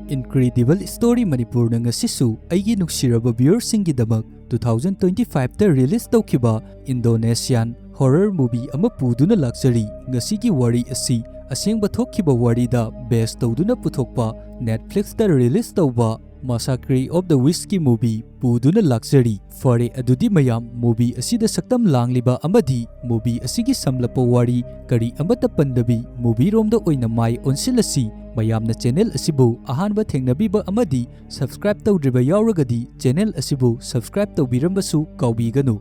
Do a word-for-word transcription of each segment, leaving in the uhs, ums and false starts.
Incredible Story Manipurꯅ ꯉꯁꯤꯁꯨ ꯑꯩꯒꯤ ꯅꯨꯡꯁꯤꯔꯕ viewerꯁꯤꯡꯒꯤꯗꯃꯛ two thousand twenty fiveꯇ release ꯇꯧꯈꯤꯕ Indonesian horror movie ꯑꯃ ꯄꯨꯗꯨꯅ ꯂꯥꯛꯆꯔꯤ꯫ ꯉꯁꯤꯒꯤ ꯋꯥꯔꯤ ꯑꯁꯤ ꯑꯁꯦꯡꯕ ꯊꯣꯛꯈꯤꯕ ꯋꯥꯔꯤꯗ base ꯇꯧꯗꯨꯅ ꯄꯨꯊꯣꯛꯄ Netflixꯇ release ꯇꯧꯕ Massacre of the Witchꯀꯤ movie ꯄꯨꯗꯨꯅ ꯂꯥꯛꯆꯔꯤ꯫ ꯐꯔꯦ, ꯑꯗꯨꯗꯤ ꯃꯌꯥꯝ movie ꯑꯁꯤꯗ ꯁꯛꯇꯝ ꯂꯥꯡꯂꯤꯕ ꯑꯃꯗꯤ movie ꯑꯁꯤꯒꯤ ꯁꯝꯂꯞꯄ ꯋꯥꯔꯤ ꯀꯔꯤ ꯑꯃꯠꯇ ꯄꯟꯗꯕꯤ movieꯔꯣꯝꯗ ꯑꯣꯏꯅ ꯃꯥꯏ ꯑꯣꯟꯁꯤꯜꯂꯁꯤ꯫ ꯃꯌꯥꯝꯅ channel ꯑꯁꯤꯕꯨ ꯑꯍꯥꯟꯕ ꯊꯦꯡꯅꯕꯤꯕ ꯑꯃꯗꯤ subscribe ꯇꯧꯗ꯭ꯔꯤꯕ ꯌꯥꯎꯔꯒꯗꯤ channel ꯑꯁꯤꯕꯨ subscribe ꯇꯧꯕꯤꯔꯝꯕꯁꯨ ꯀꯥꯎꯕꯤꯒꯅꯨ꯫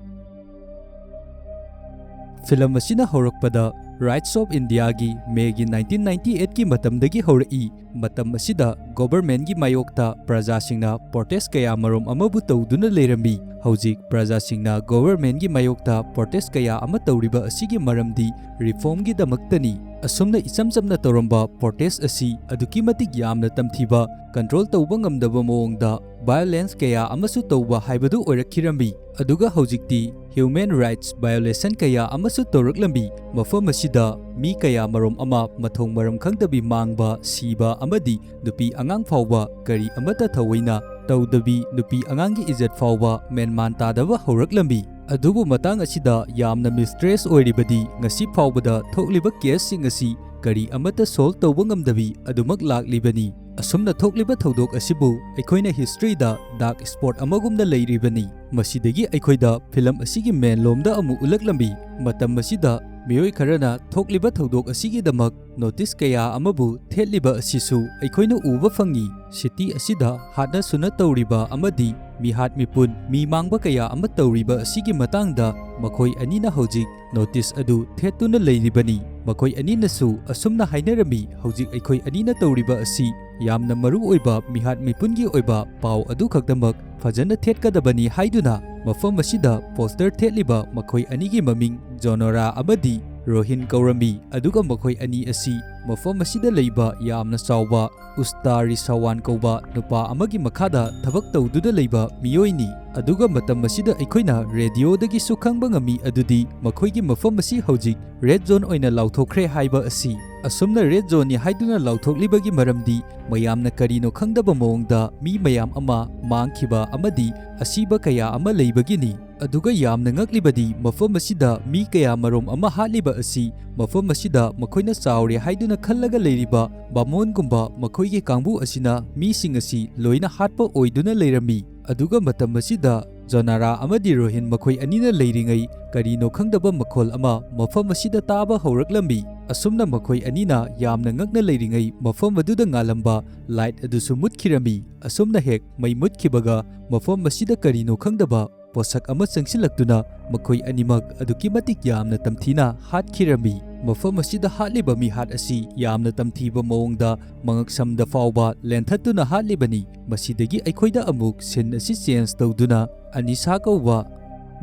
Film ꯑꯁꯤꯅ ꯍꯧꯔꯛꯄꯗ Rights of Indiaꯒꯤ Mayꯒꯤ nineteen ninety eightꯀꯤ ꯃꯇꯝꯗꯒꯤ ꯍꯧꯔꯛꯏ꯫ ꯃꯇꯝ ꯑꯁꯤꯗ governmentꯒꯤ ꯃꯥꯌꯣꯛꯇ ꯄ꯭ꯔꯖꯥꯁꯤꯡꯅ protest ꯀꯌꯥ ꯃꯔꯨꯝ ꯑꯃꯕꯨ ꯇꯧꯗꯨꯅ ꯂꯩꯔꯝꯃꯤ꯫ ꯍꯧꯖꯤꯛ ꯄ꯭ꯔꯖꯥꯁꯤꯡꯅ governmentꯒꯤ ꯃꯥꯌꯣꯛꯇ protest ꯀꯌꯥ ꯑꯃ ꯇꯧꯔꯤꯕ ꯑꯁꯤꯒꯤ ꯃꯔꯝꯗꯤ reformꯒꯤꯗꯃꯛꯇꯅꯤ꯫ ꯑꯁꯨꯝꯅ ꯏꯆꯝ ꯆꯝꯅ ꯇꯧꯔꯝꯕ protest ꯑꯁꯤ ꯑꯗꯨꯛꯀꯤ ꯃꯇꯤꯛ ꯌꯥꯝꯅ ꯇꯝꯊꯤꯕ, control ꯇꯧꯕ ꯉꯝꯗꯕ ꯃꯑꯣꯡꯗ violence ꯀꯌꯥ ꯑꯃꯁꯨ ꯇꯧꯕ ꯍꯥꯏꯕꯗꯨ ꯑꯣꯏꯔꯛꯈꯤꯔꯝꯃꯤ꯫ ꯑꯗꯨꯒ ꯍꯧꯖꯤꯛꯇꯤ human rights violation ꯀꯌꯥ ꯑꯃꯁꯨ ꯇꯧꯔꯛꯂꯝꯃꯤ꯫ ꯃꯐꯝ ꯑꯁꯤꯗ ꯃꯤ ꯀꯌꯥ ꯃꯔꯨꯝ ꯑꯃ ꯃꯊꯣꯡ ꯃꯔꯝ ꯈꯪꯗꯕꯤ ꯃꯥꯡꯕ, ꯁꯤꯕ ꯑꯃꯗꯤ ꯅꯨꯄꯤ ꯑꯉꯥꯡ ꯐꯥꯎꯕ ꯀꯔꯤ ꯑꯃꯠꯇ ꯊꯑꯣꯏꯅ ꯇꯧꯗꯕꯤ, ꯅꯨꯄꯤ ꯑꯉꯥꯡꯒꯤ ꯏꯖꯠ ꯐꯥꯎꯕ ꯃꯦꯟꯃꯥꯟ ꯇꯥꯗꯕ ꯍꯧꯔꯛꯂꯝꯃꯤ꯫ ꯑꯗꯨꯕꯨ ꯃꯇꯥꯡ ꯑꯁꯤꯗ ꯌꯥꯝꯅ mistress ꯑꯣꯏꯔꯤꯕꯗꯤ ꯉꯁꯤ ꯐꯥꯎꯕꯗ ꯊꯣꯛꯂꯤꯕ caseꯁꯤꯡ ꯑꯁꯤ ꯀꯔꯤ ꯑꯃꯠꯇ solve ꯇꯧꯕ ꯉꯝꯗꯕꯤ ꯑꯗꯨꯃꯛ ꯂꯥꯛꯂꯤꯕꯅꯤ꯫ ꯑꯁꯨꯝꯅ ꯊꯣꯛꯂꯤꯕ ꯊꯧꯗꯣꯛ ꯑꯁꯤꯕꯨ ꯑꯩꯈꯣꯏꯅ historyꯗ dark spot ꯑꯃꯒꯨꯝꯅ ꯂꯩꯔꯤꯕꯅꯤ꯫ ꯃꯁꯤꯗꯒꯤ ꯑꯩꯈꯣꯏꯗ film ꯑꯁꯤꯒꯤ main ꯂꯣꯝꯗ ꯑꯃꯨꯛ ꯎꯠꯂꯛꯂꯝꯃꯤ꯫ ꯃꯇꯝ ꯑꯁꯤꯗ ꯃꯤꯑꯣꯏ ꯈꯔꯅ ꯊꯣꯛꯂꯤꯕ ꯊꯧꯗꯣꯛ ꯑꯁꯤꯒꯤꯗꯃꯛ notice ꯀꯌꯥ ꯑꯃꯕꯨ ꯊꯦꯠꯂꯤꯕ ꯑꯁꯤꯁꯨ ꯑꯩꯈꯣꯏꯅ ꯎꯕ ꯐꯪꯏ꯫ City ꯑꯁꯤꯗ ꯍꯥꯠꯅ ꯁꯨꯅ ꯇꯧꯔꯤꯕ ꯑꯃꯗꯤ ꯃꯤꯍꯥꯠ ꯃꯤꯄꯨꯟ, ꯃꯤ ꯃꯥꯡꯕ ꯀꯌꯥ ꯑꯃ ꯇꯧꯔꯤꯕ ꯑꯁꯤꯒꯤ ꯃꯇꯥꯡꯗ ꯃꯈꯣꯏ ꯑꯅꯤꯅ ꯍꯧꯖꯤꯛ notice ꯑꯗꯨ ꯊꯦꯠꯇꯨꯅ ꯂꯩꯔꯤꯕꯅꯤ꯫ ꯃꯈꯣꯏ ꯑꯅꯤꯅꯁꯨ ꯑꯁꯨꯝꯅ ꯍꯥꯏꯅꯔꯝꯃꯤ, "ꯍꯧꯖꯤꯛ ꯑꯩꯈꯣꯏ ꯑꯅꯤꯅ ꯇꯧꯔꯤꯕ ꯑꯁꯤ ꯌꯥꯝꯅ ꯃꯔꯨ ꯑꯣꯏꯕ ꯃꯤꯍꯥꯠ ꯃꯤꯄꯨꯟꯒꯤ ꯑꯣꯏꯕ ꯄꯥꯎ ꯑꯗꯨ ꯈꯛꯇꯃꯛ ꯐꯖꯅ ꯊꯦꯠꯀꯗꯕꯅꯤ" ꯍꯥꯏꯗꯨꯅ ꯃꯐꯝ ꯑꯁꯤꯗ poster ꯊꯦꯠꯂꯤꯕ ꯃꯈꯣꯏ ꯑꯅꯤꯒꯤ ꯃꯃꯤꯡ ꯖꯣꯅꯣꯔꯥ ꯑꯃꯗꯤ ꯔꯣꯍꯤꯟ ꯀꯧꯔꯝꯃꯤ꯫ ꯑꯗꯨꯒ ꯃꯈꯣꯏ ꯑꯅꯤ ꯑꯁꯤ ꯃꯐꯝ ꯑꯁꯤꯗ ꯂꯩꯕ ꯌꯥꯝꯅ ꯆꯥꯎꯕ ꯎꯁꯇꯥ ꯔꯤꯁꯥꯋꯥꯟ ꯀꯧꯕ ꯅꯨꯄꯥ ꯑꯃꯒꯤ ꯃꯈꯥꯗ ꯊꯕꯛ ꯇꯧꯗꯨꯅ ꯂꯩꯕ ꯃꯤꯑꯣꯏꯅꯤ꯫ ꯑꯗꯨꯒ ꯃꯇꯝ ꯑꯁꯤꯗ ꯑꯩꯈꯣꯏꯅ ꯔꯦꯗꯤꯑꯣꯗꯒꯤꯁꯨ ꯈꯪꯕ ꯉꯝꯃꯤ ꯑꯗꯨꯗꯤ ꯃꯈꯣꯏꯒꯤ ꯃꯐꯝ ꯑꯁꯤ ꯍꯧꯖꯤꯛ ꯔꯦꯗ ꯖꯣꯟ ꯑꯣꯏꯅ ꯂꯥꯎꯊꯣꯛꯈ꯭ꯔꯦ ꯍꯥꯏꯕ ꯑꯁꯤ꯫ ꯑꯁꯨꯝꯅ ꯔꯦꯗ ꯖꯣꯟꯅꯤ ꯍꯥꯏꯗꯨꯅ ꯂꯥꯎꯊꯣꯛꯂꯤꯕꯒꯤ ꯃꯔꯝꯗꯤ ꯃꯌꯥꯝꯅ ꯀꯔꯤꯅꯣ ꯈꯪꯗꯕ ꯃꯑꯣꯡꯗ ꯃꯤ ꯃꯌꯥꯝ ꯑꯃ ꯃꯥꯡꯈꯤꯕ ꯑꯃꯗꯤ ꯑꯁꯤꯕ ꯀꯌꯥ ꯑꯃ ꯂꯩꯕꯒꯤꯅꯤ꯫ ꯑꯗꯨꯒ ꯌꯥꯝꯅ ꯉꯛꯂꯤꯕꯗꯤ ꯃꯐꯝ ꯑꯁꯤꯗ ꯃꯤ ꯀꯌꯥ ꯃꯔꯣꯝ ꯑꯃ ꯍꯥꯠꯂꯤꯕ ꯑꯁꯤ ꯃꯐꯝ ꯑꯁꯤꯗ ꯃꯈꯣꯏꯅ ꯆꯥꯎꯔꯦ ꯍꯥꯏꯗꯨꯅ ꯈꯜꯂꯒ ꯂꯩꯔꯤꯕ ꯕꯥꯃꯣꯟꯒꯨꯝꯕ ꯃꯈꯣꯏꯒꯤ ꯀꯥꯡꯕꯨ ꯑꯁꯤꯅ ꯃꯤꯁꯤꯡ ꯑꯁꯤ ꯂꯣꯏꯅ ꯍꯥꯠꯄ ꯑꯣꯏꯗꯨꯅ ꯂꯩꯔꯝꯃꯤ꯫ ꯑꯗꯨꯒ ꯃꯇꯝ ꯑꯁꯤꯗ ꯖꯣꯅꯥꯔꯥ ꯑꯃꯗꯤ ꯔꯣꯍꯤꯟ ꯃꯈꯣꯏ ꯑꯅꯤꯅ ꯂꯩꯔꯤꯉꯩ ꯀꯔꯤꯅꯣ ꯈꯪꯗꯕ ꯃꯈꯣꯜ ꯑꯃ ꯃꯐꯝ ꯑꯁꯤꯗ ꯇꯥꯕ ꯍꯧꯔꯛꯂꯝꯃꯤ꯫ ꯑꯁꯨꯝꯅ ꯃꯈꯣꯏ ꯑꯅꯤꯅ ꯌꯥꯝꯅ ꯉꯛꯅ ꯂꯩꯔꯤꯉꯩ ꯃꯐꯝ ꯑꯗꯨꯗ ꯉꯥꯜꯂꯝꯕ ꯂꯥꯏꯠ ꯑꯗꯨꯁꯨ ꯃꯨꯠꯈꯤꯔꯝꯃꯤ꯫ ꯑꯁꯨꯝꯅ ꯍꯦꯛ ꯃꯩ ꯃꯨꯠꯈꯤꯕꯒ ꯃꯐꯝ ꯑꯁꯤꯗ ꯀꯔꯤꯅꯣ ꯈꯪꯗꯕ ꯄꯣꯠꯁꯛ ꯑꯃ ꯆꯪꯁꯤꯜꯂꯛꯇꯨꯅ ꯃꯈꯣꯏ ꯑꯅꯤꯃꯛ ꯑꯗꯨꯛꯀꯤ ꯃꯇꯤꯛ ꯌꯥꯝꯅ ꯇꯝꯊꯤꯅ ꯍꯥꯠꯈꯤꯔꯝꯃꯤ꯫ ꯃꯐꯝ ꯑꯁꯤꯗ ꯍꯥꯠꯂꯤꯕ ꯃꯤꯍꯥꯠ ꯑꯁꯤ ꯌꯥꯝꯅ ꯇꯝꯊꯤꯕ ꯃꯑꯣꯡꯗ ꯃꯉꯛꯁꯝꯗ ꯐꯥꯎꯕ ꯂꯦꯟꯊꯠꯇꯨꯅ ꯍꯥꯠꯂꯤꯕꯅꯤ꯫ ꯃꯁꯤꯗꯒꯤ ꯑꯩꯈꯣꯏꯗ ꯑꯃꯨꯛ ꯁꯤꯟ ꯑꯁꯤ ꯆꯦꯟꯖ ꯇꯧꯗꯨꯅ ꯑꯅꯤꯁꯥ ꯀꯧꯕ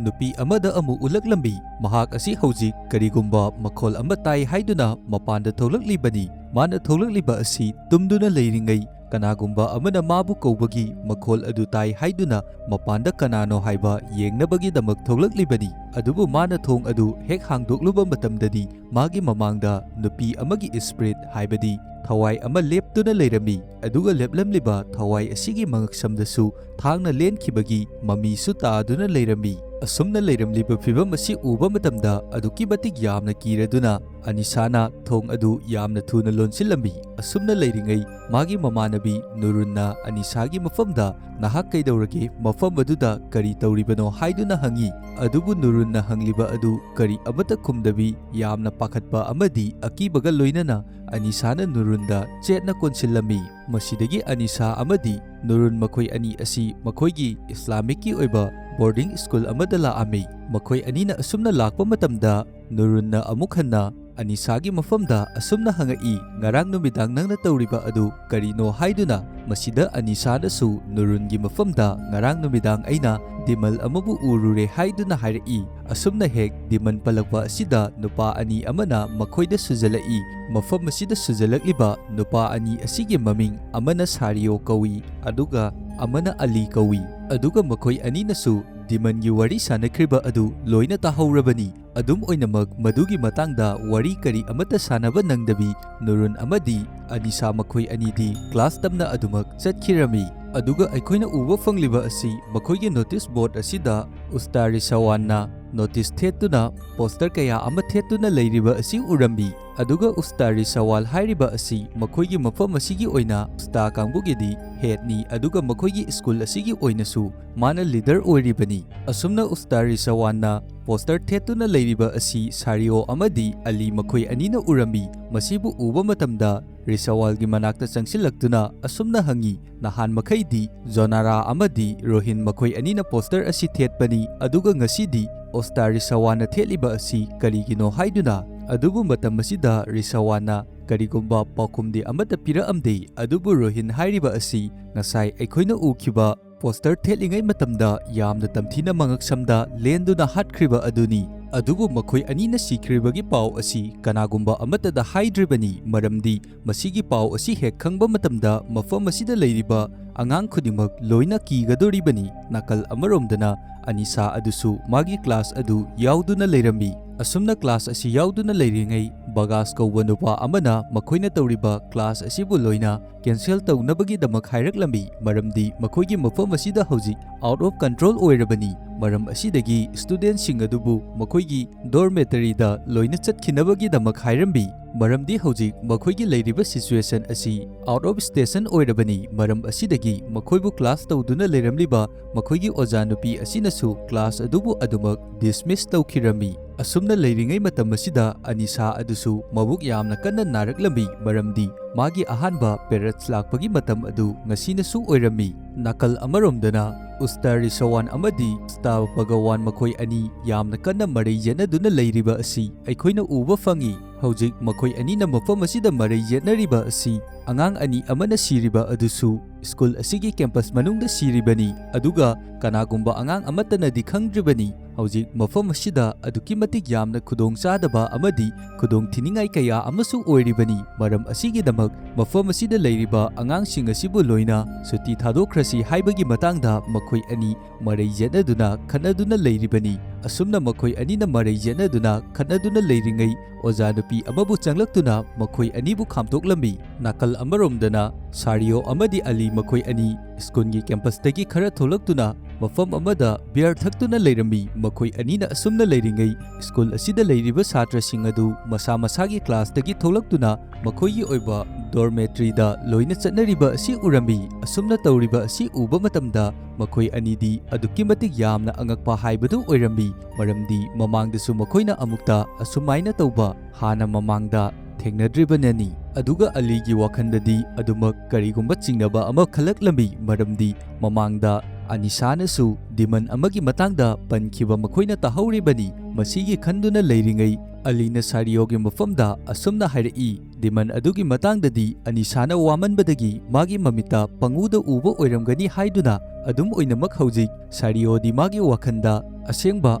ꯅꯨꯄꯤ ꯑꯃꯗ ꯑꯃꯨꯛ ꯎꯠꯂꯛꯂꯝꯃꯤ꯫ ꯃꯍꯥꯛ ꯑꯁꯤ ꯍꯧꯖꯤꯛ ꯀꯔꯤꯒꯨꯝꯕ ꯃꯈꯣꯜ ꯑꯃ ꯇꯥꯏ ꯍꯥꯏꯗꯨꯅ ꯃꯄꯥꯟꯗ ꯊꯣꯛꯂꯛꯂꯤꯕꯅꯤ꯫ ꯃꯥꯅ ꯊꯣꯛꯂꯛꯂꯤꯕ ꯑꯁꯤ ꯇꯨꯝꯗꯨꯅ ꯂꯩꯔꯤꯉꯩ ꯀꯅꯥꯒꯨꯝꯕ ꯑꯃꯅ ꯃꯥꯕꯨ ꯀꯧꯕꯒꯤ ꯃꯈꯣꯜ ꯑꯗꯨ ꯇꯥꯏ ꯍꯥꯏꯗꯨꯅ ꯃꯄꯥꯟꯗ ꯀꯅꯥꯅꯣ ꯍꯥꯏꯕ ꯌꯦꯡꯅꯕꯒꯤꯗꯃꯛ ꯊꯣꯛꯂꯛꯂꯤꯕꯅꯤ꯫ ꯑꯗꯨꯕꯨ ꯃꯥꯅ ꯊꯣꯡ ꯑꯗꯨ ꯍꯦꯛ ꯍꯥꯡꯗꯣꯛꯂꯨꯕ ꯃꯇꯝꯗꯗꯤ ꯃꯥꯒꯤ ꯃꯃꯥꯡꯗ ꯅꯨꯄꯤ ꯑꯃꯒꯤ ꯏꯁꯄ꯭ꯔꯤꯠ ꯍꯥꯏꯕꯗꯤ ꯊꯋꯥꯏ ꯑꯃ ꯂꯦꯞꯇꯨꯅ ꯂꯩꯔꯝꯃꯤ꯫ ꯑꯗꯨꯒ ꯂꯦꯞꯂꯝꯂꯤꯕ ꯊꯋꯥꯏ ꯑꯁꯤꯒꯤ ꯃꯉꯛꯁꯝꯗꯁꯨ ꯊꯥꯡꯅ ꯂꯦꯟꯈꯤꯕꯒꯤ ꯃꯃꯤꯁꯨ ꯇꯥꯗꯨꯅ ꯂꯩꯔꯝꯃꯤ꯫ ꯑꯁꯨꯝꯅ ꯂꯩꯔꯝꯂꯤꯕ ꯐꯤꯚꯝ ꯑꯁꯤ ꯎꯕ ꯃꯇꯝꯗ ꯑꯗꯨꯛꯀꯤ ꯃꯇꯤꯛ ꯌꯥꯝꯅ ꯀꯤꯔꯗꯨꯅ ꯑꯅꯤꯁꯥꯅ ꯊꯣꯡ ꯑꯗꯨ ꯌꯥꯝꯅ ꯊꯨꯅ ꯂꯣꯟꯁꯤꯜꯂꯝꯃꯤ꯫ ꯑꯁꯨꯝꯅ ꯂꯩꯔꯤꯉꯩ ꯃꯥꯒꯤ ꯃꯃꯥꯟꯅꯕꯤ ꯅꯨꯔꯨꯟꯅ ꯑꯅꯤꯁꯥꯒꯤ ꯃꯐꯝꯗ "ꯅꯍꯥꯛ ꯀꯩꯗꯧꯔꯒꯦ? ꯃꯐꯝ ꯑꯗꯨꯗ ꯀꯔꯤ ꯇꯧꯔꯤꯕꯅꯣ?" ꯍꯥꯏꯗꯨꯅ ꯍꯪꯉꯤ꯫ ꯑꯗꯨꯕꯨ ꯅꯨꯔꯨꯟꯅ ꯍꯪꯂꯤꯕ ꯑꯗꯨ ꯀꯔꯤ ꯑꯃꯠꯇ ꯈꯨꯝꯗꯕꯤ ꯌꯥꯝꯅ ꯄꯥꯈꯠꯄ ꯑꯃꯗꯤ ꯑꯀꯤꯕꯒ ꯂꯣꯏꯅꯅ ꯑꯅꯤꯁꯥꯅ ꯅꯨꯔꯨꯟꯗ ꯆꯦꯠꯅ ꯀꯣꯟꯁꯤꯜꯂꯝꯃꯤ꯫ ꯃꯁꯤꯗꯒꯤ ꯑꯅꯤꯁꯥ ꯑꯃꯗꯤ ꯅꯨꯔꯨꯟ ꯃꯈꯣꯏ ꯑꯅꯤ ꯑꯁꯤ ꯃꯈꯣꯏꯒꯤ ꯏꯁꯂꯥꯃꯤꯛꯀꯤ ꯑꯣꯏꯕ ꯕꯣꯔꯗꯤꯡ ꯁ꯭ꯀꯨꯜ ꯑꯃꯗ ꯂꯥꯛꯑꯝꯃꯤ꯫ ꯃꯈꯣꯏ ꯑꯅꯤꯅ ꯑꯁꯨꯝꯅ ꯂꯥꯛꯄ ꯃꯇꯝꯗ ꯅꯨꯔꯨꯟꯅ ꯑꯃꯨꯛ ꯍꯟꯅ ꯑꯅꯤꯁꯥꯒꯤ ꯃꯐꯝꯗ ꯑꯁꯨꯝꯅ ꯍꯪꯉꯛꯏ, "ꯉꯔꯥꯡ ꯅꯨꯃꯤꯗꯥꯡ ꯅꯪꯅ ꯇꯧꯔꯤꯕ ꯑꯗꯨ ꯀꯔꯤꯅꯣ?" ꯍꯥꯏꯗꯨꯅ꯫ ꯃꯁꯤꯗ ꯑꯅꯤꯁꯥꯅꯁꯨ ꯅꯨꯔꯨꯟꯒꯤ ꯃꯐꯝꯗ ꯉꯔꯥꯡ ꯅꯨꯃꯤꯗꯥꯡ ꯑꯩꯅ ꯗꯤꯃꯜ ꯑꯃꯕꯨ ꯎꯔꯨꯔꯦ ꯍꯥꯏꯗꯨꯅ ꯍꯥꯏꯔꯛꯏ꯫ ꯑꯁꯨꯝꯅ ꯍꯦꯛ ꯗꯤꯃꯟ ꯄꯜꯂꯛꯄ ꯑꯁꯤꯗ ꯅꯨꯄꯥ ꯑꯅꯤ ꯑꯃꯅ ꯃꯈꯣꯏꯗ ꯁꯨꯖꯜꯂꯛꯏ꯫ ꯃꯐꯝ ꯑꯁꯤꯗ ꯁꯨꯖꯜꯂꯛꯂꯤꯕ ꯅꯨꯄꯥ ꯑꯅꯤ ꯑꯁꯤꯒꯤ ꯃꯃꯤꯡ ꯑꯃꯅ ꯁꯥꯔꯤꯌꯣ ꯀꯧꯏ, ꯑꯗꯨꯒ ꯑꯃꯅ ꯑꯂꯤ ꯀꯧꯏ꯫ ꯑꯗꯨꯒ ꯃꯈꯣꯏ ꯑꯅꯤꯅꯁꯨ ꯗꯤꯃꯟꯒꯤ ꯋꯥꯔꯤ ꯁꯥꯟꯅꯈ꯭ꯔꯤꯕ ꯑꯗꯨ ꯂꯣꯏꯅ ꯇꯥꯍꯧꯔꯕꯅꯤ꯫ ꯑꯗꯨꯝ ꯑꯣꯏꯅꯃꯛ, ꯃꯗꯨꯒꯤ ꯃꯇꯥꯡꯗ ꯋꯥꯔꯤ ꯀꯔꯤ ꯑꯃꯠꯇ ꯁꯥꯟꯅꯕ ꯅꯪꯗꯕꯤ ꯅꯨꯔꯨꯟ ꯑꯃꯗꯤ ꯑꯅꯤꯁꯥ ꯃꯈꯣꯏ ꯑꯅꯤꯗꯤ ꯀ꯭ꯂꯥꯁ ꯇꯝꯅ ꯑꯗꯨꯃꯛ ꯆꯠꯈꯤꯔꯝꯃꯤ꯫ ꯑꯗꯨꯒ ꯑꯩꯈꯣꯏꯅ ꯎꯕ ꯐꯪꯂꯤꯕ ꯑꯁꯤ ꯃꯈꯣꯏꯒꯤ ꯅꯣꯇꯤꯁ ꯕꯣꯔꯗ ꯑꯁꯤꯗ ꯎꯁꯇꯥ ꯔꯤꯁꯋꯥꯟꯅ ꯅꯣꯇꯤꯁ ꯊꯦꯠꯇꯨꯅ ꯄꯣꯁꯇꯔ ꯀꯌꯥ ꯑꯃ ꯊꯦꯠꯇꯨꯅ ꯂꯩꯔꯤꯕ ꯑꯁꯤ ꯎꯔꯝꯃꯤ꯫ ꯑꯗꯨꯒ ꯎꯁꯇꯥ ꯔꯤꯁꯋꯥꯜ ꯍꯥꯏꯔꯤꯕ ꯑꯁꯤ ꯃꯈꯣꯏꯒꯤ ꯃꯐꯝ ꯑꯁꯤꯒꯤ ꯑꯣꯏꯅ ꯎꯁꯇꯥ ꯀꯥꯡꯕꯨꯒꯤꯗꯤ ꯍꯦꯗꯅꯤ, ꯑꯗꯨꯒ ꯃꯈꯣꯏꯒꯤ ꯁ꯭ꯀꯨꯜ ꯑꯁꯤꯒꯤ ꯑꯣꯏꯅꯁꯨ ꯃꯥꯅ ꯂꯤꯗꯔ ꯑꯣꯏꯔꯤꯕꯅꯤ꯫ ꯑꯁꯨꯝꯅ ꯎꯁꯇꯥ ꯔꯤꯁꯋꯥꯟꯅ ꯄꯣꯁꯇꯔ ꯊꯦꯠꯇꯨꯅ ꯂꯩꯔꯤꯕ ꯑꯁꯤ ꯁꯥꯔꯤꯑꯣ ꯑꯃꯗꯤ ꯑꯂꯤ ꯃꯈꯣꯏ ꯑꯅꯤꯅ ꯎꯔꯝꯃꯤ꯫ ꯃꯁꯤꯕꯨ ꯎꯕ ꯃꯇꯝꯗ ꯔꯤꯁꯋꯥꯜꯒꯤ ꯃꯅꯥꯛꯇ ꯆꯪꯁꯤꯜꯂꯛꯇꯨꯅ ꯑꯁꯨꯝꯅ ꯍꯪꯉꯤ, "ꯅꯍꯥꯟ ꯃꯈꯩꯗꯤ ꯖꯣꯅꯥꯔꯥ ꯑꯃꯗꯤ ꯔꯣꯍꯤꯟ ꯃꯈꯣꯏ ꯑꯅꯤꯅ ꯄꯣꯁꯇꯔ ꯑꯁꯤ ꯊꯦꯠꯄꯅꯤ, ꯑꯗꯨꯒ ꯉꯁꯤꯗꯤ ꯑꯣꯁꯇꯥ ꯔꯤꯁꯋꯥꯟꯅ ꯊꯦꯠꯂꯤꯕ ꯑꯁꯤ ꯀꯔꯤꯒꯤꯅꯣ?" ꯍꯥꯏꯗꯨꯅ꯫ ꯑꯗꯨꯕꯨ ꯃꯇꯝ ꯑꯁꯤꯗ ꯔꯤꯁꯋꯥꯟꯅ ꯀꯔꯤꯒꯨꯝꯕ ꯄꯥꯎꯈꯨꯝꯗꯤ ꯑꯃꯠꯇ ꯄꯤꯔꯛꯑꯝꯗꯦ꯫ ꯑꯗꯨꯕꯨ ꯔꯣꯍꯤꯟ ꯍꯥꯏꯔꯤꯕ ꯑꯁꯤ ꯉꯁꯥꯏ ꯑꯩꯈꯣꯏꯅ ꯎꯈꯤꯕ ꯄꯣꯁꯇꯔ ꯊꯦꯠꯂꯤꯉꯩ ꯃꯇꯝꯗ ꯌꯥꯝꯅ ꯇꯝꯊꯤꯅ ꯃꯉꯛꯁꯝꯗ ꯂꯦꯟꯗꯨꯅ ꯍꯥꯠꯈ꯭ꯔꯤꯕ ꯑꯗꯨꯅꯤ꯫ ꯑꯗꯨꯕꯨ ꯃꯈꯣꯏ ꯑꯅꯤꯅ ꯁꯤꯈ꯭ꯔꯤꯕꯒꯤ ꯄꯥꯎ ꯑꯁꯤ ꯀꯅꯥꯒꯨꯝꯕ ꯑꯃꯠꯇꯗ ꯍꯥꯏꯗ꯭ꯔꯤꯕꯅꯤ, ꯃꯔꯝꯗꯤ ꯃꯁꯤꯒꯤ ꯄꯥꯎ ꯑꯁꯤ ꯍꯦꯛ ꯈꯪꯕ ꯃꯇꯝꯗ ꯃꯐꯝ ꯑꯁꯤꯗ ꯂꯩꯔꯤꯕ ꯑꯉꯥꯡ ꯈꯨꯗꯤꯡꯃꯛ ꯂꯣꯏꯅ ꯀꯤꯒꯗꯣꯔꯤꯕꯅꯤ꯫ ꯅꯥꯀꯜ ꯑꯃꯔꯣꯝꯗꯅ ꯑꯅꯤꯁꯥ ꯑꯗꯨꯁꯨ ꯃꯥꯒꯤ ꯀ꯭ꯂꯥꯁ ꯑꯗꯨ ꯌꯥꯎꯗꯨꯅ ꯂꯩꯔꯝꯃꯤ꯫ ꯑꯁꯨꯝꯅ ꯀ꯭ꯂꯥꯁ ꯑꯁꯤ ꯌꯥꯎꯗꯨꯅ ꯂꯩꯔꯤꯉꯩ, ꯕꯒꯥꯁ ꯀꯧꯕ ꯅꯨꯄꯥ ꯑꯃꯅ ꯃꯈꯣꯏꯅ ꯇꯧꯔꯤꯕ ꯀ꯭ꯂꯥꯁ ꯑꯁꯤꯕꯨ ꯂꯣꯏꯅ ꯀꯦꯟꯁꯦꯜ ꯇꯧꯅꯕꯒꯤꯗꯃꯛ ꯍꯥꯏꯔꯛꯂꯝꯃꯤ, ꯃꯔꯝꯗꯤ ꯃꯈꯣꯏꯒꯤ ꯃꯐꯝ ꯑꯁꯤꯗ ꯍꯧꯖꯤꯛ ꯑꯥꯎꯠ ꯑꯣꯐ ꯀꯟꯇ꯭ꯔꯣꯜ ꯑꯣꯏꯔꯕꯅꯤ꯫ ꯃꯔꯝ ꯑꯁꯤꯗꯒꯤ ꯁ꯭ꯇꯨꯗꯦꯟꯠꯁꯤꯡ ꯑꯗꯨꯕꯨ ꯃꯈꯣꯏꯒꯤ ꯗꯣꯔꯃꯦꯇꯔꯤꯗ ꯂꯣꯏꯅ ꯆꯠꯈꯤꯅꯕꯒꯤꯗꯃꯛ ꯍꯥꯏꯔꯝꯃꯤ, ꯃꯔꯝꯗꯤ ꯍꯧꯖꯤꯛ ꯃꯈꯣꯏꯒꯤ ꯂꯩꯔꯤꯕ ꯁꯤꯆꯨꯋꯦꯁꯟ ꯑꯁꯤ ꯑꯥꯎꯠ ꯑꯣꯐ ꯁ꯭ꯇꯦꯁꯟ ꯑꯣꯏꯔꯕꯅꯤ꯫ ꯃꯔꯝ ꯑꯁꯤꯗꯒꯤ ꯃꯈꯣꯏꯕꯨ ꯀ꯭ꯂꯥꯁ ꯇꯧꯗꯨꯅ ꯂꯩꯔꯝꯂꯤꯕ ꯃꯈꯣꯏꯒꯤ ꯑꯣꯖꯥ ꯅꯨꯄꯤ ꯑꯁꯤꯅꯁꯨ ꯀ꯭ꯂꯥꯁ ꯑꯗꯨꯕꯨ ꯑꯗꯨꯃꯛ ꯗꯤꯁꯃꯤꯁ ꯇꯧꯈꯤꯔꯝꯃꯤ꯫ ꯑꯁꯨꯝꯅ ꯂꯩꯔꯤꯉꯩ ꯃꯇꯝ ꯑꯁꯤꯗ ꯑꯅꯤꯁꯥ ꯑꯗꯨꯁꯨ ꯃꯕꯨꯛ ꯌꯥꯝꯅ ꯀꯟꯅ ꯅꯥꯔꯛꯂꯝꯃꯤ, ꯃꯔꯝꯗꯤ ꯃꯥꯒꯤ ꯑꯍꯥꯟꯕ ꯄꯦꯔꯠꯁ ꯂꯥꯛꯄꯒꯤ ꯃꯇꯝ ꯑꯗꯨ ꯉꯁꯤꯅꯁꯨ ꯑꯣꯏꯔꯝꯃꯤ꯫ ꯅꯥꯀꯜ ꯑꯃꯔꯣꯝꯗꯅ ꯎꯁꯇꯥ ꯔꯤꯁꯋꯥꯟ ꯑꯃꯗꯤ ꯎꯁꯇꯥ ꯚꯒꯋꯥꯟ ꯃꯈꯣꯏ ꯑꯅꯤ ꯌꯥꯝꯅ ꯀꯟꯅ ꯃꯔꯩ ꯌꯦꯠꯅꯗꯨꯅ ꯂꯩꯔꯤꯕ ꯑꯁꯤ ꯑꯩꯈꯣꯏꯅ ꯎꯕ ꯐꯪꯏ꯫ ꯍꯧꯖꯤꯛ ꯃꯈꯣꯏ ꯑꯅꯤꯅ ꯃꯐꯝ ꯑꯁꯤꯗ ꯃꯔꯩ ꯌꯦꯠꯅꯔꯤꯕ ꯑꯁꯤ ꯑꯉꯥꯡ ꯑꯅꯤ ꯑꯃꯅ ꯁꯤꯔꯤꯕ ꯑꯗꯨꯁꯨ ꯁ꯭ꯀꯨꯜ ꯑꯁꯤꯒꯤ ꯀꯦꯝꯄꯁ ꯃꯅꯨꯡꯗ ꯁꯤꯔꯤꯕꯅꯤ, ꯑꯗꯨꯒ ꯀꯅꯥꯒꯨꯝꯕ ꯑꯉꯥꯡ ꯑꯃꯠꯇꯅꯗꯤ ꯈꯪꯗ꯭ꯔꯤꯕꯅꯤ꯫ ꯍꯧꯖꯤꯛ ꯃꯐꯝ ꯑꯁꯤꯗ ꯑꯗꯨꯛꯀꯤ ꯃꯇꯤꯛ ꯌꯥꯝꯅ ꯈꯨꯗꯣꯡ ꯆꯥꯗꯕ ꯑꯃꯗꯤ ꯈꯨꯗꯣꯡ ꯊꯤꯅꯤꯡꯉꯥꯏ ꯀꯌꯥ ꯑꯃꯁꯨ ꯑꯣꯏꯔꯤꯕꯅꯤ꯫ ꯃꯔꯝ ꯑꯁꯤꯒꯤꯗꯃꯛ ꯃꯐꯝ ꯑꯁꯤꯗ ꯂꯩꯔꯤꯕ ꯑꯉꯥꯡꯁꯤꯡ ꯑꯁꯤꯕꯨ ꯂꯣꯏꯅ ꯁꯨꯇꯤ ꯊꯥꯗꯣꯛꯈ꯭ꯔꯁꯤ ꯍꯥꯏꯕꯒꯤ ꯃꯇꯥꯡꯗ ꯃꯈꯣꯏ ꯑꯅꯤ ꯃꯔꯩ ꯌꯦꯠꯅꯗꯨꯅ ꯈꯠꯅꯗꯨꯅ ꯂꯩꯔꯤꯕꯅꯤ꯫ ꯑꯁꯨꯝꯅ ꯃꯈꯣꯏ ꯑꯅꯤꯅ ꯃꯔꯩ ꯌꯦꯠꯅꯗꯨꯅ ꯈꯠꯅꯗꯨꯅ ꯂꯩꯔꯤꯉꯩ, ꯑꯣꯖꯥ ꯅꯨꯄꯤ ꯑꯃꯕꯨ ꯆꯪꯂꯛꯇꯨꯅ ꯃꯈꯣꯏ ꯑꯅꯤꯕꯨ ꯈꯥꯝꯗꯣꯛꯂꯝꯃꯤ꯫ ꯅꯥꯀꯜ ꯑꯃꯔꯣꯝꯗꯅ ꯁꯥꯔꯤꯌꯣ ꯑꯃꯗꯤ ꯑꯂꯤ ꯃꯈꯣꯏ ꯑꯅꯤ ꯁ꯭ꯀꯨꯜꯒꯤ ꯀꯦꯝꯄꯁꯇꯒꯤ ꯈꯔ ꯊꯣꯛꯂꯛꯇꯨꯅ ꯃꯐꯝ ꯑꯃꯗ ꯕꯤꯌꯔ ꯊꯛꯇꯨꯅ ꯂꯩꯔꯝꯃꯤ꯫ ꯃꯈꯣꯏ ꯑꯅꯤꯅ ꯑꯁꯨꯝꯅ ꯂꯩꯔꯤꯉꯩ, ꯁ꯭ꯀꯨꯜ ꯑꯁꯤꯗ ꯂꯩꯔꯤꯕ ꯁꯥꯇ꯭ꯔꯁꯤꯡ ꯑꯗꯨ ꯃꯁꯥ ꯃꯁꯥꯒꯤ ꯀ꯭ꯂꯥꯁꯇꯒꯤ ꯊꯣꯛꯂꯛꯇꯨꯅ ꯃꯈꯣꯏꯒꯤ ꯑꯣꯏꯕ ꯗꯣꯔꯃꯦꯇ꯭ꯔꯤꯗ ꯂꯣꯏꯅ ꯆꯠꯅꯔꯤꯕ ꯑꯁꯤ ꯎꯔꯝꯃꯤ꯫ ꯑꯁꯨꯝꯅ ꯇꯧꯔꯤꯕ ꯑꯁꯤ ꯎꯕ ꯃꯇꯝꯗ ꯃꯈꯣꯏ ꯑꯅꯤꯗꯤ ꯑꯗꯨꯛꯀꯤ ꯃꯇꯤꯛ ꯌꯥꯝꯅ ꯑꯉꯛꯄ ꯍꯥꯏꯕꯗꯨ ꯑꯣꯏꯔꯝꯃꯤ, ꯃꯔꯝꯗꯤ ꯃꯃꯥꯡꯗꯁꯨ ꯃꯈꯣꯏꯅ ꯑꯃꯨꯛꯇ ꯑꯁꯨꯃꯥꯏꯅ ꯇꯧꯕ ꯍꯥꯟꯅ ꯃꯃꯥꯡꯗ ꯊꯦꯡꯅꯗ꯭ꯔꯤꯕꯅꯅꯤ꯫ ꯑꯗꯨꯒ ꯑꯂꯤꯒꯤ ꯋꯥꯈꯜꯗꯗꯤ ꯑꯗꯨꯃꯛ ꯀꯔꯤꯒꯨꯝꯕ ꯆꯤꯡꯅꯕ ꯑꯃ ꯈꯜꯂꯛꯂꯝꯃꯤ, ꯃꯔꯝꯗꯤ ꯃꯃꯥꯡꯗ ꯑꯅꯤꯁꯥꯅꯁꯨ ꯗꯤꯃꯟ ꯑꯃꯒꯤ ꯃꯇꯥꯡꯗ ꯄꯟꯈꯤꯕ ꯃꯈꯣꯏꯅ ꯇꯥꯍꯧꯔꯤꯕꯅꯤ꯫ ꯃꯁꯤꯒꯤ ꯈꯟꯗꯨꯅ ꯂꯩꯔꯤꯉꯩ, ꯑꯂꯤꯅ ꯁꯥꯔꯤꯌꯣꯒꯤ ꯃꯐꯝꯗ ꯑꯁꯨꯝꯅ ꯍꯥꯏꯔꯛꯏ, ꯗꯤꯃꯟ ꯑꯗꯨꯒꯤ ꯃꯇꯥꯡꯗꯗꯤ ꯑꯅꯤꯁꯥꯅ ꯋꯥꯃꯟꯕꯗꯒꯤ ꯃꯥꯒꯤ ꯃꯃꯤꯠꯇ ꯄꯪꯎꯗ ꯎꯕ ꯑꯣꯏꯔꯝꯒꯅꯤ ꯍꯥꯏꯗꯨꯅ꯫ ꯑꯗꯨꯝ ꯑꯣꯏꯅꯃꯛ, ꯍꯧꯖꯤꯛ ꯁꯥꯔꯤꯌꯣꯗꯤ ꯃꯥꯒꯤ ꯋꯥꯈꯜꯗ ꯑꯁꯦꯡꯕ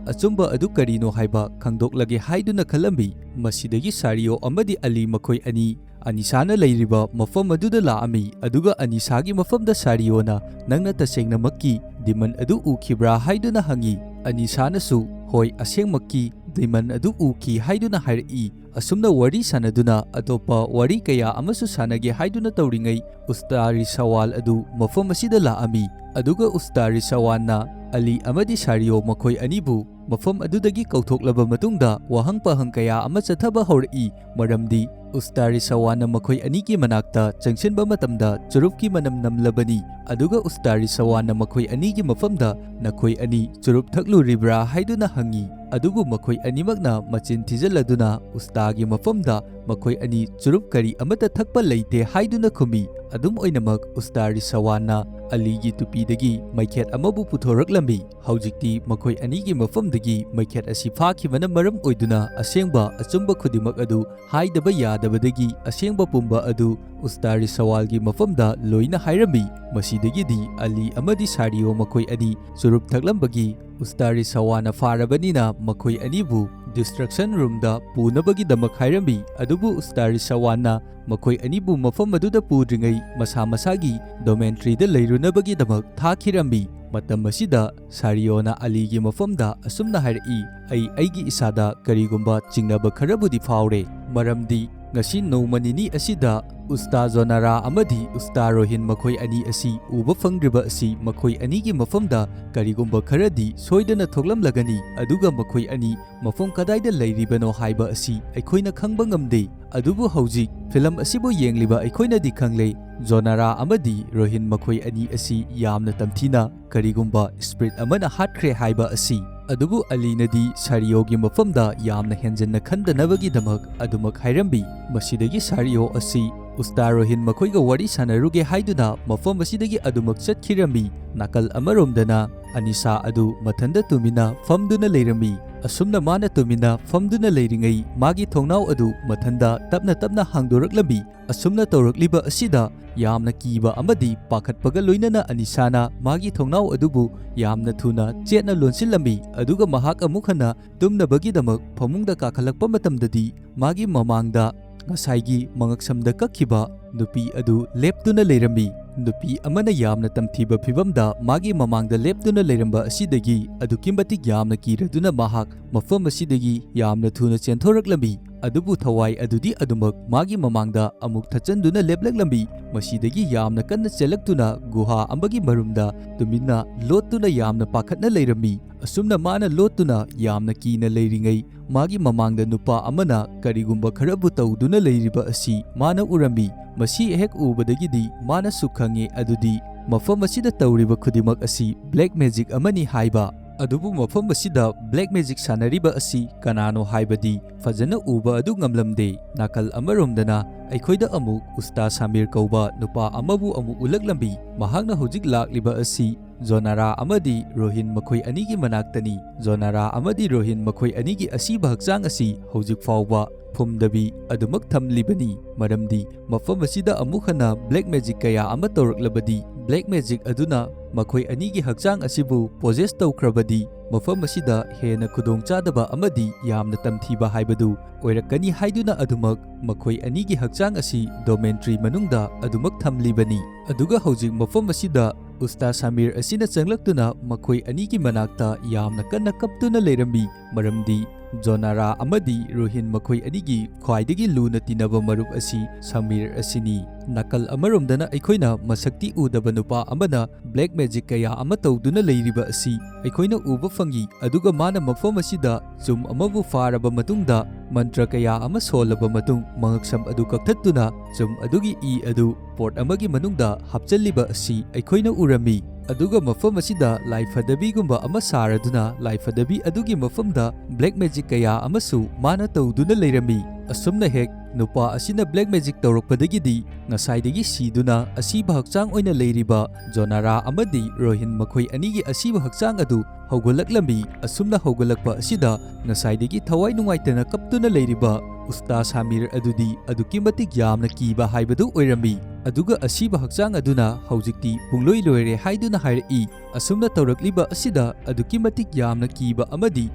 ꯑꯆꯨꯝꯕ ꯑꯗꯨ ꯀꯔꯤꯅꯣ ꯍꯥꯏꯕ ꯈꯪꯗꯣꯛꯂꯒꯦ ꯍꯥꯏꯗꯨꯅ ꯈꯜꯂꯝꯃꯤ꯫ ꯃꯁꯤꯗꯒꯤ ꯁꯥꯔꯤꯌꯣ ꯑꯃꯗꯤ ꯑꯂꯤ ꯃꯈꯣꯏ ꯑꯅꯤ ꯑꯅꯤꯁꯥꯅ ꯂꯩꯔꯤꯕ ꯃꯐꯝ ꯑꯗꯨꯗ ꯂꯥꯛꯑꯝꯃꯤ, ꯑꯗꯨꯒ ꯑꯅꯤꯁꯥꯒꯤ ꯃꯐꯝꯗ ꯁꯥꯔꯤꯌꯣꯅ, "ꯅꯪꯅ ꯇꯁꯦꯡꯅꯃꯛꯀꯤ ꯗꯤꯃꯟ ꯑꯗꯨ ꯎꯈꯤꯕ꯭ꯔꯥ?" ꯍꯥꯏꯗꯨꯅ ꯍꯪꯉꯤ꯫ ꯑꯅꯤꯁꯥꯅꯁꯨ, "ꯍꯣꯏ, ꯑꯁꯦꯡꯃꯛꯀꯤ ꯗꯤꯃꯟ ꯑꯗꯨ ꯎꯈꯤ" ꯍꯥꯏꯗꯨꯅ ꯍꯥꯏꯔꯛꯏ꯫ ꯑꯁꯨꯝꯅ ꯋꯥꯔꯤ ꯁꯥꯟꯅꯗꯨꯅ ꯑꯇꯣꯞꯄ ꯋꯥꯔꯤ ꯀꯌꯥ ꯑꯃꯁꯨ ꯁꯥꯟꯅꯒꯦ ꯍꯥꯏꯗꯨꯅ ꯇꯧꯔꯤꯉꯩ, ꯎꯁꯇꯥ ꯔꯤꯁꯋꯥꯜ ꯑꯗꯨ ꯃꯐꯝ ꯑꯁꯤꯗ ꯂꯥꯛꯑꯝꯃꯤ꯫ ꯑꯗꯨꯒ ꯎꯁꯇꯥ ꯔꯤꯁꯋꯥꯜꯅ ꯑꯂꯤ ꯑꯃꯗꯤ ꯁꯥꯔꯤꯌꯣ ꯃꯈꯣꯏ ꯑꯅꯤꯕꯨ ꯃꯐꯝ ꯑꯗꯨꯗꯒꯤ ꯀꯧꯊꯣꯛꯂꯕ ꯃꯇꯨꯡꯗ ꯋꯥꯍꯪ ꯄꯥꯍꯪ ꯀꯌꯥ ꯑꯃ ꯆꯠꯊꯕ ꯍꯧꯔꯛꯏ, ꯃꯔꯝꯗꯤ ꯎꯁꯇꯥ ꯔꯤꯁꯋꯥꯜꯅ ꯃꯈꯣꯏ ꯑꯅꯤꯒꯤ ꯃꯅꯥꯛꯇ ꯆꯪꯁꯤꯟꯕ ꯃꯇꯝꯗ ꯆꯨꯔꯨꯞꯀꯤ ꯃꯅꯝ ꯅꯝꯂꯕꯅꯤ꯫ ꯑꯗꯨꯒ ꯎꯁꯇꯥ ꯔꯤꯁꯋꯥꯜꯅ ꯃꯈꯣꯏ ꯑꯅꯤꯒꯤ ꯃꯐꯝꯗ, "ꯅꯈꯣꯏ ꯑꯅꯤ ꯆꯨꯔꯨꯞ ꯊꯛꯂꯨꯔꯤꯕ꯭ꯔꯥ?" ꯍꯥꯏꯗꯨꯅ ꯍꯪꯉꯤ꯫ ꯑꯗꯨꯕꯨ ꯃꯈꯣꯏ ꯑꯅꯤꯃꯛꯅ ꯃꯆꯤꯟ ꯊꯤꯖꯤꯜꯂꯗꯨꯅ ꯎꯁꯇꯥꯒꯤ ꯃꯐꯝꯗ ꯃꯈꯣꯏ ꯑꯅꯤ ꯆꯨꯔꯨꯞ ꯀꯔꯤ ꯑꯃꯠꯇ ꯊꯛꯄ ꯂꯩꯇꯦ ꯍꯥꯏꯗꯨꯅ ꯈꯨꯝꯃꯤ꯫ ꯑꯗꯨꯝ ꯑꯣꯏꯅꯃꯛ, ꯎꯁꯇꯥ ꯔꯤꯁꯋꯥꯟꯅ ꯑꯂꯤꯒꯤ ꯇꯨꯄꯤꯗꯒꯤ ꯃꯩꯈꯦꯠ ꯑꯃꯕꯨ ꯄꯨꯊꯣꯔꯛꯂꯝꯃꯤ꯫ ꯍꯧꯖꯤꯛꯇꯤ ꯃꯈꯣꯏ ꯑꯅꯤꯒꯤ ꯃꯐꯝꯗꯒꯤ ꯒꯤ ꯃꯩꯈꯦꯠ ꯑꯁꯤ ꯐꯥꯈꯤꯕꯅ ꯃꯔꯝ ꯑꯣꯏꯗꯨꯅ ꯑꯁꯦꯡꯕ ꯑꯆꯨꯝꯕ ꯈꯨꯗꯤꯡꯃꯛ ꯑꯗꯨ ꯍꯥꯏꯗꯕ ꯌꯥꯗꯕꯗꯒꯤ ꯑꯁꯦꯡꯕ ꯄꯨꯝꯕ ꯑꯗꯨ ꯎꯁꯇꯥ ꯔꯤꯁꯋꯥꯜꯒꯤ ꯃꯐꯝꯗ ꯂꯣꯏꯅ ꯍꯥꯏꯔꯝꯃꯤ꯫ ꯃꯁꯤꯗꯒꯤꯗꯤ ꯑꯂꯤ ꯑꯃꯗꯤ ꯁꯥꯔꯤꯑꯣ ꯃꯈꯣꯏ ꯑꯅꯤ ꯆꯨꯔꯨꯞ ꯊꯛꯂꯝꯕꯒꯤ ꯎꯁꯇꯥ ꯔꯤꯁꯋꯥꯅ ꯐꯥꯔꯕꯅꯤꯅ ꯃꯈꯣꯏ ꯑꯅꯤꯕꯨ ꯗꯤꯁꯇ꯭ꯔꯛꯁꯟ ꯔꯨꯝꯗ ꯄꯨꯅꯕꯒꯤꯗꯃꯛ ꯍꯥꯏꯔꯝꯃꯤ꯫ ꯑꯗꯨꯕꯨ ꯎꯁꯇꯥ ꯔꯤꯁꯋꯥꯟꯅ ꯃꯈꯣꯏ ꯑꯅꯤꯕꯨ ꯃꯐꯝ ꯑꯗꯨꯗ ꯄꯨꯗ꯭ꯔꯤꯉꯩ ꯃꯁꯥ ꯃꯁꯥꯒꯤ ꯗꯣꯃꯦꯟꯇ꯭ꯔꯤꯗ ꯂꯩꯔꯨꯅꯕꯒꯤꯗꯃꯛ ꯊꯥꯈꯤꯔꯝꯃꯤ꯫ ꯃꯇꯝ ꯑꯁꯤꯗ ꯁꯥꯔꯤꯑꯣꯅ ꯑꯂꯤꯒꯤ ꯃꯐꯝꯗ ꯑꯁꯨꯝꯅ ꯍꯥꯏꯔꯛꯏ, "ꯑꯩ ꯑꯩꯒꯤ ꯏꯁꯥꯗ ꯀꯔꯤꯒꯨꯝꯕ ꯆꯤꯡꯅꯕ ꯈꯔꯕꯨꯗꯤ ꯐꯥꯎꯔꯦ, ꯃꯔꯝꯗꯤ ꯉꯁꯤ ꯅꯣꯡꯃ ꯅꯤꯅꯤ ꯑꯁꯤꯗ ꯎꯁꯇꯥ ꯖꯣꯅꯥꯔꯥ ꯑꯃꯗꯤ ꯎꯁꯇꯥ ꯔꯣꯍꯤꯟ ꯃꯈꯣꯏ ꯑꯅꯤ ꯑꯁꯤ ꯎꯕ ꯐꯪꯗ꯭ꯔꯤꯕ ꯑꯁꯤ ꯃꯈꯣꯏ ꯑꯅꯤꯒꯤ ꯃꯐꯝꯗ ꯀꯔꯤꯒꯨꯝꯕ ꯈꯔꯗꯤ ꯁꯣꯏꯗꯅ ꯊꯣꯛꯂꯝꯂꯒꯅꯤ, ꯑꯗꯨꯒ ꯃꯈꯣꯏ ꯑꯅꯤ ꯃꯐꯝ ꯀꯗꯥꯏꯗ ꯂꯩꯔꯤꯕꯅꯣ ꯍꯥꯏꯕ ꯑꯁꯤ ꯑꯩꯈꯣꯏꯅ ꯈꯪꯕ ꯉꯝꯗꯦ꯫ ꯑꯗꯨꯕꯨ ꯍꯧꯖꯤꯛ ꯐꯤꯂꯝ ꯑꯁꯤꯕꯨ ꯌꯦꯡꯂꯤꯕ ꯑꯩꯈꯣꯏꯅꯗꯤ ꯈꯪꯂꯦ, ꯖꯣꯅꯥꯔꯥ ꯑꯃꯗꯤ ꯔꯣꯍꯤꯟ ꯃꯈꯣꯏ ꯑꯅꯤ ꯑꯁꯤ ꯌꯥꯝꯅ ꯇꯝꯊꯤꯅ ꯀꯔꯤꯒꯨꯝꯕ ꯁ꯭ꯄꯤꯔꯤꯠ ꯑꯃꯅ ꯍꯥꯠꯈ꯭ꯔꯦ ꯍꯥꯏꯕ ꯑꯁꯤ꯫ ꯑꯗꯨꯕꯨ ꯑꯂꯤꯅꯗꯤ ꯁꯥꯔꯤꯑꯣꯒꯤ ꯃꯐꯝꯗ ꯌꯥꯝꯅ ꯍꯦꯟꯖꯟꯅ ꯈꯟꯗꯅꯕꯒꯤꯗꯃꯛ ꯑꯗꯨꯃꯛ ꯍꯥꯏꯔꯝꯃꯤ꯫ ꯃꯁꯤꯗꯒꯤ ꯁꯥꯔꯤꯑꯣ ꯑꯁꯤ ꯎꯁꯇꯥ ꯔꯣꯍꯤꯟ ꯃꯈꯣꯏꯒ ꯋꯥꯔꯤ ꯁꯥꯟꯅꯔꯨꯒꯦ ꯍꯥꯏꯗꯨꯅ ꯃꯐꯝ ꯑꯁꯤꯗꯒꯤ ꯑꯗꯨꯃꯛ ꯆꯠꯈꯤꯔꯝꯃꯤ꯫ ꯅꯥꯀꯜ ꯑꯃꯔꯣꯝꯗꯅ ꯑꯅꯤꯁꯥ ꯑꯗꯨ ꯃꯊꯟꯗ ꯇꯨꯃꯤꯟꯅ ꯐꯝꯗꯨꯅ ꯂꯩꯔꯝꯃꯤ꯫ ꯑꯁꯨꯝꯅ ꯃꯥꯅ ꯇꯨꯃꯤꯟꯅ ꯐꯝꯗꯨꯅ ꯂꯩꯔꯤꯉꯩ ꯃꯥꯒꯤ ꯊꯣꯡꯅꯥꯎ ꯑꯗꯨ ꯃꯊꯟꯗ ꯇꯞꯅ ꯇꯞꯅ ꯍꯥꯡꯗꯣꯔꯛꯂꯝꯃꯤ꯫ ꯑꯁꯨꯝꯅ ꯇꯧꯔꯛꯂꯤꯕ ꯑꯁꯤꯗ ꯌꯥꯝꯅ ꯀꯤꯕ ꯑꯃꯗꯤ ꯄꯥꯈꯠꯄꯒ ꯂꯣꯏꯅꯅ ꯑꯅꯤꯁꯥꯅ ꯃꯥꯒꯤ ꯊꯣꯡꯅꯥꯎ ꯑꯗꯨꯕꯨ ꯌꯥꯝꯅ ꯊꯨꯅ ꯆꯦꯠꯅ ꯂꯣꯟꯁꯤꯜꯂꯝꯃꯤ꯫ ꯑꯗꯨꯒ ꯃꯍꯥꯛ ꯑꯃꯨꯛ ꯍꯟꯅ ꯇꯨꯝꯅꯕꯒꯤꯗꯃꯛ ꯐꯃꯨꯡꯗ ꯀꯥꯈꯠꯂꯛꯄ ꯃꯇꯝꯗꯗꯤ ꯃꯥꯒꯤ ꯃꯃꯥꯡꯗ ꯉꯁꯥꯏꯒꯤ ꯃꯉꯛꯁꯝꯗ ꯀꯛꯈꯤꯕ ꯅꯨꯄꯤ ꯑꯗꯨ ꯂꯦꯞꯇꯨꯅ ꯂꯩꯔꯝꯃꯤ꯫ ꯅꯨꯄꯤ ꯑꯃꯅ ꯌꯥꯝꯅ ꯇꯝꯊꯤꯕ ꯐꯤꯚꯝꯗ ꯃꯥꯒꯤ ꯃꯃꯥꯡꯗ ꯂꯦꯞꯇꯨꯅ ꯂꯩꯔꯝꯕ ꯑꯁꯤꯗꯒꯤ ꯑꯗꯨꯛꯀꯤ ꯃꯇꯤꯛ ꯌꯥꯝꯅ ꯀꯤꯔꯗꯨꯅ ꯃꯍꯥꯛ ꯃꯐꯝ ꯑꯁꯤꯗꯒꯤ ꯌꯥꯝꯅ ꯊꯨꯅ ꯆꯦꯟꯊꯣꯔꯛꯂꯝꯃꯤ꯫ ꯑꯗꯨꯕꯨ ꯊꯋꯥꯏ ꯑꯗꯨꯗꯤ ꯑꯗꯨꯃꯛ ꯃꯥꯒꯤ ꯃꯃꯥꯡꯗ ꯑꯃꯨꯛ ꯊꯠꯆꯟꯗꯨꯅ ꯂꯦꯞꯂꯛꯂꯝꯃꯤ꯫ ꯃꯁꯤꯗꯒꯤ ꯌꯥꯝꯅ ꯀꯟꯅ ꯆꯦꯜꯂꯛꯇꯨꯅ ꯒꯨꯍꯥ ꯑꯃꯒꯤ ꯃꯔꯨꯝꯗ ꯇꯨꯃꯤꯟꯅ ꯂꯣꯠꯇꯨꯅ ꯌꯥꯝꯅ ꯄꯥꯈꯠꯅ ꯂꯩꯔꯝꯃꯤ꯫ ꯑꯁꯨꯝꯅ ꯃꯥꯅ ꯂꯣꯠꯇꯨꯅ ꯌꯥꯝꯅ ꯀꯤꯅ ꯂꯩꯔꯤꯉꯩ ꯃꯥꯒꯤ ꯃꯃꯥꯡꯗ ꯅꯨꯄꯥ ꯑꯃꯅ ꯀꯔꯤꯒꯨꯝꯕ ꯈꯔꯕꯨ ꯇꯧꯗꯨꯅ ꯂꯩꯔꯤꯕ ꯑꯁꯤ ꯃꯥꯅ ꯎꯔꯝꯃꯤ꯫ ꯃꯁꯤ ꯍꯦꯛ ꯎꯕꯗꯒꯤꯗꯤ ꯃꯥꯅꯁꯨ ꯈꯪꯉꯦ, ꯑꯗꯨꯗꯤ ꯃꯐꯝ ꯑꯁꯤꯗ ꯇꯧꯔꯤꯕ ꯈꯨꯗꯤꯡꯃꯛ ꯑꯁꯤ ꯕ꯭ꯂꯦꯛ ꯃꯦꯖꯤꯛ ꯑꯃꯅꯤ ꯍꯥꯏꯕ꯫ ꯑꯗꯨꯕꯨ ꯃꯐꯝ ꯑꯁꯤꯗ black magic ꯁꯥꯟꯅꯔꯤꯕ ꯑꯁꯤ ꯀꯅꯥꯅꯣ ꯍꯥꯏꯕꯗꯤ ꯐꯖꯅ ꯎꯕ ꯑꯗꯨ ꯉꯝꯂꯝꯗꯦ꯫ ꯅꯥꯀꯜ ꯑꯃꯔꯣꯝꯗꯅ ꯑꯩꯈꯣꯏꯗ ꯑꯃꯨꯛ ꯎꯁꯇꯥ ꯁꯥꯃꯤꯔ ꯀꯧꯕ ꯅꯨꯄꯥ ꯑꯃꯕꯨ ꯑꯃꯨꯛ ꯎꯠꯂꯛꯂꯝꯃꯤ꯫ ꯃꯍꯥꯛꯅ ꯍꯧꯖꯤꯛ ꯂꯥꯛꯂꯤꯕ ꯑꯁꯤ ꯖꯣꯅꯥꯔꯥ ꯑꯃꯗꯤ ꯔꯣꯍꯤꯟ ꯃꯈꯣꯏ ꯑꯅꯤꯒꯤ ꯃꯅꯥꯛꯇꯅꯤ꯫ ꯖꯣꯅꯥꯔꯥ ꯑꯃꯗꯤ ꯔꯣꯍꯤꯟ ꯃꯈꯣꯏ ꯑꯅꯤꯒꯤ ꯑꯁꯤꯕ ꯍꯛꯆꯥꯡ ꯑꯁꯤ ꯍꯧꯖꯤꯛ ꯐꯥꯎꯕ ꯐꯨꯝꯗꯕꯤ ꯑꯗꯨꯃꯛ ꯊꯝꯂꯤꯕꯅꯤ꯫ ꯃꯔꯝꯗꯤ ꯃꯐꯝ ꯑꯁꯤꯗ ꯑꯃꯨꯛ ꯍꯟꯅ black magic ꯀꯌꯥ ꯑꯃ ꯇꯧꯔꯛꯂꯕꯗꯤ, black magic ꯑꯗꯨꯅ ꯃꯈꯣꯏ ꯑꯅꯤꯒꯤ ꯍꯛꯆꯥꯡ ꯑꯁꯤꯕꯨ possess ꯇꯧꯈ꯭ꯔꯕꯗꯤ, ꯃꯐꯝ ꯑꯁꯤꯗ ꯍꯦꯟꯅ ꯈꯨꯗꯣꯡꯆꯥꯗꯕ ꯑꯃꯗꯤ ꯌꯥꯝꯅ ꯇꯝꯊꯤꯕ ꯍꯥꯏꯕꯗꯨ ꯑꯣꯏꯔꯛꯀꯅꯤ ꯍꯥꯏꯗꯨꯅ ꯑꯗꯨꯃꯛ ꯃꯈꯣꯏ ꯑꯅꯤꯒꯤ ꯍꯛꯆꯥꯡ ꯑꯁꯤ dormitory ꯃꯅꯨꯡꯗ ꯑꯗꯨꯃꯛ ꯊꯝꯂꯤꯕꯅꯤ꯫ ꯑꯗꯨꯒ ꯍꯧꯖꯤꯛ ꯃꯐꯝ ꯑꯁꯤꯗ ꯎꯁꯇꯥ ꯁꯥꯃꯤꯔ ꯑꯁꯤꯅ ꯆꯪꯂꯛꯇꯨꯅ ꯃꯈꯣꯏ ꯑꯅꯤꯒꯤ ꯃꯅꯥꯛꯇ ꯌꯥꯝꯅ ꯀꯟꯅ ꯀꯞꯇꯨꯅ ꯂꯩꯔꯝꯃꯤ꯫ ꯃꯔꯝꯗꯤ ꯖꯣꯅꯥꯔꯥ ꯑꯃꯗꯤ ꯔꯣꯍꯤꯟ ꯃꯈꯣꯏ ꯑꯅꯤꯒꯤ ꯈ꯭ꯋꯥꯏꯗꯒꯤ ꯂꯨꯅ ꯇꯤꯟꯅꯕ ꯃꯔꯨꯞ ꯑꯁꯤ ꯁꯃꯤꯔ ꯑꯁꯤꯅꯤ꯫ ꯅꯥꯀꯜ ꯑꯃꯔꯣꯝꯗꯅ ꯑꯩꯈꯣꯏꯅ ꯃꯁꯛꯇꯤ ꯎꯗꯕ ꯅꯨꯄꯥ ꯑꯃꯅ black magic ꯀꯌꯥ ꯑꯃ ꯇꯧꯗꯨꯅ ꯂꯩꯔꯤꯕ ꯑꯁꯤ ꯑꯩꯈꯣꯏꯅ ꯎꯕ ꯐꯪꯏ꯫ ꯑꯗꯨꯒ ꯃꯥꯅ ꯃꯐꯝ ꯑꯁꯤꯗ ꯆꯨꯝ ꯑꯃꯕꯨ ꯐꯥꯔꯕ ꯃꯇꯨꯡꯗ ꯃꯟꯇ꯭ꯔ ꯀꯌꯥ ꯑꯃ ꯁꯣꯜꯂꯕ ꯃꯇꯨꯡ ꯃꯉꯛꯁꯝ ꯑꯗꯨ ꯀꯛꯊꯠꯇꯨꯅ ꯆꯨꯝ ꯑꯗꯨꯒꯤ ꯏ ꯑꯗꯨ pot ꯑꯃꯒꯤ ꯃꯅꯨꯡꯗ ꯍꯥꯞꯆꯜꯂꯤꯕ ꯑꯁꯤ ꯑꯩꯈꯣꯏꯅ ꯎꯔꯝꯃꯤ꯫ ꯑꯗꯨꯒ ꯃꯐꯝ ꯑꯁꯤꯗ ꯂꯥꯏꯐꯗꯕꯤꯒꯨꯝꯕ ꯑꯃ ꯁꯥꯔꯗꯨꯅ ꯂꯥꯏꯐꯗꯕꯤ ꯑꯗꯨꯒꯤ ꯃꯐꯝꯗ black magic ꯀꯌꯥ ꯑꯃꯁꯨ ꯃꯥꯅ ꯇꯧꯗꯨꯅ ꯂꯩꯔꯝꯃꯤ꯫ ꯑꯁꯨꯝꯅ ꯍꯦꯛ ꯅꯨꯄꯥ ꯑꯁꯤꯅ black magic ꯇꯧꯔꯛꯄꯗꯒꯤꯗꯤ ꯉꯁꯥꯏꯗꯒꯤ ꯁꯤꯗꯨꯅ ꯑꯁꯤꯕ ꯍꯛꯆꯥꯡ ꯑꯣꯏꯅ ꯂꯩꯔꯤꯕ ꯖꯣꯅꯥꯔꯥ ꯑꯃꯗꯤ ꯔꯣꯍꯤꯟ ꯃꯈꯣꯏ ꯑꯅꯤꯒꯤ ꯑꯁꯤꯕ ꯍꯛꯆꯥꯡ ꯑꯗꯨ ꯍꯧꯒꯠꯂꯛꯂꯝꯃꯤ꯫ ꯑꯁꯨꯝꯅ ꯍꯧꯒꯠꯂꯛꯄ ꯑꯁꯤꯗ ꯉꯁꯥꯏꯗꯒꯤ ꯊꯋꯥꯏ ꯅꯨꯡꯉꯥꯏꯇꯅ ꯀꯞꯇꯨꯅ ꯂꯩꯔꯤꯕ ꯎꯁꯇꯥ ꯁꯥꯃꯤꯔ ꯑꯗꯨꯗꯤ ꯑꯗꯨꯛꯀꯤ ꯃꯇꯤꯛ ꯌꯥꯝꯅ ꯀꯤꯕ ꯍꯥꯏꯕꯗꯨ ꯑꯣꯏꯔꯝꯃꯤ꯫ ꯑꯗꯨꯒ ꯑꯁꯤꯕ ꯍꯛꯆꯥꯡ ꯑꯗꯨꯅ ꯍꯧꯖꯤꯛꯇꯤ ꯄꯨꯡꯂꯣꯏ ꯂꯣꯏꯔꯦ ꯍꯥꯏꯗꯨꯅ ꯍꯥꯏꯔꯛꯏ꯫ ꯑꯁꯨꯝꯅ ꯇꯧꯔꯛꯂꯤꯕ ꯑꯁꯤꯗ ꯑꯗꯨꯛꯀꯤ ꯃꯇꯤꯛ ꯌꯥꯝꯅ ꯀꯤꯕ ꯑꯃꯗꯤ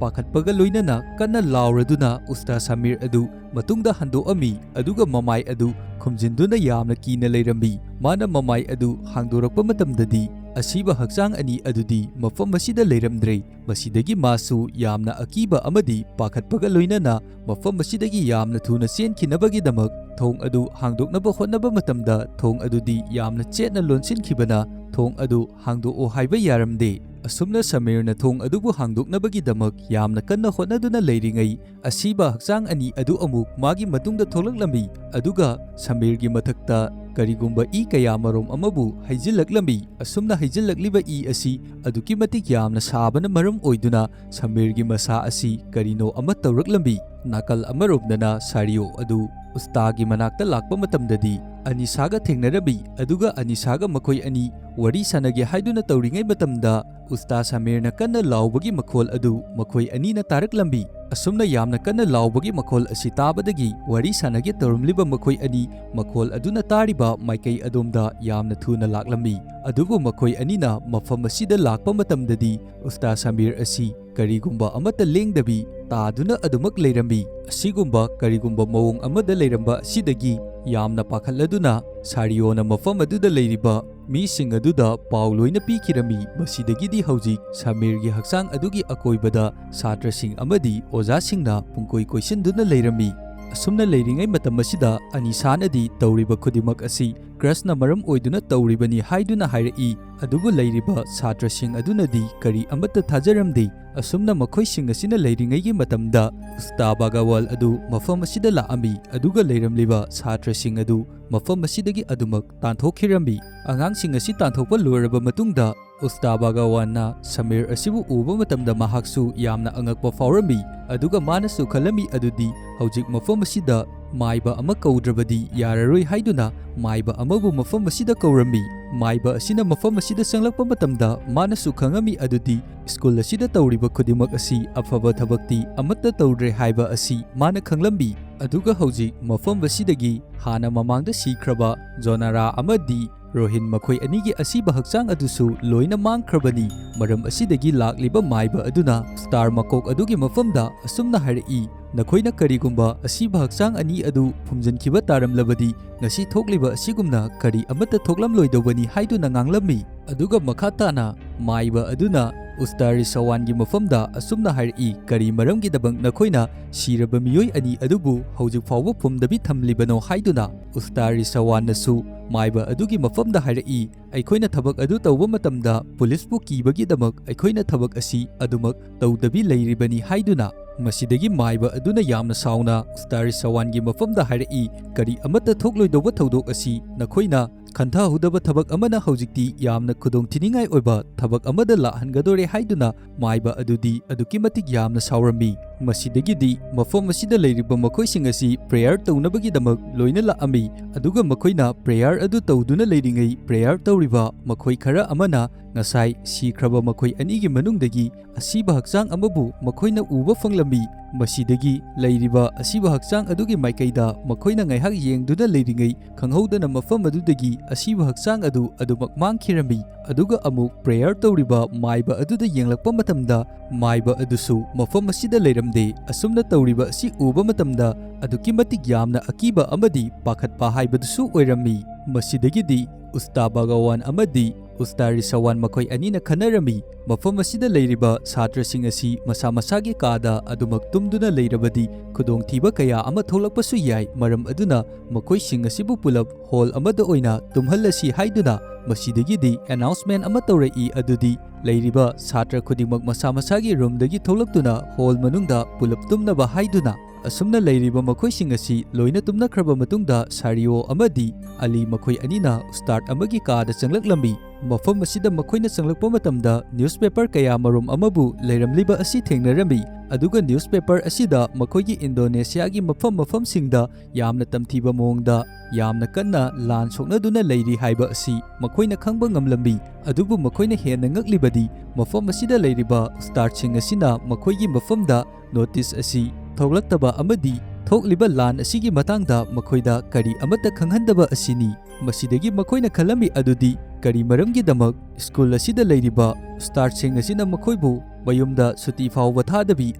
ꯄꯥꯈꯠꯄꯒ ꯂꯣꯏꯅꯅ ꯀꯟꯅ ꯂꯥꯎꯔꯗꯨꯅ ꯎꯁꯇꯥ ꯁꯥꯃꯤꯔ ꯑꯗꯨ ꯃꯇꯨꯡꯗ ꯍꯟꯗꯣꯛꯑꯝꯃꯤ꯫ ꯑꯗꯨꯒ ꯃꯃꯥꯏ ꯑꯗꯨ ꯈꯨꯝꯖꯤꯟꯗꯨꯅ ꯌꯥꯝꯅ ꯀꯤꯅ ꯂꯩꯔꯝꯃꯤ꯫ ꯃꯥꯅ ꯃꯃꯥꯏ ꯑꯗꯨ ꯍꯥꯡꯗꯣꯔꯛꯄ ꯃꯇꯝꯗꯗꯤ ꯑꯁꯤꯕ ꯍꯛꯆꯥꯡ ꯑꯅꯤ ꯑꯗꯨꯗꯤ ꯃꯐꯝ ꯑꯁꯤꯗ ꯂꯩꯔꯝꯗ꯭ꯔꯦ꯫ ꯃꯁꯤꯗꯒꯤ ꯃꯥꯁꯨ ꯌꯥꯝꯅ ꯑꯀꯤꯕ ꯑꯃꯗꯤ ꯄꯥꯈꯠꯄꯒ ꯂꯣꯏꯅꯅ ꯃꯐꯝ ꯑꯁꯤꯗꯒꯤ ꯌꯥꯝꯅ ꯊꯨꯅ ꯆꯦꯟꯈꯤꯅꯕꯒꯤꯗꯃꯛ ꯊꯣꯡ ꯑꯗꯨ ꯍꯥꯡꯗꯣꯛꯅꯕ ꯍꯣꯠꯅꯕ ꯃꯇꯝꯗ, ꯊꯣꯡ ꯑꯗꯨꯗꯤ ꯌꯥꯝꯅ ꯆꯦꯠꯅ ꯂꯣꯟꯁꯤꯟꯈꯤꯕꯅ ꯊꯣꯡ ꯑꯗꯨ ꯍꯥꯡꯗꯣꯛꯑꯣ ꯍꯥꯏꯕ ꯌꯥꯔꯝꯗꯦ꯫ ꯑꯁꯨꯝꯅ ꯁꯃꯤꯔꯅ ꯊꯣꯡ ꯑꯗꯨꯕꯨ ꯍꯥꯡꯗꯣꯛꯅꯕꯒꯤꯗꯃꯛ ꯌꯥꯝꯅ ꯀꯟꯅ ꯍꯣꯠꯅꯗꯨꯅ ꯂꯩꯔꯤꯉꯩ, ꯑꯁꯤꯕ ꯍꯛꯆꯥꯡ ꯑꯅꯤ ꯑꯗꯨ ꯑꯃꯨꯛ ꯃꯥꯒꯤ ꯃꯇꯨꯡꯗ ꯊꯣꯛꯂꯛꯂꯝꯃꯤ, ꯑꯗꯨꯒ ꯁꯃꯤꯔꯒꯤ ꯃꯊꯛꯇ ꯀꯔꯤꯒꯨꯝꯕ ꯏ ꯀꯌꯥ ꯃꯔꯨꯝ ꯑꯃꯕꯨ ꯍꯩꯖꯤꯜꯂꯛꯂꯝꯃꯤ꯫ ꯑꯁꯨꯝꯅ ꯍꯩꯖꯤꯜꯂꯛꯂꯤꯕ ꯏ ꯑꯁꯤ ꯑꯗꯨꯛꯀꯤ ꯃꯇꯤꯛ ꯌꯥꯝꯅ ꯁꯥꯕꯅ ꯃꯔꯝ ꯑꯣꯏꯗꯨꯅ ꯁꯃꯤꯔꯒꯤ ꯃꯁꯥ ꯑꯁꯤ ꯀꯔꯤꯅꯣ ꯑꯃ ꯇꯧꯔꯛꯂꯝꯃꯤ꯫ ꯅꯥꯀꯜ ꯑꯃꯔꯣꯝꯗꯅ ꯁꯥꯔꯤꯑꯣ ꯑꯗꯨ ꯎꯁꯇꯥꯒꯤ ꯃꯅꯥꯛꯇ ꯂꯥꯛꯄ ꯃꯇꯝꯗꯗꯤ ꯑꯅꯤꯁꯥꯒ ꯊꯦꯡꯅꯔꯝꯃꯤ, ꯑꯗꯨꯒ ꯑꯅꯤꯁꯥꯒ ꯃꯈꯣꯏ ꯑꯅꯤ ꯋꯥꯔꯤ ꯁꯥꯟꯅꯒꯦ ꯍꯥꯏꯗꯨꯅ ꯇꯧꯔꯤꯉꯩ ꯃꯇꯝꯗ ꯎꯁꯇꯥ ꯁꯃꯤꯔꯅ ꯀꯟꯅ ꯂꯥꯎꯕꯒꯤ ꯃꯈꯣꯜ ꯑꯗꯨ ꯃꯈꯣꯏ ꯑꯅꯤꯅ ꯇꯥꯔꯛꯂꯝꯃꯤ꯫ ꯑꯁꯨꯝꯅ ꯌꯥꯝꯅ ꯀꯟꯅ ꯂꯥꯎꯕꯒꯤ ꯃꯈꯣꯜ ꯑꯁꯤ ꯇꯥꯕꯗꯒꯤ ꯋꯥꯔꯤ ꯁꯥꯟꯅꯒꯦ ꯇꯧꯔꯝꯂꯤꯕ ꯃꯈꯣꯏ ꯑꯅꯤ ꯃꯈꯣꯜ ꯑꯗꯨꯅ ꯇꯥꯔꯤꯕ ꯃꯥꯏꯀꯩ ꯑꯗꯣꯝꯗ ꯌꯥꯝꯅ ꯊꯨꯅ ꯂꯥꯛꯂꯝꯃꯤ꯫ ꯑꯗꯨꯕꯨ ꯃꯈꯣꯏ ꯑꯅꯤꯅ ꯃꯐꯝ ꯑꯁꯤꯗ ꯂꯥꯛꯄ ꯃꯇꯝꯗꯗꯤ ꯎꯁꯇꯥ ꯁꯃꯤꯔ ꯑꯁꯤ ꯀꯔꯤꯒꯨꯝꯕ ꯑꯃꯠꯇ ꯂꯦꯡꯗꯕꯤ ꯇꯥꯗꯨꯅ ꯑꯗꯨꯃꯛ ꯂꯩꯔꯝꯃꯤ꯫ ꯑꯁꯤꯒꯨꯝꯕ ꯀꯔꯤꯒꯨꯝꯕ ꯃꯑꯣꯡ ꯑꯃꯗ ꯂꯩꯔꯝꯕ ꯑꯁꯤꯗꯒꯤ ꯌꯥꯝꯅ ꯄꯥꯈꯠꯂꯗꯨꯅ ꯁꯥꯔꯤꯑꯣꯅ ꯃꯐꯝ ꯑꯗꯨꯗ ꯂꯩꯔꯤꯕ ꯃꯤꯁꯤꯡ ꯑꯗꯨꯗ ꯄꯥꯎ ꯂꯣꯏꯅ ꯄꯤꯈꯤꯔꯝꯃꯤ꯫ ꯃꯁꯤꯗꯒꯤꯗꯤ ꯍꯧꯖꯤꯛ ꯁꯃꯤꯔꯒꯤ ꯍꯛꯆꯥꯡ ꯑꯗꯨꯒꯤ ꯑꯀꯣꯏꯕꯗ ꯁꯥꯇ꯭ꯔꯁꯤꯡ ꯑꯃꯗꯤ ꯑꯣꯖꯥꯁꯤꯡꯅ ꯄꯨꯡꯀꯣꯏ ꯀꯣꯏꯁꯤꯟꯗꯨꯅ ꯂꯩꯔꯝꯃꯤ꯫ ꯑꯁꯨꯝꯅ ꯂꯩꯔꯤꯉꯩ ꯃꯇꯝ ꯑꯁꯤꯗ ꯑꯅꯤꯁꯥꯅꯗꯤ ꯇꯧꯔꯤꯕ ꯈꯨꯗꯤꯡꯃꯛ ꯑꯁꯤ ꯀ꯭ꯔꯁꯅ ꯃꯔꯝ ꯑꯣꯏꯗꯨꯅ ꯇꯧꯔꯤꯕꯅꯤ ꯍꯥꯏꯗꯨꯅ ꯍꯥꯏꯔꯛꯏ꯫ ꯑꯗꯨꯕꯨ ꯂꯩꯔꯤꯕ ꯁꯥꯇ꯭ꯔꯁꯤꯡ ꯑꯗꯨꯅꯗꯤ ꯀꯔꯤ ꯑꯃꯠꯇ ꯊꯥꯖꯔꯝꯗꯦ꯫ ꯑꯁꯨꯝꯅ ꯃꯈꯣꯏꯁꯤꯡ ꯑꯁꯤꯅ ꯂꯩꯔꯤꯉꯩꯒꯤ ꯃꯇꯝꯗ ꯎꯁꯇꯥ ꯕꯥꯒꯋꯥꯜ ꯑꯗꯨ ꯃꯐꯝ ꯑꯁꯤꯗ ꯂꯥꯛꯑꯝꯃꯤ, ꯑꯗꯨꯒ ꯂꯩꯔꯝꯂꯤꯕ ꯁꯥꯇ꯭ꯔꯁꯤꯡ ꯑꯗꯨ ꯃꯐꯝ ꯑꯁꯤꯗꯒꯤ ꯑꯗꯨꯃꯛ ꯇꯥꯟꯊꯣꯛꯈꯤꯔꯝꯃꯤ꯫ ꯑꯉꯥꯡꯁꯤꯡ ꯑꯁꯤ ꯇꯥꯟꯊꯣꯛꯄ ꯂꯣꯏꯔꯕ ꯃꯇꯨꯡꯗ ꯎꯁꯇꯥ ꯕꯥꯒꯋꯥꯟꯅ ꯁꯃꯤꯔ ꯑꯁꯤꯕꯨ ꯎꯕ ꯃꯇꯝꯗ ꯃꯍꯥꯛꯁꯨ ꯌꯥꯝꯅ ꯑꯉꯛꯄ ꯐꯥꯎꯔꯝꯃꯤ, ꯑꯗꯨꯒ ꯃꯥꯅꯁꯨ ꯈꯜꯂꯝꯃꯤ ꯑꯗꯨꯗꯤ ꯍꯧꯖꯤꯛ ꯃꯐꯝ ꯑꯁꯤꯗ ꯃꯥꯏꯕ ꯑꯃ ꯀꯧꯗ꯭ꯔꯕꯗꯤ ꯌꯥꯔꯔꯣꯏ ꯍꯥꯏꯗꯨꯅ ꯃꯥꯏꯕ ꯑꯃꯕꯨ ꯃꯐꯝ ꯑꯁꯤꯗ ꯀꯧꯔꯝꯃꯤ꯫ ꯃꯥꯏꯕ ꯑꯁꯤꯅ ꯃꯐꯝ ꯑꯁꯤꯗ ꯆꯪꯂꯛꯄ ꯃꯇꯝꯗ ꯃꯥꯅꯁꯨ ꯈꯪꯉꯝꯃꯤ ꯑꯗꯨꯗꯤ ꯁ꯭ꯀꯨꯜ ꯑꯁꯤꯗ ꯇꯧꯔꯤꯕ ꯈꯨꯗꯤꯡꯃꯛ ꯑꯁꯤ ꯑꯐꯕ ꯊꯕꯛꯇꯤ ꯑꯃꯠꯇ ꯇꯧꯗ꯭ꯔꯦ ꯍꯥꯏꯕ ꯑꯁꯤ ꯃꯥꯅ ꯈꯪꯂꯝꯃꯤ꯫ ꯑꯗꯨꯒ ꯍꯧꯖꯤꯛ ꯃꯐꯝ ꯑꯁꯤꯗꯒꯤ ꯍꯥꯟꯅ ꯃꯃꯥꯡꯗ ꯁꯤꯈ꯭ꯔꯕ ꯖꯣꯅꯥꯔꯥ ꯑꯃꯗꯤ ꯔꯣꯍꯤꯟ ꯃꯈꯣꯏ ꯑꯅꯤꯒꯤ ꯑꯁꯤꯕ ꯍꯛꯆꯥꯡ ꯑꯗꯨꯁꯨ ꯂꯣꯏꯅ ꯃꯥꯡꯈ꯭ꯔꯕꯅꯤ꯫ ꯃꯔꯝ ꯑꯁꯤꯗꯒꯤ ꯂꯥꯛꯂꯤꯕ ꯃꯥꯏꯕ ꯑꯗꯨꯅ ꯁ꯭ꯇꯥꯔ ꯃꯀꯣꯛ ꯑꯗꯨꯒꯤ ꯃꯐꯝꯗ ꯑꯁꯨꯝꯅ ꯍꯥꯏꯔꯛꯏ, "ꯅꯈꯣꯏꯅ ꯀꯔꯤꯒꯨꯝꯕ ꯑꯁꯤꯕ ꯍꯛꯆꯥꯡ ꯑꯅꯤ ꯑꯗꯨ ꯐꯨꯝꯖꯤꯟꯈꯤꯕ ꯇꯥꯔꯝꯂꯕꯗꯤ ꯉꯁꯤ ꯊꯣꯛꯂꯤꯕ ꯑꯁꯤꯒꯨꯝꯅ ꯀꯔꯤ ꯑꯃꯠꯇ ꯊꯣꯛꯂꯝꯂꯣꯏꯗꯧꯕꯅꯤ" ꯍꯥꯏꯗꯨꯅ ꯉꯥꯡꯂꯝꯃꯤ꯫ ꯑꯗꯨꯒ ꯃꯈꯥ ꯇꯥꯅ ꯃꯥꯏꯕ ꯑꯗꯨꯅ ꯎꯁꯇꯥ ꯔꯤꯁꯋꯥꯟꯒꯤ ꯃꯐꯝꯗ ꯑꯁꯨꯝꯅ ꯍꯥꯏꯔꯛꯏ, "ꯀꯔꯤ ꯃꯔꯝꯒꯤꯗꯃꯛ ꯅꯈꯣꯏꯅ ꯁꯤꯔꯕ ꯃꯤꯑꯣꯏ ꯑꯅꯤ ꯑꯗꯨꯕꯨ ꯍꯧꯖꯤꯛ ꯐꯥꯎꯕ ꯐꯨꯝꯗꯕꯤ ꯊꯝꯂꯤꯕꯅꯣ?" ꯍꯥꯏꯗꯨꯅ꯫ ꯎꯁꯇꯥ ꯔꯤꯁꯋꯥꯟꯅꯁꯨ ꯃꯥꯏꯕ ꯑꯗꯨꯒꯤ ꯃꯐꯝꯗ ꯍꯥꯏꯔꯛꯏ, "ꯑꯩꯈꯣꯏꯅ ꯊꯕꯛ ꯑꯗꯨ ꯇꯧꯕ ꯃꯇꯝꯗ ꯄꯨꯂꯤꯁꯄꯨ ꯀꯤꯕꯒꯤꯗꯃꯛ ꯑꯩꯈꯣꯏꯅ ꯊꯕꯛ ꯑꯁꯤ ꯑꯗꯨꯃꯛ ꯇꯧꯗꯕꯤ ꯂꯩꯔꯤꯕꯅꯤ" ꯍꯥꯏꯗꯨꯅ꯫ ꯃꯁꯤꯗꯒꯤ ꯃꯥꯏꯕ ꯑꯗꯨꯅ ꯌꯥꯝꯅ ꯁꯥꯎꯅ ꯎꯁꯇꯥ ꯔꯤꯁꯋꯥꯟꯒꯤ ꯃꯐꯝꯗ ꯍꯥꯏꯔꯛꯏ, "ꯀꯔꯤ ꯑꯃꯠꯇ ꯊꯣꯛꯂꯣꯏꯗꯧꯕ ꯊꯧꯗꯣꯛ ꯑꯁꯤ ꯅꯈꯣꯏꯅ ꯈꯟꯊꯍꯧꯗꯕ ꯊꯕꯛ ꯑꯃꯅ ꯍꯧꯖꯤꯛꯇꯤ ꯌꯥꯝꯅ ꯈꯨꯗꯣꯡꯊꯤꯅꯤꯡꯉꯥꯏ ꯑꯣꯏꯕ ꯊꯕꯛ ꯑꯃꯗ ꯂꯥꯛꯍꯟꯒꯗꯣꯔꯦ" ꯍꯥꯏꯗꯨꯅ ꯃꯥꯏꯕ ꯑꯗꯨꯗꯤ ꯑꯗꯨꯛꯀꯤ ꯃꯇꯤꯛ ꯌꯥꯝꯅ ꯁꯥꯎꯔꯝꯃꯤ꯫ ꯃꯁꯤꯗꯒꯤꯗꯤ ꯃꯐꯝ ꯑꯁꯤꯗ ꯂꯩꯔꯤꯕ ꯃꯈꯣꯏꯁꯤꯡ ꯑꯁꯤ ꯄ꯭ꯔꯦꯌꯔ ꯇꯧꯅꯕꯒꯤꯗꯃꯛ ꯂꯣꯏꯅ ꯂꯥꯛꯑꯝꯃꯤ, ꯑꯗꯨꯒ ꯃꯈꯣꯏꯅ ꯄ꯭ꯔꯦꯌꯔ ꯑꯗꯨ ꯇꯧꯗꯨꯅ ꯂꯩꯔꯤꯉꯩ, ꯄ꯭ꯔꯦꯌꯔ ꯇꯧꯔꯤꯕ ꯃꯈꯣꯏ ꯈꯔ ꯑꯃꯅ ꯉꯁꯥꯏ ꯁꯤꯈ꯭ꯔꯕ ꯃꯈꯣꯏ ꯑꯅꯤꯒꯤ ꯃꯅꯨꯡꯗꯒꯤ ꯑꯁꯤꯕ ꯍꯛꯆꯥꯡ ꯑꯃꯕꯨ ꯃꯈꯣꯏꯅ ꯎꯕ ꯐꯪꯂꯝꯃꯤ꯫ ꯃꯁꯤꯗꯒꯤ ꯂꯩꯔꯤꯕ ꯑꯁꯤꯕ ꯍꯛꯆꯥꯡ ꯑꯗꯨꯒꯤ ꯃꯥꯏꯀꯩꯗ ꯃꯈꯣꯏꯅ ꯉꯥꯏꯍꯥꯛ ꯌꯦꯡꯗꯨꯅ ꯂꯩꯔꯤꯉꯩ, ꯈꯪꯍꯧꯗꯅ ꯃꯐꯝ ꯑꯗꯨꯗꯒꯤ ꯑꯁꯤꯕ ꯍꯛꯆꯥꯡ ꯑꯗꯨ ꯑꯗꯨꯃꯛ ꯃꯥꯡꯈꯤꯔꯝꯃꯤ꯫ ꯑꯗꯨꯒ ꯑꯃꯨꯛ ꯄ꯭ꯔꯦꯌꯔ ꯇꯧꯔꯤꯕ ꯃꯥꯏꯕ ꯑꯗꯨꯗ ꯌꯦꯡꯂꯛꯄ ꯃꯇꯝꯗ, ꯃꯥꯏꯕ ꯑꯗꯨꯁꯨ ꯃꯐꯝ ꯑꯁꯤꯗ ꯂꯩꯔꯝꯗꯦ꯫ ꯑꯁꯨꯝꯅ ꯇꯧꯔꯤꯕ ꯑꯁꯤ ꯎꯕ ꯃꯇꯝꯗ ꯑꯗꯨꯛꯀꯤ ꯃꯇꯤꯛ ꯌꯥꯝꯅ ꯑꯀꯤꯕ ꯑꯃꯗꯤ ꯄꯥꯈꯠꯄ ꯍꯥꯏꯕꯗꯨꯁꯨ ꯑꯣꯏꯔꯝꯃꯤ꯫ ꯃꯁꯤꯗꯒꯤꯗꯤ ꯎꯁꯇꯥ ꯕꯒꯋꯥꯟ ꯑꯃꯗꯤ ꯎꯁꯇꯥ ꯔꯤꯁꯋꯥꯟ ꯃꯈꯣꯏ ꯑꯅꯤꯅ ꯈꯟꯅꯔꯝꯃꯤ, ꯃꯐꯝ ꯑꯁꯤꯗ ꯂꯩꯔꯤꯕ ꯁꯥꯇ꯭ꯔꯁꯤꯡ ꯑꯁꯤ ꯃꯁꯥ ꯃꯁꯥꯒꯤ ꯀꯥꯗ ꯑꯗꯨꯃꯛ ꯇꯨꯝꯗꯨꯅ ꯂꯩꯔꯕꯗꯤ ꯈꯨꯗꯣꯡꯊꯤꯕ ꯀꯌꯥ ꯑꯃ ꯊꯣꯛꯂꯛꯄꯁꯨ ꯌꯥꯏ, ꯃꯔꯝ ꯑꯗꯨꯅ ꯃꯈꯣꯏꯁꯤꯡ ꯑꯁꯤꯕꯨ ꯄꯨꯂꯞ ꯍꯣꯜ ꯑꯃꯗ ꯑꯣꯏꯅ ꯇꯨꯝꯍꯜꯂꯁꯤ ꯍꯥꯏꯗꯨꯅ꯫ ꯃꯁꯤꯗꯒꯤꯗꯤ ꯑꯦꯅꯥꯎꯟꯁꯃꯦꯟ ꯑꯃ ꯇꯧꯔꯛꯏ, ꯑꯗꯨꯗꯤ ꯂꯩꯔꯤꯕ ꯁꯥꯇ꯭ꯔ ꯈꯨꯗꯤꯡꯃꯛ ꯃꯁꯥ ꯃꯁꯥꯒꯤ ꯔꯨꯝꯗꯒꯤ ꯊꯣꯛꯂꯛꯇꯨꯅ ꯍꯣꯜ ꯃꯅꯨꯡꯗ ꯄꯨꯂꯞ ꯇꯨꯝꯅꯕ ꯍꯥꯏꯗꯨꯅ꯫ ꯑꯁꯨꯝꯅ ꯂꯩꯔꯤꯕ ꯃꯈꯣꯏꯁꯤꯡ ꯑꯁꯤ ꯂꯣꯏꯅ ꯇꯨꯝꯅꯈ꯭ꯔꯕ ꯃꯇꯨꯡꯗ, ꯁꯥꯔꯤꯑꯣ ꯑꯃꯗꯤ ꯑꯂꯤ ꯃꯈꯣꯏ ꯑꯅꯤꯅ ꯎꯁꯇꯥꯗ ꯑꯃꯒꯤ ꯀꯥꯗ ꯆꯪꯂꯛꯂꯝꯃꯤ꯫ ꯃꯐꯝ ꯑꯁꯤꯗ ꯃꯈꯣꯏꯅ ꯆꯪꯂꯛꯄ ꯃꯇꯝꯗ ꯅ꯭ꯌꯨꯁꯄꯦꯄꯔ ꯀꯌꯥꯃꯔꯨꯝ ꯑꯃꯕꯨ ꯂꯩꯔꯝꯂꯤꯕ ꯑꯁꯤ ꯊꯦꯡꯅꯔꯝꯃꯤ, ꯑꯗꯨꯒ ꯅ꯭ꯌꯨꯁꯄꯦꯄꯔ ꯑꯁꯤꯗ ꯃꯈꯣꯏꯒꯤ ꯏꯟꯗꯣꯅꯦꯁꯤꯌꯥꯒꯤ ꯃꯐꯝ ꯃꯐꯝꯁꯤꯡꯗ ꯌꯥꯝꯅ ꯇꯝꯊꯤꯕ ꯃꯑꯣꯡꯗ ꯌꯥꯝꯅ ꯀꯟꯅ ꯂꯥꯟ ꯁꯣꯛꯅꯗꯨꯅ ꯂꯩꯔꯤ ꯍꯥꯏꯕ ꯑꯁꯤ ꯃꯈꯣꯏꯅ ꯈꯪꯕ ꯉꯝꯂꯝꯃꯤ꯫ ꯑꯗꯨꯕꯨ ꯃꯈꯣꯏꯅ ꯍꯦꯟꯅ ꯉꯛꯂꯤꯕꯗꯤ, ꯃꯐꯝ ꯑꯁꯤꯗ ꯂꯩꯔꯤꯕ ꯎꯁꯇꯥꯗꯁꯤꯡ ꯑꯁꯤꯅ ꯃꯈꯣꯏꯒꯤ ꯃꯐꯝꯗ ꯅꯣꯇꯤꯁ ꯑꯁꯤ ꯊꯣꯛꯂꯛꯇꯕ ꯑꯃꯗꯤ ꯊꯣꯛꯂꯤꯕ ꯂꯥꯟ ꯑꯁꯤꯒꯤ ꯃꯇꯥꯡꯗ ꯃꯈꯣꯏꯗ ꯀꯔꯤ ꯑꯃꯠꯇ ꯈꯪꯍꯟꯗꯕ ꯑꯁꯤꯅꯤ꯫ ꯃꯁꯤꯗꯒꯤ ꯃꯈꯣꯏꯅ ꯈꯜꯂꯝꯃꯤ ꯑꯗꯨꯗꯤ, ꯀꯔꯤ ꯃꯔꯝꯒꯤꯗꯃꯛ ꯁ꯭ꯀꯨꯜ ꯑꯁꯤꯗ ꯂꯩꯔꯤꯕ ꯎꯁꯇꯥꯗꯁꯤꯡ ꯑꯁꯤꯅ ꯃꯈꯣꯏꯕꯨ ꯃꯌꯨꯝꯗ ꯁꯨꯇꯤ ꯐꯥꯎꯕ ꯊꯥꯗꯕꯤ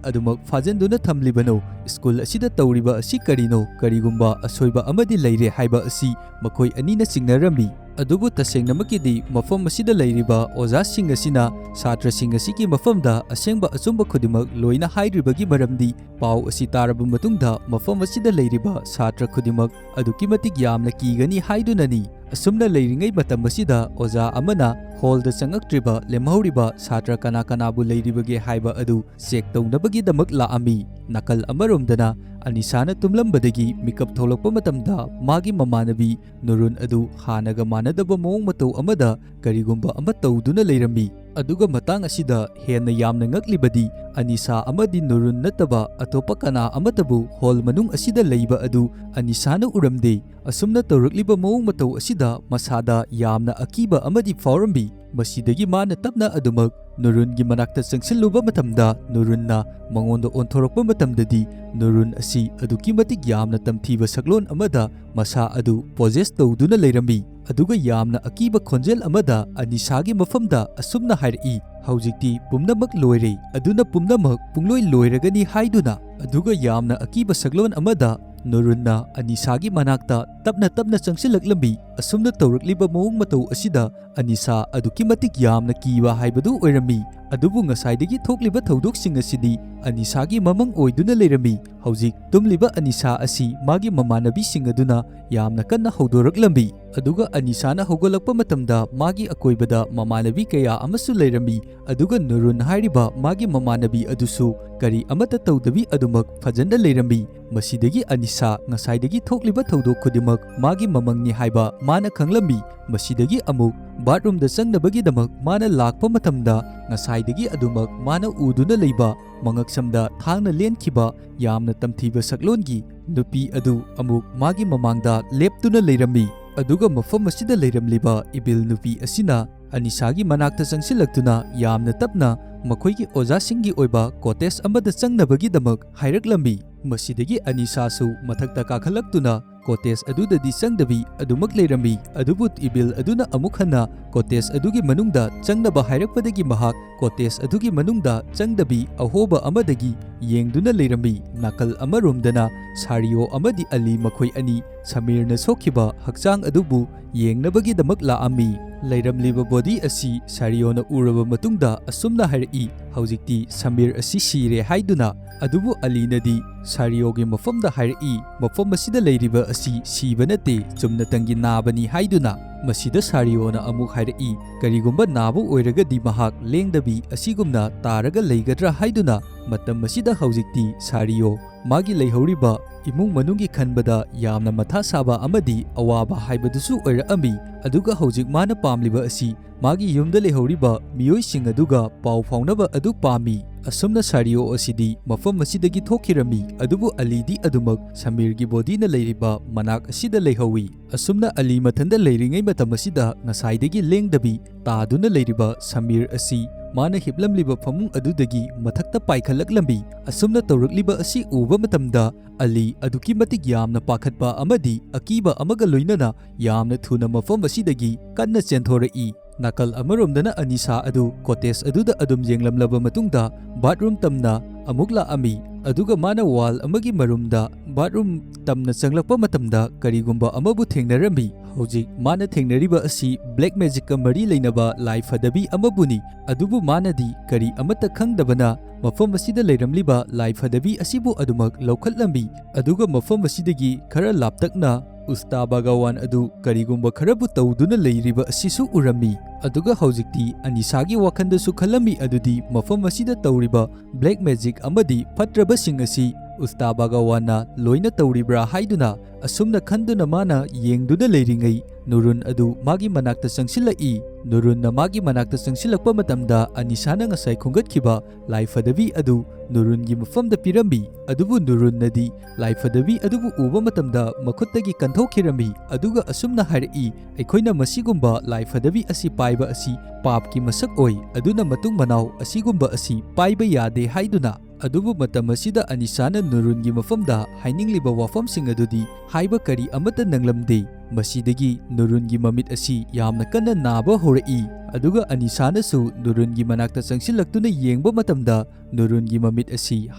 ꯑꯗꯨꯃꯛ ꯐꯥꯖꯤꯟꯗꯨꯅ ꯊꯝꯂꯤꯕꯅꯣ? ꯁ꯭ꯀꯨꯜ ꯑꯁꯤꯗ ꯇꯧꯔꯤꯕ ꯑꯁꯤ ꯀꯔꯤꯅꯣ? ꯀꯔꯤꯒꯨꯝꯕ ꯑꯁꯣꯏꯕ ꯑꯃꯗꯤ ꯂꯩꯔꯦ ꯍꯥꯏꯕ ꯑꯁꯤ ꯃꯈꯣꯏ ꯑꯅꯤꯅ ꯆꯤꯡꯅꯔꯝꯃꯤ꯫ ꯑꯗꯨꯕꯨ ꯇꯁꯦꯡꯅꯃꯛꯀꯤꯗꯤ ꯃꯐꯝ ꯑꯁꯤꯗ ꯂꯩꯔꯤꯕ ꯑꯣꯖꯥꯁꯤꯡ ꯑꯁꯤꯅ ꯁꯥꯇ꯭ꯔꯁꯤꯡ ꯑꯁꯤꯒꯤ ꯃꯐꯝꯗ ꯑꯁꯦꯡꯕ ꯑꯆꯨꯝꯕ ꯈꯨꯗꯤꯡꯃꯛ ꯂꯣꯏꯅ ꯍꯥꯏꯗ꯭ꯔꯤꯕꯒꯤ ꯃꯔꯝꯗꯤ ꯄꯥꯎ ꯑꯁꯤ ꯇꯥꯔꯕ ꯃꯇꯨꯡꯗ ꯃꯐꯝ ꯑꯁꯤꯗ ꯂꯩꯔꯤꯕ ꯁꯥꯇ꯭ꯔ ꯈꯨꯗꯤꯡꯃꯛ ꯑꯗꯨꯛꯀꯤ ꯃꯇꯤꯛ ꯌꯥꯝꯅ ꯀꯤꯒꯅꯤ ꯍꯥꯏꯗꯨꯅꯅꯤ꯫ ꯑꯁꯨꯝꯅ ꯂꯩꯔꯤꯉꯩ ꯃꯇꯝ ꯑꯁꯤꯗ ꯑꯣꯖꯥ ꯑꯃꯅ ꯍꯣꯜꯗ ꯆꯪꯉꯛꯇ꯭ꯔꯤꯕ ꯂꯦꯝꯍꯧꯔꯤꯕ ꯁꯥꯇ꯭ꯔ ꯀꯅꯥ ꯀꯅꯥꯕꯨ ꯂꯩꯔꯤꯕꯒꯦ ꯍꯥꯏꯕ ꯑꯗꯨ ꯆꯦꯛ ꯇꯧꯅꯕꯒꯤꯗꯃꯛ ꯂꯥꯛꯑꯝꯃꯤ꯫ ꯅꯥꯀꯜ ꯑꯃꯔꯣꯝꯗꯅ ꯑꯅꯤꯁꯥꯅ ꯇꯨꯝꯂꯝꯕꯗꯒꯤ ꯃꯤꯀꯞ ꯊꯣꯛꯂꯛꯄ ꯃꯇꯝꯗ ꯃꯥꯒꯤ ꯃꯃꯥꯟꯅꯕꯤ ꯅꯨꯔꯨꯟ ꯑꯗꯨ ꯍꯥꯟꯅꯒ ꯃꯥꯟꯅꯗꯕ ꯃꯑꯣꯡ ꯃꯇꯧ ꯑꯃꯗ ꯀꯔꯤꯒꯨꯝꯕ ꯑꯃ ꯇꯧꯗꯨꯅ ꯂꯩꯔꯝꯃꯤ꯫ ꯑꯗꯨꯒ ꯃꯇꯥꯡ ꯑꯁꯤꯗ ꯍꯦꯟꯅ ꯌꯥꯝꯅ ꯉꯛꯂꯤꯕꯗꯤ ꯑꯅꯤꯁꯥ ꯑꯃꯗꯤ ꯅꯨꯔꯨꯟ ꯅꯠꯇꯕ ꯑꯇꯣꯞꯄ ꯀꯅꯥ ꯑꯃꯠꯇꯕꯨ ꯍꯣꯜ ꯃꯅꯨꯡ ꯑꯁꯤꯗ ꯂꯩꯕ ꯑꯗꯨ ꯑꯅꯤꯁꯥꯅ ꯎꯔꯝꯗꯦ꯫ ꯑꯁꯨꯝꯅ ꯇꯧꯔꯛꯂꯤꯕ ꯃꯑꯣꯡ ꯃꯇꯧ ꯑꯁꯤꯗ ꯃꯁꯥꯗ ꯌꯥꯝꯅ ꯑꯀꯤꯕ ꯑꯃꯗꯤ ꯐꯥꯎꯔꯝꯃꯤ꯫ ꯃꯁꯤꯗꯒꯤ ꯃꯥꯅ ꯇꯞꯅ ꯑꯗꯨꯃꯛ ꯅꯨꯔꯨꯟꯒꯤ ꯃꯅꯥꯛꯇ ꯆꯪꯁꯤꯜꯂꯨꯕ ꯃꯇꯝꯗ ꯅꯨꯔꯨꯟꯅ ꯃꯉꯣꯟꯗ ꯑꯣꯟꯊꯣꯔꯛꯄ ꯃꯇꯝꯗꯗꯤ ꯅꯨꯔꯨꯟ ꯑꯁꯤ ꯑꯗꯨꯛꯀꯤ ꯃꯇꯤꯛ ꯌꯥꯝꯅ ꯇꯝꯊꯤꯕ ꯁꯛꯂꯣꯟ ꯑꯃꯗ ꯃꯁꯥ ꯑꯗꯨ ꯄꯣꯖꯦꯁ ꯇꯧꯗꯨꯅ ꯂꯩꯔꯝꯃꯤ꯫ ꯑꯗꯨꯒ ꯌꯥꯝꯅ ꯑꯀꯤꯕ ꯈꯣꯟꯖꯦꯜ ꯑꯃꯗ ꯑꯅꯤꯁꯥꯒꯤ ꯃꯐꯝꯗ ꯑꯁꯨꯝꯅ ꯍꯥꯏꯔꯛꯏ, "ꯍꯧꯖꯤꯛꯇꯤ ꯄꯨꯝꯅꯃꯛ ꯂꯣꯏꯔꯦ, ꯑꯗꯨꯅ ꯄꯨꯝꯅꯃꯛ ꯄꯨꯡꯂꯣꯏ ꯂꯣꯏꯔꯒꯅꯤ" ꯍꯥꯏꯗꯨꯅ꯫ ꯑꯗꯨꯒ ꯌꯥꯝꯅ ꯑꯀꯤꯕ ꯁꯛꯂꯣꯟ ꯑꯃꯗ ꯅꯨꯔꯨꯟꯅ ꯑꯅꯤꯁꯥꯒꯤ ꯃꯅꯥꯛꯇ ꯇꯞꯅ ꯇꯞꯅ ꯆꯪꯁꯤꯜꯂꯛꯂꯝꯃꯤ꯫ ꯑꯁꯨꯝꯅ ꯇꯧꯔꯛꯂꯤꯕ ꯃꯑꯣꯡ ꯃꯇꯧ ꯑꯁꯤꯗ ꯑꯅꯤꯁꯥ ꯑꯗꯨꯛꯀꯤ ꯃꯇꯤꯛ ꯌꯥꯝꯅ ꯀꯤꯕ ꯍꯥꯏꯕꯗꯨ ꯑꯣꯏꯔꯝꯃꯤ꯫ ꯑꯗꯨꯕꯨ ꯉꯁꯥꯏꯗꯒꯤ ꯊꯣꯛꯂꯤꯕ ꯊꯧꯗꯣꯛꯁꯤꯡ ꯑꯁꯤꯗꯤ ꯑꯅꯤꯁꯥꯒꯤ ꯃꯃꯪ ꯑꯣꯏꯗꯨꯅ ꯂꯩꯔꯝꯃꯤ꯫ ꯍꯧꯖꯤꯛ ꯇꯨꯝꯂꯤꯕ ꯑꯅꯤꯁꯥ ꯑꯁꯤ ꯃꯥꯒꯤ ꯃꯃꯥꯟꯅꯕꯤꯁꯤꯡ ꯑꯗꯨꯅ ꯌꯥꯝꯅ ꯀꯟꯅ ꯍꯧꯗꯣꯔꯛꯂꯝꯃꯤ꯫ ꯑꯗꯨꯒ ꯑꯅꯤꯁꯥꯅ ꯍꯧꯒꯠꯂꯛꯄ ꯃꯇꯝꯗ ꯃꯥꯒꯤ ꯑꯀꯣꯏꯕꯗ ꯃꯃꯥꯟꯅꯕꯤ ꯀꯌꯥ ꯑꯃꯁꯨ ꯂꯩꯔꯝꯃꯤ꯫ ꯑꯗꯨꯒ ꯅꯨꯔꯨꯟ ꯍꯥꯏꯔꯤꯕ ꯃꯥꯒꯤ ꯃꯃꯥꯟꯅꯕꯤ ꯑꯗꯨꯁꯨ ꯀꯔꯤ ꯑꯃꯠꯇ ꯇꯧꯗꯕꯤ ꯑꯗꯨꯃꯛ ꯐꯖꯅ ꯂꯩꯔꯝꯃꯤ꯫ ꯃꯁꯤꯗꯒꯤ ꯑꯅꯤꯁꯥ ꯉꯁꯥꯏꯗꯒꯤ ꯊꯣꯛꯂꯤꯕ ꯊꯧꯗꯣꯛ ꯈꯨꯗꯤꯡꯃꯛ ꯃꯥꯒꯤ ꯃꯃꯪꯅꯤ ꯍꯥꯏꯕ ꯃꯥꯅ ꯈꯪꯂꯝꯃꯤ꯫ ꯃꯁꯤꯗꯒꯤ ꯑꯃꯨꯛ ꯕꯥꯠꯔꯨꯝꯗ ꯆꯪꯅꯕꯒꯤꯗꯃꯛ ꯃꯥꯅ ꯂꯥꯛꯄ ꯃꯇꯝꯗ ꯉꯁꯥꯏꯗꯒꯤ ꯑꯗꯨꯃꯛ ꯃꯥꯅ ꯎꯗꯨꯅ ꯂꯩꯕ ꯃꯉꯛꯁꯝꯗ ꯊꯥꯡꯅ ꯂꯦꯟꯈꯤꯕ ꯌꯥꯝꯅ ꯇꯝꯊꯤꯕ ꯁꯛꯂꯣꯟꯒꯤ ꯅꯨꯄꯤ ꯑꯗꯨ ꯑꯃꯨꯛ ꯃꯥꯒꯤ ꯃꯃꯥꯡꯗ ꯂꯦꯞꯇꯨꯅ ꯂꯩꯔꯝꯃꯤ꯫ ꯑꯗꯨꯒ ꯃꯐꯝ ꯑꯁꯤꯗ ꯂꯩꯔꯝꯂꯤꯕ ꯏꯕꯤꯜ ꯅꯨꯄꯤ ꯑꯁꯤꯅ ꯑꯅꯤꯁꯥꯒꯤ ꯃꯅꯥꯛꯇ ꯆꯪꯁꯤꯜꯂꯛꯇꯨꯅ ꯌꯥꯝꯅ ꯇꯞꯅ ꯃꯈꯣꯏꯒꯤ ꯑꯣꯖꯥꯁꯤꯡꯒꯤ ꯑꯣꯏꯕ ꯀꯣꯇꯦꯖ ꯑꯃꯗ ꯆꯪꯅꯕꯒꯤꯗꯃꯛ ꯍꯥꯏꯔꯛꯂꯝꯃꯤ꯫ ꯃꯁꯤꯗꯒꯤ ꯑꯅꯤꯁꯥꯁꯨ ꯃꯊꯛꯇ ꯀꯥꯈꯠꯂꯛꯇꯨꯅ ꯀꯣꯇꯦꯖ ꯑꯗꯨꯗꯗꯤ ꯆꯪꯗꯕꯤ ꯑꯗꯨꯃꯛ ꯂꯩꯔꯝꯃꯤ꯫ ꯑꯗꯨꯕꯨ ꯏꯕꯤꯜ ꯑꯗꯨꯅ ꯑꯃꯨꯛ ꯍꯟꯅ ꯀꯣꯇꯦꯖ ꯑꯗꯨꯒꯤ ꯃꯅꯨꯡꯗ ꯆꯪꯅꯕ ꯍꯥꯏꯔꯛꯄꯗꯒꯤ ꯃꯍꯥꯛ ꯀꯣꯇꯦꯖ ꯑꯗꯨꯒꯤ ꯃꯅꯨꯡꯗ ꯆꯪꯗꯕꯤ ꯑꯍꯣꯕ ꯑꯃꯗꯒꯤ ꯌꯦꯡꯗꯨꯅ ꯂꯩꯔꯝꯃꯤ꯫ ꯅꯥꯀꯜ ꯑꯃꯔꯣꯝꯗꯅ ꯁꯥꯔꯤꯌꯣ ꯑꯃꯗꯤ ꯑꯂꯤ ꯃꯈꯣꯏ ꯑꯅꯤ ꯁꯃꯤꯔꯅ ꯁꯣꯛꯈꯤꯕ ꯍꯛꯆꯥꯡ ꯑꯗꯨꯕꯨ ꯌꯦꯡꯅꯕꯒꯤꯗꯃꯛ ꯂꯥꯛꯑꯝꯃꯤ꯫ ꯂꯩꯔꯝꯂꯤꯕ ꯕꯣꯗꯤ ꯑꯁꯤ ꯁꯥꯔꯤꯌꯣꯅ ꯎꯔꯕ ꯃꯇꯨꯡꯗ ꯑꯁꯨꯝꯅ ꯍꯥꯏꯔꯛꯏ, "ꯍꯧꯖꯤꯛꯇꯤ ꯁꯃꯤꯔ ꯑꯁꯤ ꯁꯤꯔꯦ" ꯍꯥꯏꯗꯨꯅ꯫ ꯑꯗꯨꯕꯨ ꯑꯂꯤꯅꯗꯤ ꯁꯥꯔꯤꯌꯣꯒꯤ ꯃꯐꯝꯗ ꯍꯥꯏꯔꯛꯏ, "ꯃꯐꯝ ꯑꯁꯤꯗ ꯂꯩꯔꯤꯕ ꯑꯁꯤ ꯁꯤꯕ ꯅꯠꯇꯦ, ꯆꯨꯝꯅꯇꯪꯒꯤ ꯅꯥꯕꯅꯤ" ꯍꯥꯏꯗꯨꯅ꯫ ꯃꯁꯤꯗ ꯁꯥꯔꯤꯌꯣꯅ ꯑꯃꯨꯛ ꯍꯥꯏꯔꯛꯏ, ꯀꯔꯤꯒꯨꯝꯕ ꯅꯥꯕ ꯑꯣꯏꯔꯒꯗꯤ ꯃꯍꯥꯛ ꯂꯦꯡꯗꯕꯤ ꯑꯁꯤꯒꯨꯝꯅ ꯇꯥꯔꯒ ꯂꯩꯒꯗ꯭ꯔꯥ ꯍꯥꯏꯗꯨꯅ꯫ ꯃꯇꯝ ꯑꯁꯤꯗ ꯍꯧꯖꯤꯛꯇꯤ ꯁꯥꯔꯤꯌꯣ ꯃꯥꯒꯤ ꯂꯩꯍꯧꯔꯤꯕ ꯏꯃꯨꯡ ꯃꯅꯨꯡꯒꯤ ꯈꯟꯕꯗ ꯌꯥꯝꯅ ꯃꯊꯥ ꯁꯥꯕ ꯑꯃꯗꯤ ꯑꯋꯥꯕ ꯍꯥꯏꯕꯗꯨꯁꯨ ꯑꯣꯏꯔꯛꯑꯝꯃꯤ꯫ ꯑꯗꯨꯒ ꯍꯧꯖꯤꯛ ꯃꯥꯅ ꯄꯥꯝꯂꯤꯕ ꯑꯁꯤ ꯃꯥꯒꯤ ꯌꯨꯝꯗ ꯂꯩꯍꯧꯔꯤꯕ ꯃꯤꯑꯣꯏꯁꯤꯡ ꯑꯗꯨꯒ ꯄꯥꯎ ꯐꯥꯎꯅꯕ ꯑꯗꯨ ꯄꯥꯝꯃꯤ꯫ ꯑꯁꯨꯝꯅ ꯁꯥꯔꯤꯌꯣ ꯑꯁꯤꯗꯤ ꯃꯐꯝ ꯑꯁꯤꯗꯒꯤ ꯊꯣꯛꯈꯤꯔꯝꯃꯤ, ꯑꯗꯨꯕꯨ ꯑꯂꯤꯗꯤ ꯑꯗꯨꯃꯛ ꯁꯃꯤꯔꯒꯤ ꯕꯣꯗꯤꯅ ꯂꯩꯔꯤꯕ ꯃꯅꯥꯛ ꯑꯁꯤꯗ ꯂꯩꯍꯧꯋꯤ꯫ ꯑꯁꯨꯝꯅ ꯑꯂꯤ ꯃꯊꯟꯗ ꯂꯩꯔꯤꯉꯩ ꯃꯇꯝ ꯑꯁꯤꯗ ꯉꯁꯥꯏꯗꯒꯤ ꯂꯦꯡꯗꯕꯤ ꯇꯥꯗꯨꯅ ꯂꯩꯔꯤꯕ ꯁꯃꯤꯔ ꯑꯁꯤ ꯃꯥꯅ ꯍꯤꯞꯂꯝꯂꯤꯕ ꯐꯃꯨꯡ ꯑꯗꯨꯗꯒꯤ ꯃꯊꯛꯇ ꯄꯥꯏꯈꯠꯂꯛꯂꯝꯃꯤ꯫ ꯑꯁꯨꯝꯅ ꯇꯧꯔꯛꯂꯤꯕ ꯑꯁꯤ ꯎꯕ ꯃꯇꯝꯗ ꯑꯂꯤ ꯑꯗꯨꯛꯀꯤ ꯃꯇꯤꯛ ꯌꯥꯝꯅ ꯄꯥꯈꯠꯄ ꯑꯃꯗꯤ ꯑꯀꯤꯕ ꯑꯃꯒ ꯂꯣꯏꯅꯅ ꯌꯥꯝꯅ ꯊꯨꯅ ꯃꯐꯝ ꯑꯁꯤꯗꯒꯤ ꯀꯟꯅ ꯆꯦꯟꯊꯣꯔꯛꯏ꯫ ꯅꯥꯀꯜ ꯑꯃꯔꯣꯝꯗꯅ ꯑꯅꯤꯁꯥ ꯑꯗꯨ ꯀꯣꯇꯦꯖ ꯑꯗꯨꯗ ꯑꯗꯨꯝ ꯌꯦꯡꯂꯝꯂꯕ ꯃꯇꯨꯡꯗ ꯕꯥꯊꯔꯨꯝ ꯇꯝꯅ ꯑꯃꯨꯛ ꯂꯥꯛꯑꯝꯃꯤ꯫ ꯑꯗꯨꯒ ꯃꯥꯅ ꯋꯥꯜ ꯑꯃꯒꯤ ꯃꯔꯨꯝꯗ ꯕꯥꯊꯔꯨꯝ ꯇꯝꯅ ꯆꯪꯂꯛꯄ ꯃꯇꯝꯗ ꯀꯔꯤꯒꯨꯝꯕ ꯑꯃꯕꯨ ꯊꯦꯡꯅꯔꯝꯃꯤ꯫ ꯍꯧꯖꯤꯛ ꯃꯥꯅ ꯊꯦꯡꯅꯔꯤꯕ ꯑꯁꯤ ꯕ꯭ꯂꯦꯛ ꯃꯦꯖꯤꯛꯀ ꯃꯔꯤ ꯂꯩꯅꯕ ꯂꯥꯏ ꯐꯗꯕꯤ ꯑꯃꯕꯨꯅꯤ꯫ ꯑꯗꯨꯕꯨ ꯃꯥꯅꯗꯤ ꯀꯔꯤ ꯑꯃꯠꯇ ꯈꯪꯗꯕꯅ ꯃꯐꯝ ꯑꯁꯤꯗ ꯂꯩꯔꯝꯂꯤꯕ ꯂꯥꯏ ꯐꯗꯕꯤ ꯑꯁꯤꯕꯨ ꯑꯗꯨꯃꯛ ꯂꯧꯈꯠꯂꯝꯃꯤ꯫ ꯑꯗꯨꯒ ꯃꯐꯝ ꯑꯁꯤꯗꯒꯤ ꯈꯔ ꯂꯥꯞꯇꯛꯅ ꯎꯁꯇꯥ ꯚꯒꯋꯥꯟ ꯑꯗꯨ ꯀꯔꯤꯒꯨꯝꯕ ꯈꯔꯕꯨ ꯇꯧꯗꯨꯅ ꯂꯩꯔꯤꯕ ꯑꯁꯤꯁꯨ ꯎꯔꯝꯃꯤ꯫ ꯑꯗꯨꯒ ꯍꯧꯖꯤꯛꯇꯤ ꯑꯅꯤꯁꯥꯒꯤ ꯋꯥꯈꯜꯗꯁꯨ ꯈꯜꯂꯝꯃꯤ ꯑꯗꯨꯗꯤ ꯃꯐꯝ ꯑꯁꯤꯗ ꯇꯧꯔꯤꯕ ꯕ꯭ꯂꯦꯛ ꯃꯦꯖꯤꯛ ꯑꯃꯗꯤ ꯐꯠꯇ꯭ꯔꯕꯁꯤꯡ ꯑꯁꯤ ꯎꯁꯇꯥ ꯚꯒꯋꯥꯟꯅ ꯂꯣꯏꯅ ꯇꯧꯔꯤꯕ꯭ꯔꯥ ꯍꯥꯏꯗꯨꯅ꯫ ꯑꯁꯨꯝꯅ ꯈꯟꯗꯨꯅ ꯃꯥꯅ ꯌꯦꯡꯗꯨꯅ ꯂꯩꯔꯤꯉꯩ ꯅꯨꯔꯨꯟ ꯑꯗꯨ ꯃꯥꯒꯤ ꯃꯅꯥꯛꯇ ꯆꯪꯁꯤꯜꯂꯛꯏ꯫ ꯅꯨꯔꯨꯟꯅ ꯃꯥꯒꯤ ꯃꯅꯥꯛꯇ ꯆꯪꯁꯤꯜꯂꯛꯄ ꯃꯇꯝꯗ ꯑꯅꯤꯁꯥꯅ ꯉꯁꯥꯏ ꯈꯣꯝꯒꯠꯈꯤꯕ ꯂꯥꯏ ꯐꯗꯕꯤ ꯑꯗꯨ ꯅꯨꯔꯨꯟꯒꯤ ꯃꯐꯝꯗ ꯄꯤꯔꯝꯃꯤ꯫ ꯑꯗꯨꯕꯨ ꯅꯨꯔꯨꯟꯅꯗꯤ ꯂꯥꯏ ꯐꯗꯕꯤ ꯑꯗꯨꯕꯨ ꯎꯕ ꯃꯇꯝꯗ ꯃꯈꯨꯠꯇꯒꯤ ꯀꯟꯊꯣꯛꯈꯤꯔꯝꯃꯤ꯫ ꯑꯗꯨꯒ ꯑꯁꯨꯝꯅ ꯍꯥꯏꯔꯛꯏ, "ꯑꯩꯈꯣꯏꯅ ꯃꯁꯤꯒꯨꯝꯕ ꯂꯥꯏ ꯐꯗꯕꯤ ꯑꯁꯤ ꯄꯥꯏꯕ ꯑꯁꯤ ꯄꯥꯞꯀꯤ ꯃꯁꯛ ꯑꯣꯏ, ꯑꯗꯨꯅ ꯃꯇꯨꯡ ꯃꯅꯥꯎ ꯑꯁꯤꯒꯨꯝꯕ ꯑꯁꯤ ꯄꯥꯏꯕ ꯌꯥꯗꯦ" ꯍꯥꯏꯗꯨꯅ꯫ ꯑꯗꯨꯕꯨ ꯃꯇꯝ ꯑꯁꯤꯗ ꯑꯅꯤꯁꯥꯅ ꯅꯨꯔꯨꯟꯒꯤ ꯃꯐꯝꯗ ꯍꯥꯏꯅꯤꯡꯂꯤꯕ ꯋꯥꯐꯝꯁꯤꯡ ꯑꯗꯨꯗꯤ ꯍꯥꯏꯕ ꯀꯔꯤ ꯑꯃꯠꯇ ꯅꯪꯂꯝꯗꯦ꯫ ꯃꯁꯤꯗꯒꯤ ꯅꯨꯔꯨꯟꯒꯤ ꯃꯃꯤꯠ ꯑꯁꯤ ꯌꯥꯝꯅ ꯀꯟꯅ ꯅꯥꯕ ꯍꯧꯔꯛꯏ꯫ ꯑꯗꯨꯒ ꯑꯅꯤꯁꯥꯅꯁꯨ ꯅꯨꯔꯨꯟꯒꯤ ꯃꯅꯥꯛꯇ ꯆꯪꯁꯤꯜꯂꯛꯇꯨꯅ ꯌꯦꯡꯕ ꯃꯇꯝꯗ ꯅꯨꯔꯨꯟꯒꯤ ꯃꯃꯤꯠ ꯑꯁꯤ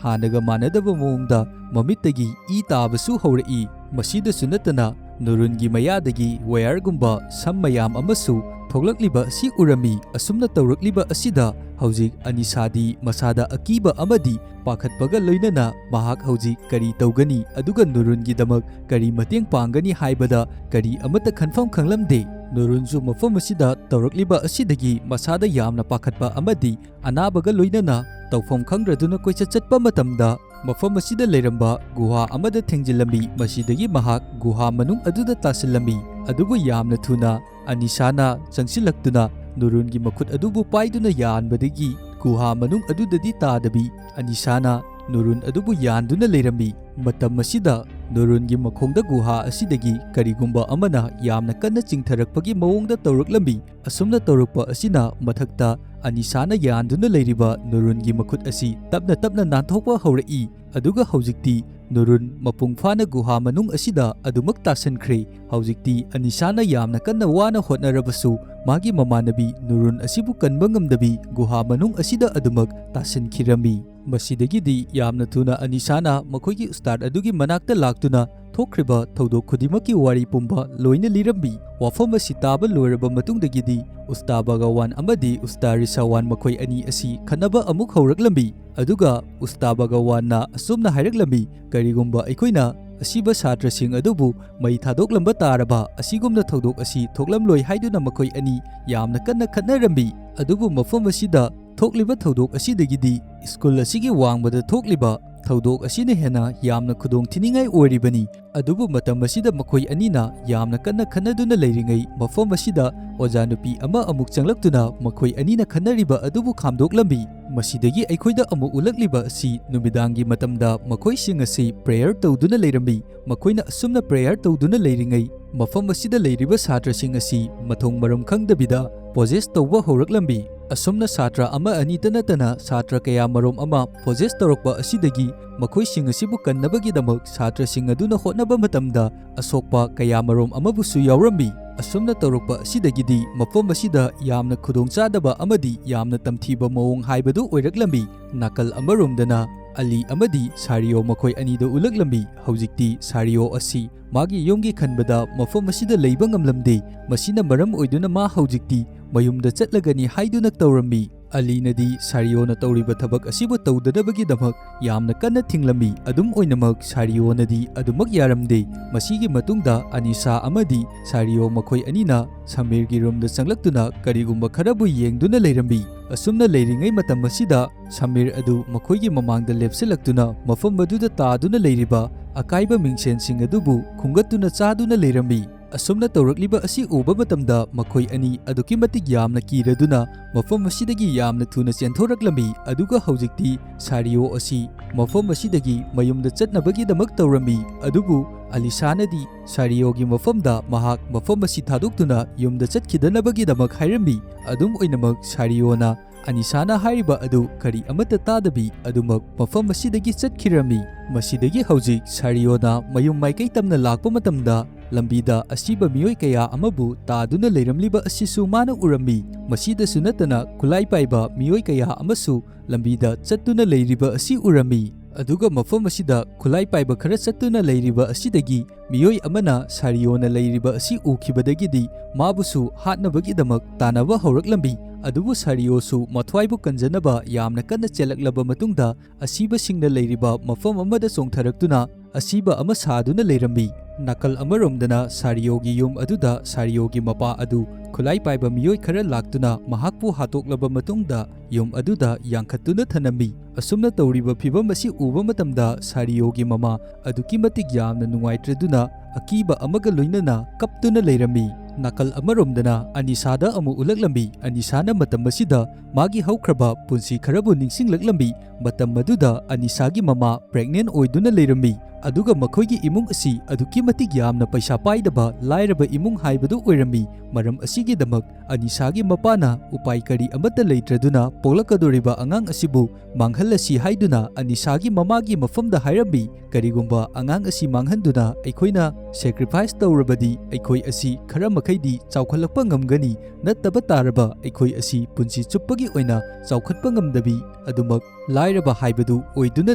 ꯍꯥꯟꯅꯒ ꯃꯥꯟꯅꯗꯕ ꯃꯑꯣꯡꯗ ꯃꯃꯤꯠꯇꯒꯤ ꯏ ꯇꯥꯕꯁꯨ ꯍꯧꯔꯛꯏ꯫ ꯃꯁꯤꯗꯁꯨ ꯅꯠꯇꯅ ꯅꯨꯔꯨꯟꯒꯤ ꯃꯌꯥꯗꯒꯤ ꯋꯥꯌꯔꯒꯨꯝꯕ ꯁꯝ ꯃꯌꯥꯝ ꯑꯃꯁꯨ ꯊꯣꯛꯂꯛꯂꯤꯕ ꯑꯁꯤ ꯎꯔꯝꯃꯤ꯫ ꯑꯁꯨꯝꯅ ꯇꯧꯔꯛꯂꯤꯕ ꯑꯁꯤꯗ ꯍꯧꯖꯤꯛ ꯑꯅꯤꯁꯥꯗꯤ ꯃꯁꯥꯗ ꯑꯀꯤꯕ ꯑꯃꯗꯤ ꯄꯥꯈꯠꯄꯒ ꯂꯣꯏꯅꯅ ꯃꯍꯥꯛ ꯍꯧꯖꯤꯛ ꯀꯔꯤ ꯇꯧꯒꯅꯤ, ꯑꯗꯨꯒ ꯅꯨꯔꯨꯟꯒꯤꯗꯃꯛ ꯀꯔꯤ ꯃꯇꯦꯡ ꯄꯥꯡꯒꯅꯤ ꯍꯥꯏꯕꯗ ꯀꯔꯤ ꯑꯃꯠꯇ ꯈꯟꯐꯝ ꯈꯪꯂꯝꯗꯦ꯫ ꯅꯨꯔꯨꯟꯁꯨ ꯃꯐꯝ ꯑꯁꯤꯗ ꯇꯧꯔꯛꯂꯤꯕ ꯑꯁꯤꯗꯒꯤ ꯃꯁꯥꯗ ꯌꯥꯝꯅ ꯄꯥꯈꯠꯄ ꯑꯃꯗꯤ ꯑꯅꯥꯕꯒ ꯂꯣꯏꯅꯅ ꯇꯧꯐꯝ ꯈꯪꯗ꯭ꯔꯗꯨꯅ ꯀꯣꯏꯆꯠ ꯆꯠꯄ ꯃꯇꯝꯗ ꯃꯐꯝ ꯑꯁꯤꯗ ꯂꯩꯔꯝꯕ ꯒꯨꯍꯥ ꯑꯃꯗ ꯊꯦꯡꯖꯤꯜꯂꯝꯃꯤ꯫ ꯃꯁꯤꯗꯒꯤ ꯃꯍꯥꯛ ꯒꯨꯍꯥ ꯃꯅꯨꯡ ꯑꯗꯨꯗ ꯇꯥꯁꯤꯜꯂꯝꯃꯤ꯫ ꯑꯗꯨꯕꯨ ꯌꯥꯝꯅ ꯊꯨꯅ ꯑꯅꯤꯁꯥꯅ ꯆꯪꯁꯤꯜꯂꯛꯇꯨꯅ ꯅꯨꯔꯨꯟꯒꯤ ꯃꯈꯨꯠ ꯑꯗꯨꯕꯨ ꯄꯥꯏꯗꯨꯅ ꯌꯥꯟꯕꯗꯒꯤ ꯒꯨꯍꯥ ꯃꯅꯨꯡ ꯑꯗꯨꯗꯗꯤ ꯇꯥꯗꯕꯤ ꯑꯅꯤꯁꯥꯅ ꯅꯨꯔꯨꯟ ꯑꯗꯨꯕꯨ ꯌꯥꯟꯗꯨꯅ ꯂꯩꯔꯝꯃꯤ꯫ ꯃꯇꯝ ꯑꯁꯤꯗ ꯅꯨꯔꯨꯟꯒꯤ ꯃꯈꯣꯡꯗ ꯒꯨꯍꯥ ꯑꯁꯤꯗꯒꯤ ꯀꯔꯤꯒꯨꯝꯕ ꯑꯃꯅ ꯌꯥꯝꯅ ꯀꯟꯅ ꯆꯤꯡꯊꯔꯛꯄꯒꯤ ꯃꯑꯣꯡꯗ ꯇꯧꯔꯛꯂꯝꯃꯤ꯫ ꯑꯁꯨꯝꯅ ꯇꯧꯔꯛꯄ ꯑꯁꯤꯅ ꯃꯊꯛꯇ ꯑꯅꯤꯁꯥꯅ ꯌꯥꯟꯗꯨꯅ ꯂꯩꯔꯤꯕ ꯅꯨꯔꯨꯟꯒꯤ ꯃꯈꯨꯠ ꯑꯁꯤ ꯇꯞꯅ ꯇꯞꯅ ꯅꯥꯟꯊꯣꯛꯄ ꯍꯧꯔꯛꯏ꯫ ꯑꯗꯨꯒ ꯍꯧꯖꯤꯛꯇꯤ ꯅꯨꯔꯨꯟ ꯃꯄꯨꯡ ꯐꯥꯅ ꯒꯨꯍꯥ ꯃꯅꯨꯡ ꯑꯁꯤꯗ ꯑꯗꯨꯃꯛ ꯇꯥꯁꯤꯟꯈ꯭ꯔꯦ꯫ ꯍꯧꯖꯤꯛꯇꯤ ꯑꯅꯤꯁꯥꯅ ꯌꯥꯝꯅ ꯀꯟꯅ ꯋꯥꯅ ꯍꯣꯠꯅꯔꯕꯁꯨ ꯃꯥꯒꯤ ꯃꯃꯥꯟꯅꯕꯤ ꯅꯨꯔꯨꯟ ꯑꯁꯤꯕꯨ ꯀꯟꯕ ꯉꯝꯗꯕꯤ ꯒꯨꯍꯥ ꯃꯅꯨꯡ ꯑꯁꯤꯗ ꯑꯗꯨꯃꯛ ꯇꯥꯁꯤꯟꯈꯤꯔꯝꯃꯤ꯫ ꯃꯁꯤꯗꯒꯤꯗꯤ ꯌꯥꯝꯅ ꯊꯨꯅ ꯑꯅꯤꯁꯥꯅ ꯃꯈꯣꯏꯒꯤ ꯎꯁꯇꯥꯗ ꯑꯗꯨꯒꯤ ꯃꯅꯥꯛꯇ ꯂꯥꯛꯇꯨꯅ ꯊꯣꯛꯈ꯭ꯔꯤꯕ ꯊꯧꯗꯣꯛ ꯈꯨꯗꯤꯡꯃꯛꯀꯤ ꯋꯥꯔꯤ ꯄꯨꯝꯕ ꯂꯣꯏꯅ ꯂꯤꯔꯝꯃꯤ꯫ ꯋꯥꯐꯝ ꯑꯁꯤ ꯇꯥꯕ ꯂꯣꯏꯔꯕ ꯃꯇꯨꯡꯗꯒꯤꯗꯤ ꯎꯁꯇꯥ ꯚꯒꯋꯥꯟ ꯑꯃꯗꯤ ꯎꯁꯇꯥ ꯔꯤꯁꯥꯋꯥꯟ ꯃꯈꯣꯏ ꯑꯅꯤ ꯑꯁꯤ ꯈꯠꯅꯕ ꯑꯃꯨꯛ ꯍꯧꯔꯛꯂꯝꯃꯤ꯫ ꯑꯗꯨꯒ ꯎꯁꯇꯥ ꯚꯒꯋꯥꯟꯅ ꯑꯁꯨꯝꯅ ꯍꯥꯏꯔꯛꯂꯝꯃꯤ, "ꯀꯔꯤꯒꯨꯝꯕ ꯑꯩꯈꯣꯏꯅ ꯑꯁꯤꯕ ꯁꯥꯇ꯭ꯔꯁꯤꯡ ꯑꯗꯨꯕꯨ ꯃꯩ ꯊꯥꯗꯣꯛꯂꯝꯕ ꯇꯥꯔꯕ ꯑꯁꯤꯒꯨꯝꯅ ꯊꯧꯗꯣꯛ ꯑꯁꯤ ꯊꯣꯛꯂꯝꯂꯣꯏ" ꯍꯥꯏꯗꯨꯅ ꯃꯈꯣꯏ ꯑꯅꯤ ꯌꯥꯝꯅ ꯀꯟꯅ ꯈꯠꯅꯔꯝꯃꯤ꯫ ꯑꯗꯨꯕꯨ ꯃꯐꯝ ꯑꯁꯤꯗ ꯊꯣꯛꯂꯤꯕ ꯊꯧꯗꯣꯛ ꯑꯁꯤꯗꯒꯤꯗꯤ ꯁ꯭ꯀꯨꯜ ꯑꯁꯤꯒꯤ ꯋꯥꯡꯃꯗ ꯊꯣꯛꯂꯤꯕ ꯊꯧꯗꯣꯛ ꯑꯁꯤꯅ ꯍꯦꯟꯅ ꯌꯥꯝꯅ ꯈꯨꯗꯣꯡ ꯊꯤꯅꯤꯡꯉꯥꯏ ꯑꯣꯏꯔꯤꯕꯅꯤ꯫ ꯑꯗꯨꯕꯨ ꯃꯇꯝ ꯑꯁꯤꯗ ꯃꯈꯣꯏ ꯑꯅꯤꯅ ꯌꯥꯝꯅ ꯀꯟꯅ ꯈꯠꯅꯗꯨꯅ ꯂꯩꯔꯤꯉꯩ ꯃꯐꯝ ꯑꯁꯤꯗ ꯑꯣꯖꯥ ꯅꯨꯄꯤ ꯑꯃ ꯑꯃꯨꯛ ꯆꯪꯂꯛꯇꯨꯅ ꯃꯈꯣꯏ ꯑꯅꯤꯅ ꯈꯠꯅꯔꯤꯕ ꯑꯗꯨꯕꯨ ꯈꯥꯝꯗꯣꯛꯂꯝꯃꯤ꯫ ꯃꯁꯤꯗꯒꯤ ꯑꯩꯈꯣꯏꯗ ꯑꯃꯨꯛ ꯎꯠꯂꯛꯂꯤꯕ ꯑꯁꯤ ꯅꯨꯃꯤꯗꯥꯡꯒꯤ ꯃꯇꯝꯗ ꯃꯈꯣꯏꯁꯤꯡ ꯑꯁꯤ ꯄ꯭ꯔꯦꯌꯔ ꯇꯧꯗꯨꯅ ꯂꯩꯔꯝꯃꯤ꯫ ꯃꯈꯣꯏꯅ ꯑꯁꯨꯝꯅ ꯄ꯭ꯔꯦꯌꯔ ꯇꯧꯗꯨꯅ ꯂꯩꯔꯤꯉꯩ ꯃꯐꯝ ꯑꯁꯤꯗ ꯂꯩꯔꯤꯕ ꯁꯥꯇ꯭ꯔꯁꯤꯡ ꯑꯁꯤ ꯃꯊꯣꯡ ꯃꯔꯝ ꯈꯪꯗꯕꯤꯗ ꯄꯣꯖꯦꯁ ꯇꯧꯕ ꯍꯧꯔꯛꯂꯝꯃꯤ꯫ ꯑꯁꯨꯝꯅ ꯁꯥꯇ꯭ꯔ ꯑꯃ ꯑꯅꯤꯇ ꯅꯠꯇꯅ ꯁꯥꯇ꯭ꯔ ꯀꯌꯥ ꯃꯔꯨꯝ ꯑꯃ possess ꯇꯧꯔꯛꯄ ꯑꯁꯤꯗꯒꯤ ꯃꯈꯣꯏꯁꯤꯡ ꯑꯁꯤꯕꯨ ꯀꯟꯅꯕꯒꯤꯗꯃꯛ ꯁꯥꯇ꯭ꯔꯁꯤꯡ ꯑꯗꯨꯅ ꯍꯣꯠꯅꯕ ꯃꯇꯝꯗ ꯑꯁꯣꯛꯄ ꯀꯌꯥ ꯃꯔꯨꯝ ꯑꯃꯕꯨꯁꯨ ꯌꯥꯎꯔꯝꯃꯤ꯫ ꯑꯁꯨꯝꯅ ꯇꯧꯔꯛꯄ ꯑꯁꯤꯗꯒꯤꯗꯤ ꯃꯐꯝ ꯑꯁꯤꯗ ꯌꯥꯝꯅ ꯈꯨꯗꯣꯡꯆꯥꯗꯕ ꯑꯃꯗꯤ ꯌꯥꯝꯅ ꯇꯝꯊꯤꯕ ꯃꯑꯣꯡ ꯍꯥꯏꯕꯗꯨ ꯑꯣꯏꯔꯛꯂꯝꯃꯤ꯫ ꯅꯥꯀꯜ ꯑꯃꯔꯣꯝꯗꯅ ꯑꯂꯤ ꯑꯃꯗꯤ ꯁꯥꯔꯤꯌꯣ ꯃꯈꯣꯏ ꯑꯅꯤꯗ ꯎꯠꯂꯛꯂꯝꯃꯤ꯫ ꯍꯧꯖꯤꯛꯇꯤ ꯁꯥꯔꯤꯌꯣ ꯑꯁꯤ ꯃꯥꯒꯤ ꯌꯨꯝꯒꯤ ꯈꯟꯕꯗ ꯃꯐꯝ ꯑꯁꯤꯗ ꯂꯩꯕ ꯉꯝꯂꯝꯗꯦ꯫ ꯃꯁꯤꯅ ꯃꯔꯝ ꯑꯣꯏꯗꯨꯅ ꯃꯥ ꯍꯧꯖꯤꯛꯇꯤ ꯃꯌꯨꯝꯗ ꯆꯠꯂꯒꯅꯤ ꯍꯥꯏꯗꯨꯅ ꯇꯧꯔꯝꯃꯤ꯫ ꯑꯂꯤꯅꯗꯤ ꯁꯥꯔꯤꯌꯣꯅ ꯇꯧꯔꯤꯕ ꯊꯕꯛ ꯑꯁꯤꯕꯨ ꯇꯧꯗꯅꯕꯒꯤꯗꯃꯛ ꯌꯥꯝꯅ ꯀꯟꯅ ꯊꯤꯡꯂꯝꯃꯤ꯫ ꯑꯗꯨꯝ ꯑꯣꯏꯅꯃꯛ ꯁꯥꯔꯤꯌꯣꯅꯗꯤ ꯑꯗꯨꯃꯛ ꯌꯥꯔꯝꯗꯦ꯫ ꯃꯁꯤꯒꯤ ꯃꯇꯨꯡꯗ ꯑꯅꯤꯁꯥ ꯑꯃꯗꯤ ꯁꯥꯔꯤꯌꯣ ꯃꯈꯣꯏ ꯑꯅꯤꯅ ꯁꯃꯤꯔꯒꯤ ꯔꯨꯝꯗ ꯆꯪꯂꯛꯇꯨꯅ ꯀꯔꯤꯒꯨꯝꯕ ꯈꯔꯕꯨ ꯌꯦꯡꯗꯨꯅ ꯂꯩꯔꯝꯃꯤ꯫ ꯑꯁꯨꯝꯅ ꯂꯩꯔꯤꯉꯩ ꯃꯇꯝ ꯑꯁꯤꯗ ꯁꯃꯤꯔ ꯑꯗꯨ ꯃꯈꯣꯏꯒꯤ ꯃꯃꯥꯡꯗ ꯂꯦꯞꯁꯤꯜꯂꯛꯇꯨꯅ ꯃꯐꯝ ꯑꯗꯨꯗ ꯇꯥꯗꯨꯅ ꯂꯩꯔꯤꯕ ꯑꯀꯥꯏꯕ ꯃꯤꯡꯁꯦꯟꯁꯤꯡ ꯑꯗꯨꯕꯨ ꯈꯨꯝꯒꯠꯇꯨꯅ ꯆꯥꯗꯨꯅ ꯂꯩꯔꯝꯃꯤ꯫ ꯑꯁꯨꯝꯅ ꯇꯧꯔꯛꯂꯤꯕ ꯑꯁꯤ ꯎꯕ ꯃꯇꯝꯗ ꯃꯈꯣꯏ ꯑꯅꯤ ꯑꯗꯨꯛꯀꯤ ꯃꯇꯤꯛ ꯌꯥꯝꯅ ꯀꯤꯔꯗꯨꯅ ꯃꯐꯝ ꯑꯁꯤꯗꯒꯤ ꯌꯥꯝꯅ ꯊꯨꯅ ꯆꯦꯟꯊꯣꯔꯛꯂꯝꯃꯤ꯫ ꯑꯗꯨꯒ ꯍꯧꯖꯤꯛꯇꯤ ꯁꯥꯔꯤꯌꯣ ꯑꯁꯤ ꯃꯐꯝ ꯑꯁꯤꯗꯒꯤ ꯃꯌꯨꯝꯗ ꯆꯠꯅꯕꯒꯤꯗꯃꯛ ꯇꯧꯔꯝꯃꯤ꯫ ꯑꯗꯨꯕꯨ ꯑꯂꯤꯁꯥꯅꯗꯤ ꯁꯥꯔꯤꯌꯣꯒꯤ ꯃꯐꯝꯗ ꯃꯍꯥꯛ ꯃꯐꯝ ꯑꯁꯤ ꯊꯥꯗꯣꯛꯇꯨꯅ ꯌꯨꯝꯗ ꯆꯠꯈꯤꯗꯅꯕꯒꯤꯗꯃꯛ ꯍꯥꯏꯔꯝꯃꯤ꯫ ꯑꯗꯨꯝ ꯑꯣꯏꯅꯃꯛ ꯁꯥꯔꯤꯌꯣꯅ ꯑꯅꯤꯁꯥꯅ ꯍꯥꯏꯔꯤꯕ ꯑꯗꯨ ꯀꯔꯤ ꯑꯃꯠꯇ ꯇꯥꯗꯕꯤ ꯑꯗꯨꯃꯛ ꯃꯐꯝ ꯑꯁꯤꯗꯒꯤ ꯆꯠꯈꯤꯔꯝꯃꯤ꯫ ꯃꯁꯤꯗꯒꯤ ꯍꯧꯖꯤꯛ ꯁꯥꯔꯤꯌꯣꯅ ꯃꯌꯨꯝ ꯃꯥꯏꯀꯩ ꯇꯝꯅ ꯂꯥꯛꯄ ꯃꯇꯝꯗ ꯂꯝꯕꯤꯗ ꯑꯁꯤꯕ ꯃꯤꯑꯣꯏ ꯀꯌꯥ ꯑꯃꯕꯨ ꯇꯥꯗꯨꯅ ꯂꯩꯔꯝꯂꯤꯕ ꯑꯁꯤꯁꯨ ꯃꯥꯅ ꯎꯔꯝꯃꯤ꯫ ꯃꯁꯤꯗꯁꯨ ꯅꯠꯇꯅ ꯈꯨꯠꯂꯥꯏ ꯄꯥꯏꯕ ꯃꯤꯑꯣꯏ ꯀꯌꯥ ꯑꯃꯁꯨ ꯂꯝꯕꯤꯗ ꯆꯠꯇꯨꯅ ꯂꯩꯔꯤꯕ ꯑꯁꯤ ꯎꯔꯝꯃꯤ꯫ ꯑꯗꯨꯒ ꯃꯐꯝ ꯑꯁꯤꯗ ꯈꯨꯠꯂꯥꯏ ꯄꯥꯏꯕ ꯈꯔ ꯆꯠꯇꯨꯅ ꯂꯩꯔꯤꯕ ꯑꯁꯤꯗꯒꯤ ꯃꯤꯑꯣꯏ ꯑꯃꯅ ꯁꯥꯔꯤꯌꯣꯅ ꯂꯩꯔꯤꯕ ꯑꯁꯤ ꯎꯈꯤꯕꯗꯒꯤꯗꯤ ꯃꯥꯕꯨꯁꯨ ꯍꯥꯠꯅꯕꯒꯤꯗꯃꯛ ꯇꯥꯟꯅꯕ ꯍꯧꯔꯛꯂꯝꯃꯤ꯫ ꯑꯗꯨꯕꯨ ꯁꯥꯔꯤꯌꯣꯁꯨ ꯃꯊ꯭ꯋꯥꯏꯕꯨ ꯀꯟꯖꯅꯕ ꯌꯥꯝꯅ ꯀꯟꯅ ꯆꯦꯜꯂꯛꯂꯕ ꯃꯇꯨꯡꯗ ꯑꯁꯤꯕꯁꯤꯡꯅ ꯂꯩꯔꯤꯕ ꯃꯐꯝ ꯑꯃꯗ ꯆꯣꯡꯊꯔꯛꯇꯨꯅ ꯑꯁꯤꯕ ꯑꯃ ꯁꯥꯗꯨꯅ ꯂꯩꯔꯝꯃꯤ꯫ ꯅꯥꯀꯜ ꯑꯃꯔꯣꯝꯗꯅ ꯁꯥꯔꯤꯌꯣꯒꯤ ꯌꯨꯝ ꯑꯗꯨꯗ ꯁꯥꯔꯤꯌꯣꯒꯤ ꯃꯄꯥ ꯑꯗꯨ ꯈꯨꯠꯂꯥꯏ ꯄꯥꯏꯕ ꯃꯤꯑꯣꯏ ꯈꯔ ꯂꯥꯛꯇꯨꯅ ꯃꯍꯥꯛꯄꯨ ꯍꯥꯠꯇꯣꯛꯂꯕ ꯃꯇꯨꯡꯗ ꯌꯨꯝ ꯑꯗꯨꯗ ꯌꯥꯡꯈꯠꯇꯨꯅ ꯊꯅꯝꯃꯤ꯫ ꯑꯁꯨꯝꯅ ꯇꯧꯔꯤꯕ ꯐꯤꯚꯝ ꯑꯁꯤ ꯎꯕ ꯃꯇꯝꯗ ꯁꯥꯔꯤꯌꯣꯒꯤ ꯃꯃꯥ ꯑꯗꯨꯛꯀꯤ ꯃꯇꯤꯛ ꯌꯥꯝꯅ ꯅꯨꯡꯉꯥꯏꯇ꯭ꯔꯗꯨꯅ ꯑꯀꯤꯕ ꯑꯃꯒ ꯂꯣꯏꯅꯅ ꯀꯞꯇꯨꯅ ꯂꯩꯔꯝꯃꯤ꯫ ꯅꯥꯀꯜ ꯑꯃꯔꯣꯝꯗꯅ ꯑꯅꯤꯁꯥꯗ ꯑꯃꯨꯛ ꯎꯠꯂꯛꯂꯝꯃꯤ꯫ ꯑꯅꯤꯁꯥꯅ ꯃꯇꯝ ꯑꯁꯤꯗ ꯃꯥꯒꯤ ꯍꯧꯈ꯭ꯔꯕ ꯄꯨꯟꯁꯤ ꯈꯔꯕꯨ ꯅꯤꯡꯁꯤꯡꯂꯛꯂꯝꯃꯤ꯫ ꯃꯇꯝ ꯑꯗꯨꯗ ꯑꯅꯤꯁꯥꯒꯤ ꯃꯃꯥ pregnant ꯑꯣꯏꯗꯨꯅ ꯂꯩꯔꯝꯃꯤ꯫ ꯑꯗꯨꯒ ꯃꯈꯣꯏꯒꯤ ꯏꯃꯨꯡ ꯑꯁꯤ ꯑꯗꯨꯛꯀꯤ ꯃꯇꯤꯛ ꯌꯥꯝꯅ ꯄꯩꯁꯥ ꯄꯥꯏꯗꯕ, ꯂꯥꯏꯔꯕ ꯏꯃꯨꯡ ꯍꯥꯏꯕꯗꯨ ꯑꯣꯏꯔꯝꯃꯤ꯫ ꯃꯔꯝ ꯑꯁꯤꯒꯤꯗꯃꯛ ꯑꯅꯤꯁꯥꯒꯤ ꯃꯄꯥꯅ ꯎꯄꯥꯏ ꯀꯔꯤ ꯑꯃꯠꯇ ꯂꯩꯇ꯭ꯔꯗꯨꯅ ꯄꯣꯛꯂꯛꯀꯗꯧꯔꯤꯕ ꯑꯉꯥꯡ ꯑꯁꯤꯕꯨ ꯃꯥꯡꯍꯜꯂꯁꯤ ꯍꯥꯏꯗꯨꯅ ꯑꯅꯤꯁꯥꯒꯤ ꯃꯃꯥꯒꯤ ꯃꯐꯝꯗ ꯍꯥꯏꯔꯝꯃꯤ꯫ ꯀꯔꯤꯒꯨꯝꯕ ꯑꯉꯥꯡ ꯑꯁꯤ ꯃꯥꯡꯍꯟꯗꯨꯅ ꯑꯩꯈꯣꯏꯅ sacrifice ꯇꯧꯔꯕꯗꯤ ꯑꯩꯈꯣꯏ ꯑꯁꯤ ꯈꯔ ꯃꯈꯩꯗꯤ ꯆꯥꯎꯈꯠꯂꯛꯄ ꯉꯝꯒꯅꯤ, ꯅꯠꯇꯕ ꯇꯥꯔꯕ ꯑꯩꯈꯣꯏ ꯑꯁꯤ ꯄꯨꯟꯁꯤ ꯆꯨꯞꯄꯒꯤ ꯑꯣꯏꯅ ꯆꯥꯎꯈꯠꯄ ꯉꯝꯗꯕꯤ ꯑꯗꯨꯃꯛ ꯂꯥꯏꯔꯕ ꯍꯥꯏꯕꯗꯨ ꯑꯣꯏꯗꯨꯅ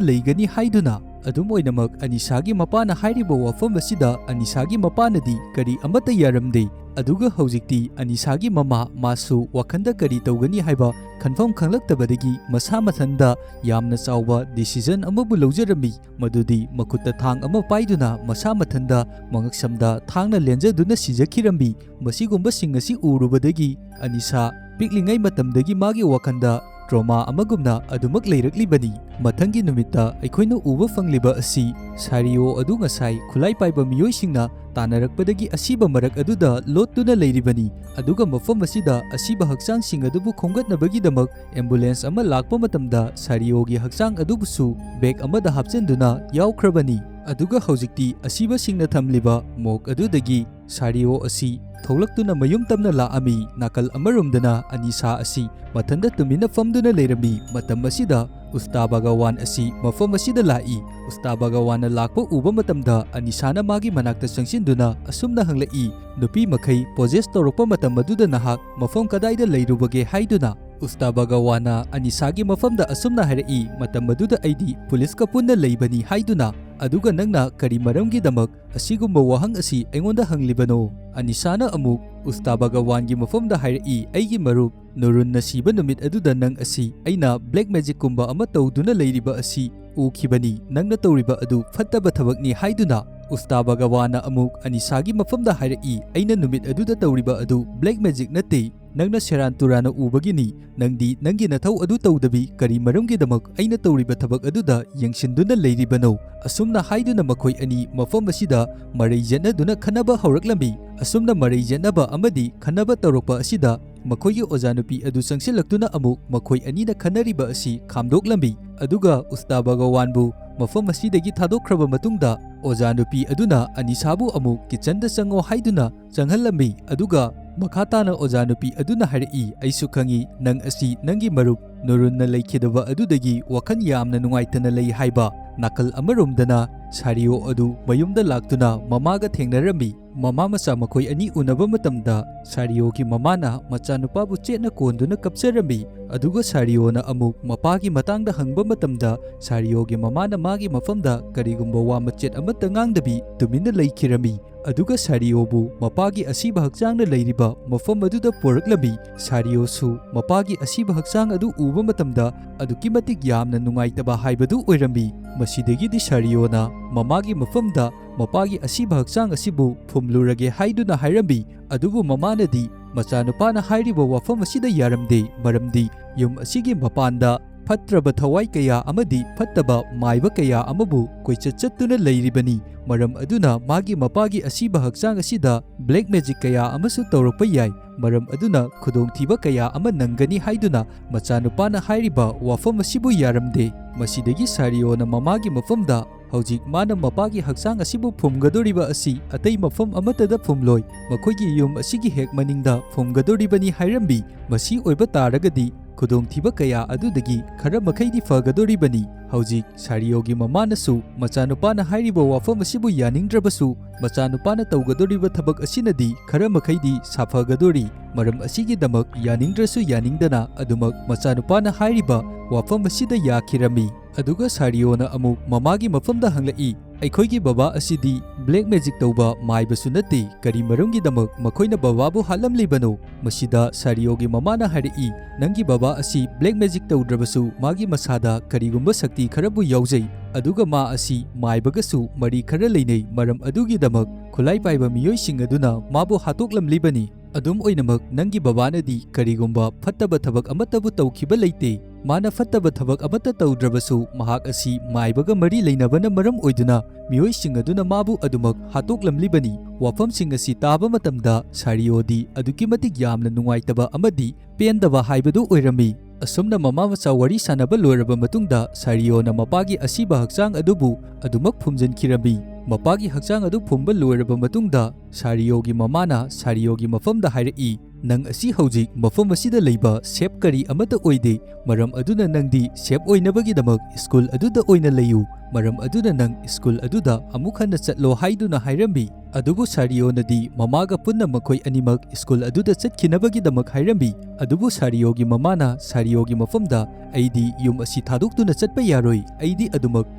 ꯂꯩꯒꯅꯤ ꯍꯥꯏꯗꯨꯅ꯫ ꯑꯗꯨꯝ ꯑꯣꯏꯅꯃꯛ, ꯑꯅꯤꯁꯥꯒꯤ ꯃꯄꯥꯅ ꯍꯥꯏꯔꯤꯕ ꯋꯥꯐꯝ ꯑꯁꯤꯗ ꯑꯅꯤꯁꯥꯒꯤ ꯃꯄꯥꯅꯗꯤ ꯀꯔꯤ ꯑꯃꯠꯇ ꯌꯥꯔꯝꯗꯦ꯫ ꯑꯗꯨꯒ ꯍꯧꯖꯤꯛꯇꯤ ꯑꯅꯤꯁꯥꯒꯤ ꯃꯃꯥ ꯃꯥꯁꯨ ꯋꯥꯈꯟꯗ ꯀꯔꯤ ꯇꯧꯒꯅꯤ ꯍꯥꯏꯕ ꯈꯟꯐꯝ ꯈꯪꯂꯛꯇꯕꯗꯒꯤ ꯃꯁꯥ ꯃꯊꯟꯗ ꯌꯥꯝꯅ ꯆꯥꯎꯕ decision ꯑꯃꯕꯨ ꯂꯧꯖꯔꯝꯃꯤ, ꯃꯗꯨꯗꯤ ꯃꯈꯨꯠꯇ ꯊꯥꯡ ꯑꯃ ꯄꯥꯏꯗꯨꯅ ꯃꯁꯥ ꯃꯊꯟꯗ ꯃꯉꯛꯁꯝꯗ ꯊꯥꯡꯅ ꯂꯦꯟꯖꯗꯨꯅ ꯁꯤꯖꯈꯤꯔꯝꯃꯤ꯫ ꯃꯁꯤꯒꯨꯝꯕꯁꯤꯡ ꯑꯁꯤ ꯎꯔꯨꯕꯗꯒꯤ ꯑꯅꯤꯁꯥ ꯄꯤꯛꯂꯤꯉꯩ ꯃꯇꯝꯗꯒꯤ ꯃꯥꯒꯤ ꯋꯥꯈꯜꯗ trauma ꯑꯃꯒꯨꯝꯅ ꯑꯗꯨꯃꯛ ꯂꯩꯔꯛꯂꯤꯕꯅꯤ꯫ ꯃꯊꯪꯒꯤ ꯅꯨꯃꯤꯠꯇ ꯑꯩꯈꯣꯏꯅ ꯎꯕ ꯐꯪꯂꯤꯕ ꯑꯁꯤ ꯁꯥꯔꯤꯑꯣ ꯑꯗꯨ ꯉꯁꯥꯏ ꯈꯨꯠꯂꯥꯏ ꯄꯥꯏꯕ ꯃꯤꯑꯣꯏꯁꯤꯡꯅ ꯇꯥꯟꯅꯔꯛꯄꯗꯒꯤ ꯑꯁꯤꯕ ꯃꯔꯛ ꯑꯗꯨꯗ ꯂꯣꯠꯇꯨꯅ ꯂꯩꯔꯤꯕꯅꯤ꯫ ꯑꯗꯨꯒ ꯃꯐꯝ ꯑꯁꯤꯗ ꯑꯁꯤꯕ ꯍꯛꯆꯥꯡꯁꯤꯡ ꯑꯗꯨꯕꯨ ꯈꯣꯝꯒꯠꯅꯕꯒꯤꯗꯃꯛ ambulance ꯑꯃ ꯂꯥꯛꯄ ꯃꯇꯝꯗ ꯁꯥꯔꯤꯑꯣꯒꯤ ꯍꯛꯆꯥꯡ ꯑꯗꯨꯕꯨꯁꯨ bag ꯑꯃꯗ ꯍꯥꯞꯆꯤꯟꯗꯨꯅ ꯌꯥꯎꯈ꯭ꯔꯕꯅꯤ꯫ ꯑꯗꯨꯒ ꯍꯧꯖꯤꯛꯇꯤ ꯑꯁꯤꯕꯁꯤꯡꯅ ꯊꯝꯂꯤꯕ morgue ꯑꯗꯨꯗꯒꯤ ꯁꯥꯔꯤꯑꯣ ꯑꯁꯤ ꯊꯣꯛꯂꯛꯇꯨꯅ ꯃꯌꯨꯝ ꯇꯝꯅ ꯂꯥꯛꯑꯝꯃꯤ꯫ ꯅꯥꯀꯜ ꯑꯃꯔꯣꯝꯗꯅ ꯑꯅꯤꯁꯥ ꯑꯁꯤ ꯃꯊꯟꯇ ꯇꯨꯃꯤꯟꯅ ꯐꯝꯗꯨꯅ ꯂꯩꯔꯝꯃꯤ꯫ ꯃꯇꯝ ꯑꯁꯤꯗ ꯎꯁꯇꯥ ꯚꯒꯋꯥꯟ ꯑꯁꯤ ꯃꯐꯝ ꯑꯁꯤꯗ ꯂꯥꯛꯏ꯫ ꯎꯁꯇꯥ ꯚꯒꯋꯥꯟꯅ ꯂꯥꯛꯄ ꯎꯕ ꯃꯇꯝꯗ ꯑꯅꯤꯁꯥꯅ ꯃꯥꯒꯤ ꯃꯅꯥꯛꯇ ꯆꯪꯁꯤꯟꯗꯨꯅ ꯑꯁꯨꯝꯅ ꯍꯪꯂꯛꯏ, "ꯅꯨꯄꯤ ꯃꯈꯩ possess ꯇꯧꯔꯛꯄ ꯃꯇꯝ ꯑꯗꯨꯗ ꯅꯍꯥꯛ ꯃꯐꯝ ꯀꯗꯥꯏꯗ ꯂꯩꯔꯨꯕꯒꯦ?" ꯍꯥꯏꯗꯨꯅ꯫ ꯎꯁꯇꯥ ꯚꯒꯋꯥꯟꯅ ꯑꯅꯤꯁꯥꯒꯤ ꯃꯐꯝꯗ ꯑꯁꯨꯝꯅ ꯍꯥꯏꯔꯛꯏ, "ꯃꯇꯝ ꯑꯗꯨꯗ ꯑꯩꯗꯤ ꯄꯨꯂꯤꯁꯀ ꯄꯨꯟꯅ ꯂꯩꯕꯅꯤ" ꯍꯥꯏꯗꯨꯅ꯫ "ꯑꯗꯨꯒ ꯅꯪꯅ ꯀꯔꯤ ꯃꯔꯝꯒꯤꯗꯃꯛ ꯑꯁꯤꯒꯨꯝꯕ ꯋꯥꯍꯪ ꯑꯁꯤ ꯑꯩꯉꯣꯟꯗ ꯍꯪꯂꯤꯕꯅꯣ?" ꯑꯅꯤꯁꯥꯅ ꯑꯃꯨꯛ ꯎꯁꯇꯥ ꯚꯒꯋꯥꯟꯒꯤ ꯃꯐꯝꯗ ꯍꯥꯏꯔꯛꯏ, "ꯑꯩꯒꯤ ꯃꯔꯨꯞ, ꯅꯨꯔꯨꯟꯅ ꯁꯤꯕ ꯅꯨꯃꯤꯠ ꯑꯗꯨꯗ ꯅꯪ ꯑꯁꯤ ꯑꯩꯅ black magicꯀꯨꯝꯕ ꯑꯃ ꯇꯧꯗꯨꯅ ꯂꯩꯔꯤꯕ ꯑꯁꯤ ꯎꯈꯤꯕꯅꯤ꯫ ꯅꯪꯅ ꯇꯧꯔꯤꯕ ꯑꯗꯨ ꯐꯠꯇꯕ ꯊꯕꯛꯅꯤ" ꯍꯥꯏꯗꯨꯅ꯫ ꯎꯁꯇꯥ ꯚꯒꯋꯥꯟꯅ ꯑꯃꯨꯛ ꯑꯅꯤꯁꯥꯒꯤ ꯃꯐꯝꯗ ꯍꯥꯏꯔꯛꯏ, "ꯑꯩꯅ ꯅꯨꯃꯤꯠ ꯑꯗꯨꯗ ꯇꯧꯔꯤꯕ ꯑꯗꯨ black magic ꯅꯠꯇꯦ, ꯅꯪꯅ ꯁꯦꯔꯥꯟ ꯇꯨꯔꯥꯟꯅ ꯎꯕꯒꯤꯅꯤ꯫ ꯅꯪꯗꯤ ꯅꯪꯒꯤ ꯅꯊꯧ ꯑꯗꯨ ꯇꯧꯗꯕꯤ ꯀꯔꯤ ꯃꯔꯝꯒꯤꯗꯃꯛ ꯑꯩꯅ ꯇꯧꯔꯤꯕ ꯊꯕꯛ ꯑꯗꯨꯗ ꯌꯦꯡꯁꯤꯟꯗꯨꯅ ꯂꯩꯔꯤꯕꯅꯣ?" ꯑꯁꯨꯝꯅ ꯍꯥꯏꯗꯨꯅ ꯃꯈꯣꯏ ꯑꯅꯤ ꯃꯐꯝ ꯑꯁꯤꯗ ꯃꯔꯩ ꯌꯦꯠꯅꯗꯨꯅ ꯈꯟꯅꯕ ꯍꯧꯔꯛꯂꯝꯃꯤ꯫ ꯑꯁꯨꯝꯅ ꯃꯔꯩ ꯌꯦꯠꯅꯕ ꯑꯃꯗꯤ ꯈꯟꯅꯕ ꯇꯧꯔꯛꯄ ꯑꯁꯤꯗ ꯃꯈꯣꯏꯒꯤ ꯑꯣꯖꯥ ꯅꯨꯄꯤ ꯑꯗꯨ ꯆꯪꯁꯤꯜꯂꯛꯇꯨꯅ ꯑꯃꯨꯛ ꯃꯈꯣꯏ ꯑꯅꯤꯅ ꯈꯟꯅꯔꯤꯕ ꯑꯁꯤ ꯈꯥꯝꯗꯣꯛꯂꯝꯃꯤ꯫ ꯑꯗꯨꯒ ꯎꯁꯇꯥ ꯚꯒꯋꯥꯟꯕꯨ ꯃꯐꯝ ꯑꯁꯤꯗꯒꯤ ꯊꯥꯗꯣꯛꯈ꯭ꯔꯕ ꯃꯇꯨꯡꯗ ꯑꯣꯖꯥ ꯅꯨꯄꯤ ꯑꯗꯨꯅ ꯑꯅꯤꯁꯥꯕꯨ ꯑꯃꯨꯛ kitchenꯗ ꯆꯪꯉꯣ ꯍꯥꯏꯗꯨꯅ ꯆꯪꯍꯜꯂꯝꯃꯤ꯫ ꯑꯗꯨꯒ ꯃꯈꯥ ꯇꯥꯅ ꯑꯣꯖꯥ ꯅꯨꯄꯤ ꯑꯗꯨꯅ ꯍꯥꯏꯔꯛꯏ, "ꯑꯩꯁꯨ ꯈꯪꯏ, ꯅꯪ ꯑꯁꯤ ꯅꯪꯒꯤ ꯃꯔꯨꯞ ꯅꯨꯔꯨꯟꯅ ꯂꯩꯈꯤꯗꯕ ꯑꯗꯨꯗꯒꯤ ꯋꯥꯈꯜ ꯌꯥꯝꯅ ꯅꯨꯡꯉꯥꯏꯇꯅ ꯂꯩ" ꯍꯥꯏꯕ꯫ ꯅꯥꯀꯜ ꯑꯃꯔꯣꯝꯗꯅ ꯁꯥꯔꯤꯑꯣ ꯑꯗꯨ ꯃꯌꯨꯝꯗ ꯂꯥꯛꯇꯨꯅ ꯃꯃꯥꯒ ꯊꯦꯡꯅꯔꯝꯃꯤ꯫ ꯃꯃꯥ ꯃꯆꯥ ꯃꯈꯣꯏ ꯑꯅꯤ ꯎꯅꯕ ꯃꯇꯝꯗ ꯁꯥꯔꯤꯑꯣꯒꯤ ꯃꯃꯥꯅ ꯃꯆꯥꯅꯨꯄꯥꯕꯨ ꯆꯦꯠꯅ ꯀꯣꯟꯗꯨꯅ ꯀꯞꯆꯔꯝꯃꯤ꯫ ꯑꯗꯨꯒ ꯁꯥꯔꯤꯑꯣꯅ ꯑꯃꯨꯛ ꯃꯄꯥꯒꯤ ꯃꯇꯥꯡꯗ ꯍꯪꯕ ꯃꯇꯝꯗ ꯁꯥꯔꯤꯑꯣꯒꯤ ꯃꯃꯥꯅ ꯃꯥꯒꯤ ꯃꯐꯝꯗ ꯀꯔꯤꯒꯨꯝꯕ ꯋꯥ ꯃꯆꯦꯠ ꯑꯃꯠꯇ ꯉꯥꯡꯗꯕꯤ ꯇꯨꯃꯤꯟꯅ ꯂꯩꯈꯤꯔꯝꯃꯤ꯫ ꯑꯗꯨꯒ ꯁꯥꯔꯤꯑꯣꯕꯨ ꯃꯄꯥꯒꯤ ꯑꯁꯤꯕ ꯍꯛꯆꯥꯡꯅ ꯂꯩꯔꯤꯕ ꯃꯐꯝ ꯑꯗꯨꯗ ꯄꯣꯔꯛꯂꯝꯃꯤ꯫ ꯁꯥꯔꯤꯑꯣꯁꯨ ꯃꯄꯥꯒꯤ ꯑꯁꯤꯕ ꯍꯛꯆꯥꯡ ꯑꯗꯨ ꯎꯕ ꯃꯇꯝꯗ ꯑꯗꯨꯛꯀꯤ ꯃꯇꯤꯛ ꯌꯥꯝꯅ ꯅꯨꯡꯉꯥꯏꯇꯕ ꯍꯥꯏꯕꯗꯨ ꯑꯣꯏꯔꯝꯃꯤ꯫ ꯃꯁꯤꯗꯒꯤꯗꯤ ꯁꯥꯔꯤꯑꯣꯅ ꯃꯃꯥꯒꯤ ꯃꯐꯝꯗ ꯃꯄꯥꯒꯤ ꯑꯁꯤꯕ ꯍꯛꯆꯥꯡ ꯑꯁꯤꯕꯨ ꯐꯨꯝꯂꯨꯔꯒꯦ ꯍꯥꯏꯗꯨꯅ ꯍꯥꯏꯔꯝꯃꯤ꯫ ꯑꯗꯨꯕꯨ ꯃꯃꯥꯅꯗꯤ ꯃꯆꯥꯅꯨꯄꯥꯅ ꯍꯥꯏꯔꯤꯕ ꯋꯥꯐꯝ ꯑꯁꯤꯗ ꯌꯥꯔꯝꯗꯦ, ꯃꯔꯝꯗꯤ ꯌꯨꯝ ꯑꯁꯤꯒꯤ ꯃꯄꯥꯟꯗ ꯐꯠꯇ꯭ꯔꯕ ꯊꯋꯥꯏ ꯀꯌꯥ ꯑꯃꯗꯤ ꯐꯠꯇꯕ ꯃꯥꯏꯕ ꯀꯌꯥ ꯑꯃꯕꯨ ꯀꯣꯏꯆꯠ ꯆꯠꯇꯨꯅ ꯂꯩꯔꯤꯕꯅꯤ꯫ ꯃꯔꯝ ꯑꯗꯨꯅ ꯃꯥꯒꯤ ꯃꯄꯥꯒꯤ ꯑꯁꯤꯕ ꯍꯛꯆꯥꯡ ꯑꯁꯤꯗ black magic ꯀꯌꯥ ꯑꯃꯁꯨ ꯇꯧꯔꯛꯄ ꯌꯥꯏ꯫ ꯃꯔꯝ ꯑꯗꯨꯅ ꯈꯨꯗꯣꯡꯊꯤꯕ ꯀꯌꯥ ꯑꯃ ꯅꯪꯒꯅꯤ ꯍꯥꯏꯗꯨꯅ ꯃꯆꯥꯅꯨꯄꯥꯅ ꯍꯥꯏꯔꯤꯕ ꯋꯥꯐꯝ ꯑꯁꯤꯕꯨ ꯌꯥꯔꯝꯗꯦ꯫ ꯃꯁꯤꯗꯒꯤ ꯁꯥꯔꯤꯑꯣꯅ ꯃꯃꯥꯒꯤ ꯃꯐꯝꯗ ꯍꯧꯖꯤꯛ ꯃꯥꯅ ꯃꯄꯥꯒꯤ ꯍꯛꯆꯥꯡ ꯑꯁꯤꯕꯨ ꯐꯨꯝꯒꯗꯧꯔꯤꯕ ꯑꯁꯤ ꯑꯇꯩ ꯃꯐꯝ ꯑꯃꯠꯇꯗ ꯐꯨꯝꯂꯣꯏ, ꯃꯈꯣꯏꯒꯤ ꯌꯨꯝ ꯑꯁꯤꯒꯤ ꯍꯦꯛ ꯃꯅꯤꯡꯗ ꯐꯨꯝꯒꯗꯧꯔꯤꯕꯅꯤ ꯍꯥꯏꯔꯝꯃꯤ꯫ ꯃꯁꯤ ꯑꯣꯏꯕ ꯇꯥꯔꯒꯗꯤ ꯈꯨꯗꯣꯡꯊꯤꯕ ꯀꯌꯥ ꯑꯗꯨꯗꯒꯤ ꯈꯔ ꯃꯈꯩꯗꯤ ꯐꯒꯗꯧꯔꯤꯕꯅꯤ꯫ ꯍꯧꯖꯤꯛ ꯁꯥꯔꯤꯑꯣꯒꯤ ꯃꯃꯥꯅꯁꯨ ꯃꯆꯥꯅꯨꯄꯥꯅ ꯍꯥꯏꯔꯤꯕ ꯋꯥꯐꯝ ꯑꯁꯤꯕꯨ ꯌꯥꯅꯤꯡꯗ꯭ꯔꯕꯁꯨ, ꯃꯆꯥꯅꯨꯄꯥꯅ ꯇꯧꯒꯗꯧꯔꯤꯕ ꯊꯕꯛ ꯑꯁꯤꯅꯗꯤ ꯈꯔ ꯃꯈꯩꯗꯤ ꯁꯥꯐꯒꯗꯧꯔꯤ꯫ ꯃꯔꯝ ꯑꯁꯤꯒꯤꯗꯃꯛ ꯌꯥꯅꯤꯡꯗ꯭ꯔꯁꯨ ꯌꯥꯅꯤꯡꯗꯅ ꯑꯗꯨꯃꯛ ꯃꯆꯥꯅꯨꯄꯥꯅ ꯍꯥꯏꯔꯤꯕ ꯋꯥꯐꯝ ꯑꯁꯤꯗ ꯌꯥꯈꯤꯔꯝꯃꯤ꯫ ꯑꯗꯨꯒ ꯁꯥꯔꯤꯌꯣꯅ ꯑꯃꯨꯛ ꯃꯃꯥꯒꯤ ꯃꯐꯝꯗ ꯍꯪꯂꯛꯏ, "ꯑꯩꯈꯣꯏꯒꯤ ꯕꯕꯥ ꯑꯁꯤꯗꯤ black magic ꯇꯧꯕ ꯃꯥꯏꯕꯁꯨ ꯅꯠꯇꯦ, ꯀꯔꯤ ꯃꯔꯝꯒꯤꯗꯃꯛ ꯃꯈꯣꯏꯅ ꯕꯕꯥꯕꯨ ꯍꯥꯠꯂꯝꯂꯤꯕꯅꯣ?" ꯃꯁꯤꯗ ꯁꯥꯔꯤꯌꯣꯒꯤ ꯃꯃꯥꯅ ꯍꯥꯏꯔꯛꯏ, "ꯅꯪꯒꯤ ꯕꯕꯥ ꯑꯁꯤ black magic ꯇꯧꯗ꯭ꯔꯕꯁꯨ ꯃꯥꯒꯤ ꯃꯁꯥꯗ ꯀꯔꯤꯒꯨꯝꯕ ꯁꯛꯇꯤ ꯈꯔꯕꯨ ꯌꯥꯎꯖꯩ, ꯑꯗꯨꯒ ꯃꯥ ꯑꯁꯤ ꯃꯥꯏꯕꯒꯁꯨ ꯃꯔꯤ ꯈꯔ ꯂꯩꯅꯩ, ꯃꯔꯝ ꯑꯗꯨꯒꯤꯗꯃꯛ ꯈꯨꯠꯂꯥꯏ ꯄꯥꯏꯕ ꯃꯤꯑꯣꯏꯁꯤꯡ ꯑꯗꯨꯅ ꯃꯥꯕꯨ ꯍꯥꯠꯇꯣꯛꯂꯝꯂꯤꯕꯅꯤ꯫ ꯑꯗꯨꯝ ꯑꯣꯏꯅꯃꯛ, ꯅꯪꯒꯤ ꯕꯕꯥꯅꯗꯤ ꯀꯔꯤꯒꯨꯝꯕ ꯐꯠꯇꯕ ꯊꯕꯛ ꯑꯃꯠꯇꯕꯨ ꯇꯧꯈꯤꯕ ꯂꯩꯇꯦ꯫ ꯃꯥꯅ ꯐꯠꯇꯕ ꯊꯕꯛ ꯑꯃꯠꯇ ꯇꯧꯗ꯭ꯔꯕꯁꯨ, ꯃꯍꯥꯛ ꯑꯁꯤ ꯃꯥꯏꯕꯒ ꯃꯔꯤ ꯂꯩꯅꯕꯅ ꯃꯔꯝ ꯑꯣꯏꯗꯨꯅ ꯃꯤꯑꯣꯏꯁꯤꯡ ꯑꯗꯨꯅ ꯃꯥꯕꯨ ꯑꯗꯨꯃꯛ ꯍꯥꯠꯇꯣꯛꯂꯝꯂꯤꯕꯅꯤ꯫" ꯋꯥꯐꯝꯁꯤꯡ ꯑꯁꯤ ꯇꯥꯕ ꯃꯇꯝꯗ ꯁꯥꯔꯤꯌꯣꯗꯤ ꯑꯗꯨꯛꯀꯤ ꯃꯇꯤꯛ ꯌꯥꯝꯅ ꯅꯨꯡꯉꯥꯏꯇꯕ ꯑꯃꯗꯤ ꯄꯦꯟꯗꯕ ꯍꯥꯏꯕꯗꯨ ꯑꯣꯏꯔꯝꯃꯤ꯫ ꯑꯁꯨꯝꯅ ꯃꯃꯥ ꯃꯆꯥ ꯋꯥꯔꯤ ꯁꯥꯟꯅꯕ ꯂꯣꯏꯔꯕ ꯃꯇꯨꯡꯗ, ꯁꯥꯔꯤꯌꯣꯅ ꯃꯄꯥꯒꯤ ꯑꯁꯤꯕ ꯍꯛꯆꯥꯡ ꯑꯗꯨꯕꯨ ꯑꯗꯨꯃꯛ ꯐꯨꯝꯖꯤꯟꯈꯤꯔꯝꯃꯤ꯫ ꯃꯄꯥꯒꯤ ꯍꯛꯆꯥꯡ ꯑꯗꯨ ꯐꯨꯝꯕ ꯂꯣꯏꯔꯕ ꯃꯇꯨꯡꯗ, ꯁꯥꯔꯤꯌꯣꯒꯤ ꯃꯃꯥꯅ ꯁꯥꯔꯤꯌꯣꯒꯤ ꯃꯐꯝꯗ ꯍꯥꯏꯔꯛꯏ, "ꯅꯪ ꯑꯁꯤ ꯍꯧꯖꯤꯛ ꯃꯐꯝ ꯑꯁꯤꯗ ꯂꯩꯕ safe ꯀꯔꯤ ꯑꯃꯠꯇ ꯑꯣꯏꯗꯦ, ꯃꯔꯝ ꯑꯗꯨꯅ ꯅꯪꯗꯤ safe ꯑꯣꯏꯅꯕꯒꯤꯗꯃꯛ ꯁ꯭ꯀꯨꯜ ꯑꯗꯨꯗ ꯑꯣꯏꯅ ꯂꯩꯌꯨ, ꯃꯔꯝ ꯑꯗꯨꯅ ꯅꯪ ꯁ꯭ꯀꯨꯜ ꯑꯗꯨꯗ ꯑꯃꯨꯛ ꯍꯟꯅ ꯆꯠꯂꯣ" ꯍꯥꯏꯗꯨꯅ ꯍꯥꯏꯔꯝꯃꯤ꯫ ꯑꯗꯨꯕꯨ ꯁꯥꯔꯤꯌꯣꯅꯗꯤ ꯃꯃꯥꯒ ꯄꯨꯟꯅ ꯃꯈꯣꯏ ꯑꯅꯤꯃꯛ ꯁ꯭ꯀꯨꯜ ꯑꯗꯨꯗ ꯆꯠꯈꯤꯅꯕꯒꯤꯗꯃꯛ ꯍꯥꯏꯔꯝꯃꯤ꯫ ꯑꯗꯨꯕꯨ ꯁꯥꯔꯤꯌꯣꯒꯤ ꯃꯃꯥꯅ ꯁꯥꯔꯤꯌꯣꯒꯤ ꯃꯐꯝꯗ, "ꯑꯩꯗꯤ ꯌꯨꯝ ꯑꯁꯤ ꯊꯥꯗꯣꯛꯇꯨꯅ ꯆꯠꯄ ꯌꯥꯔꯣꯏ, ꯑꯩꯗꯤ ꯑꯗꯨꯃꯛ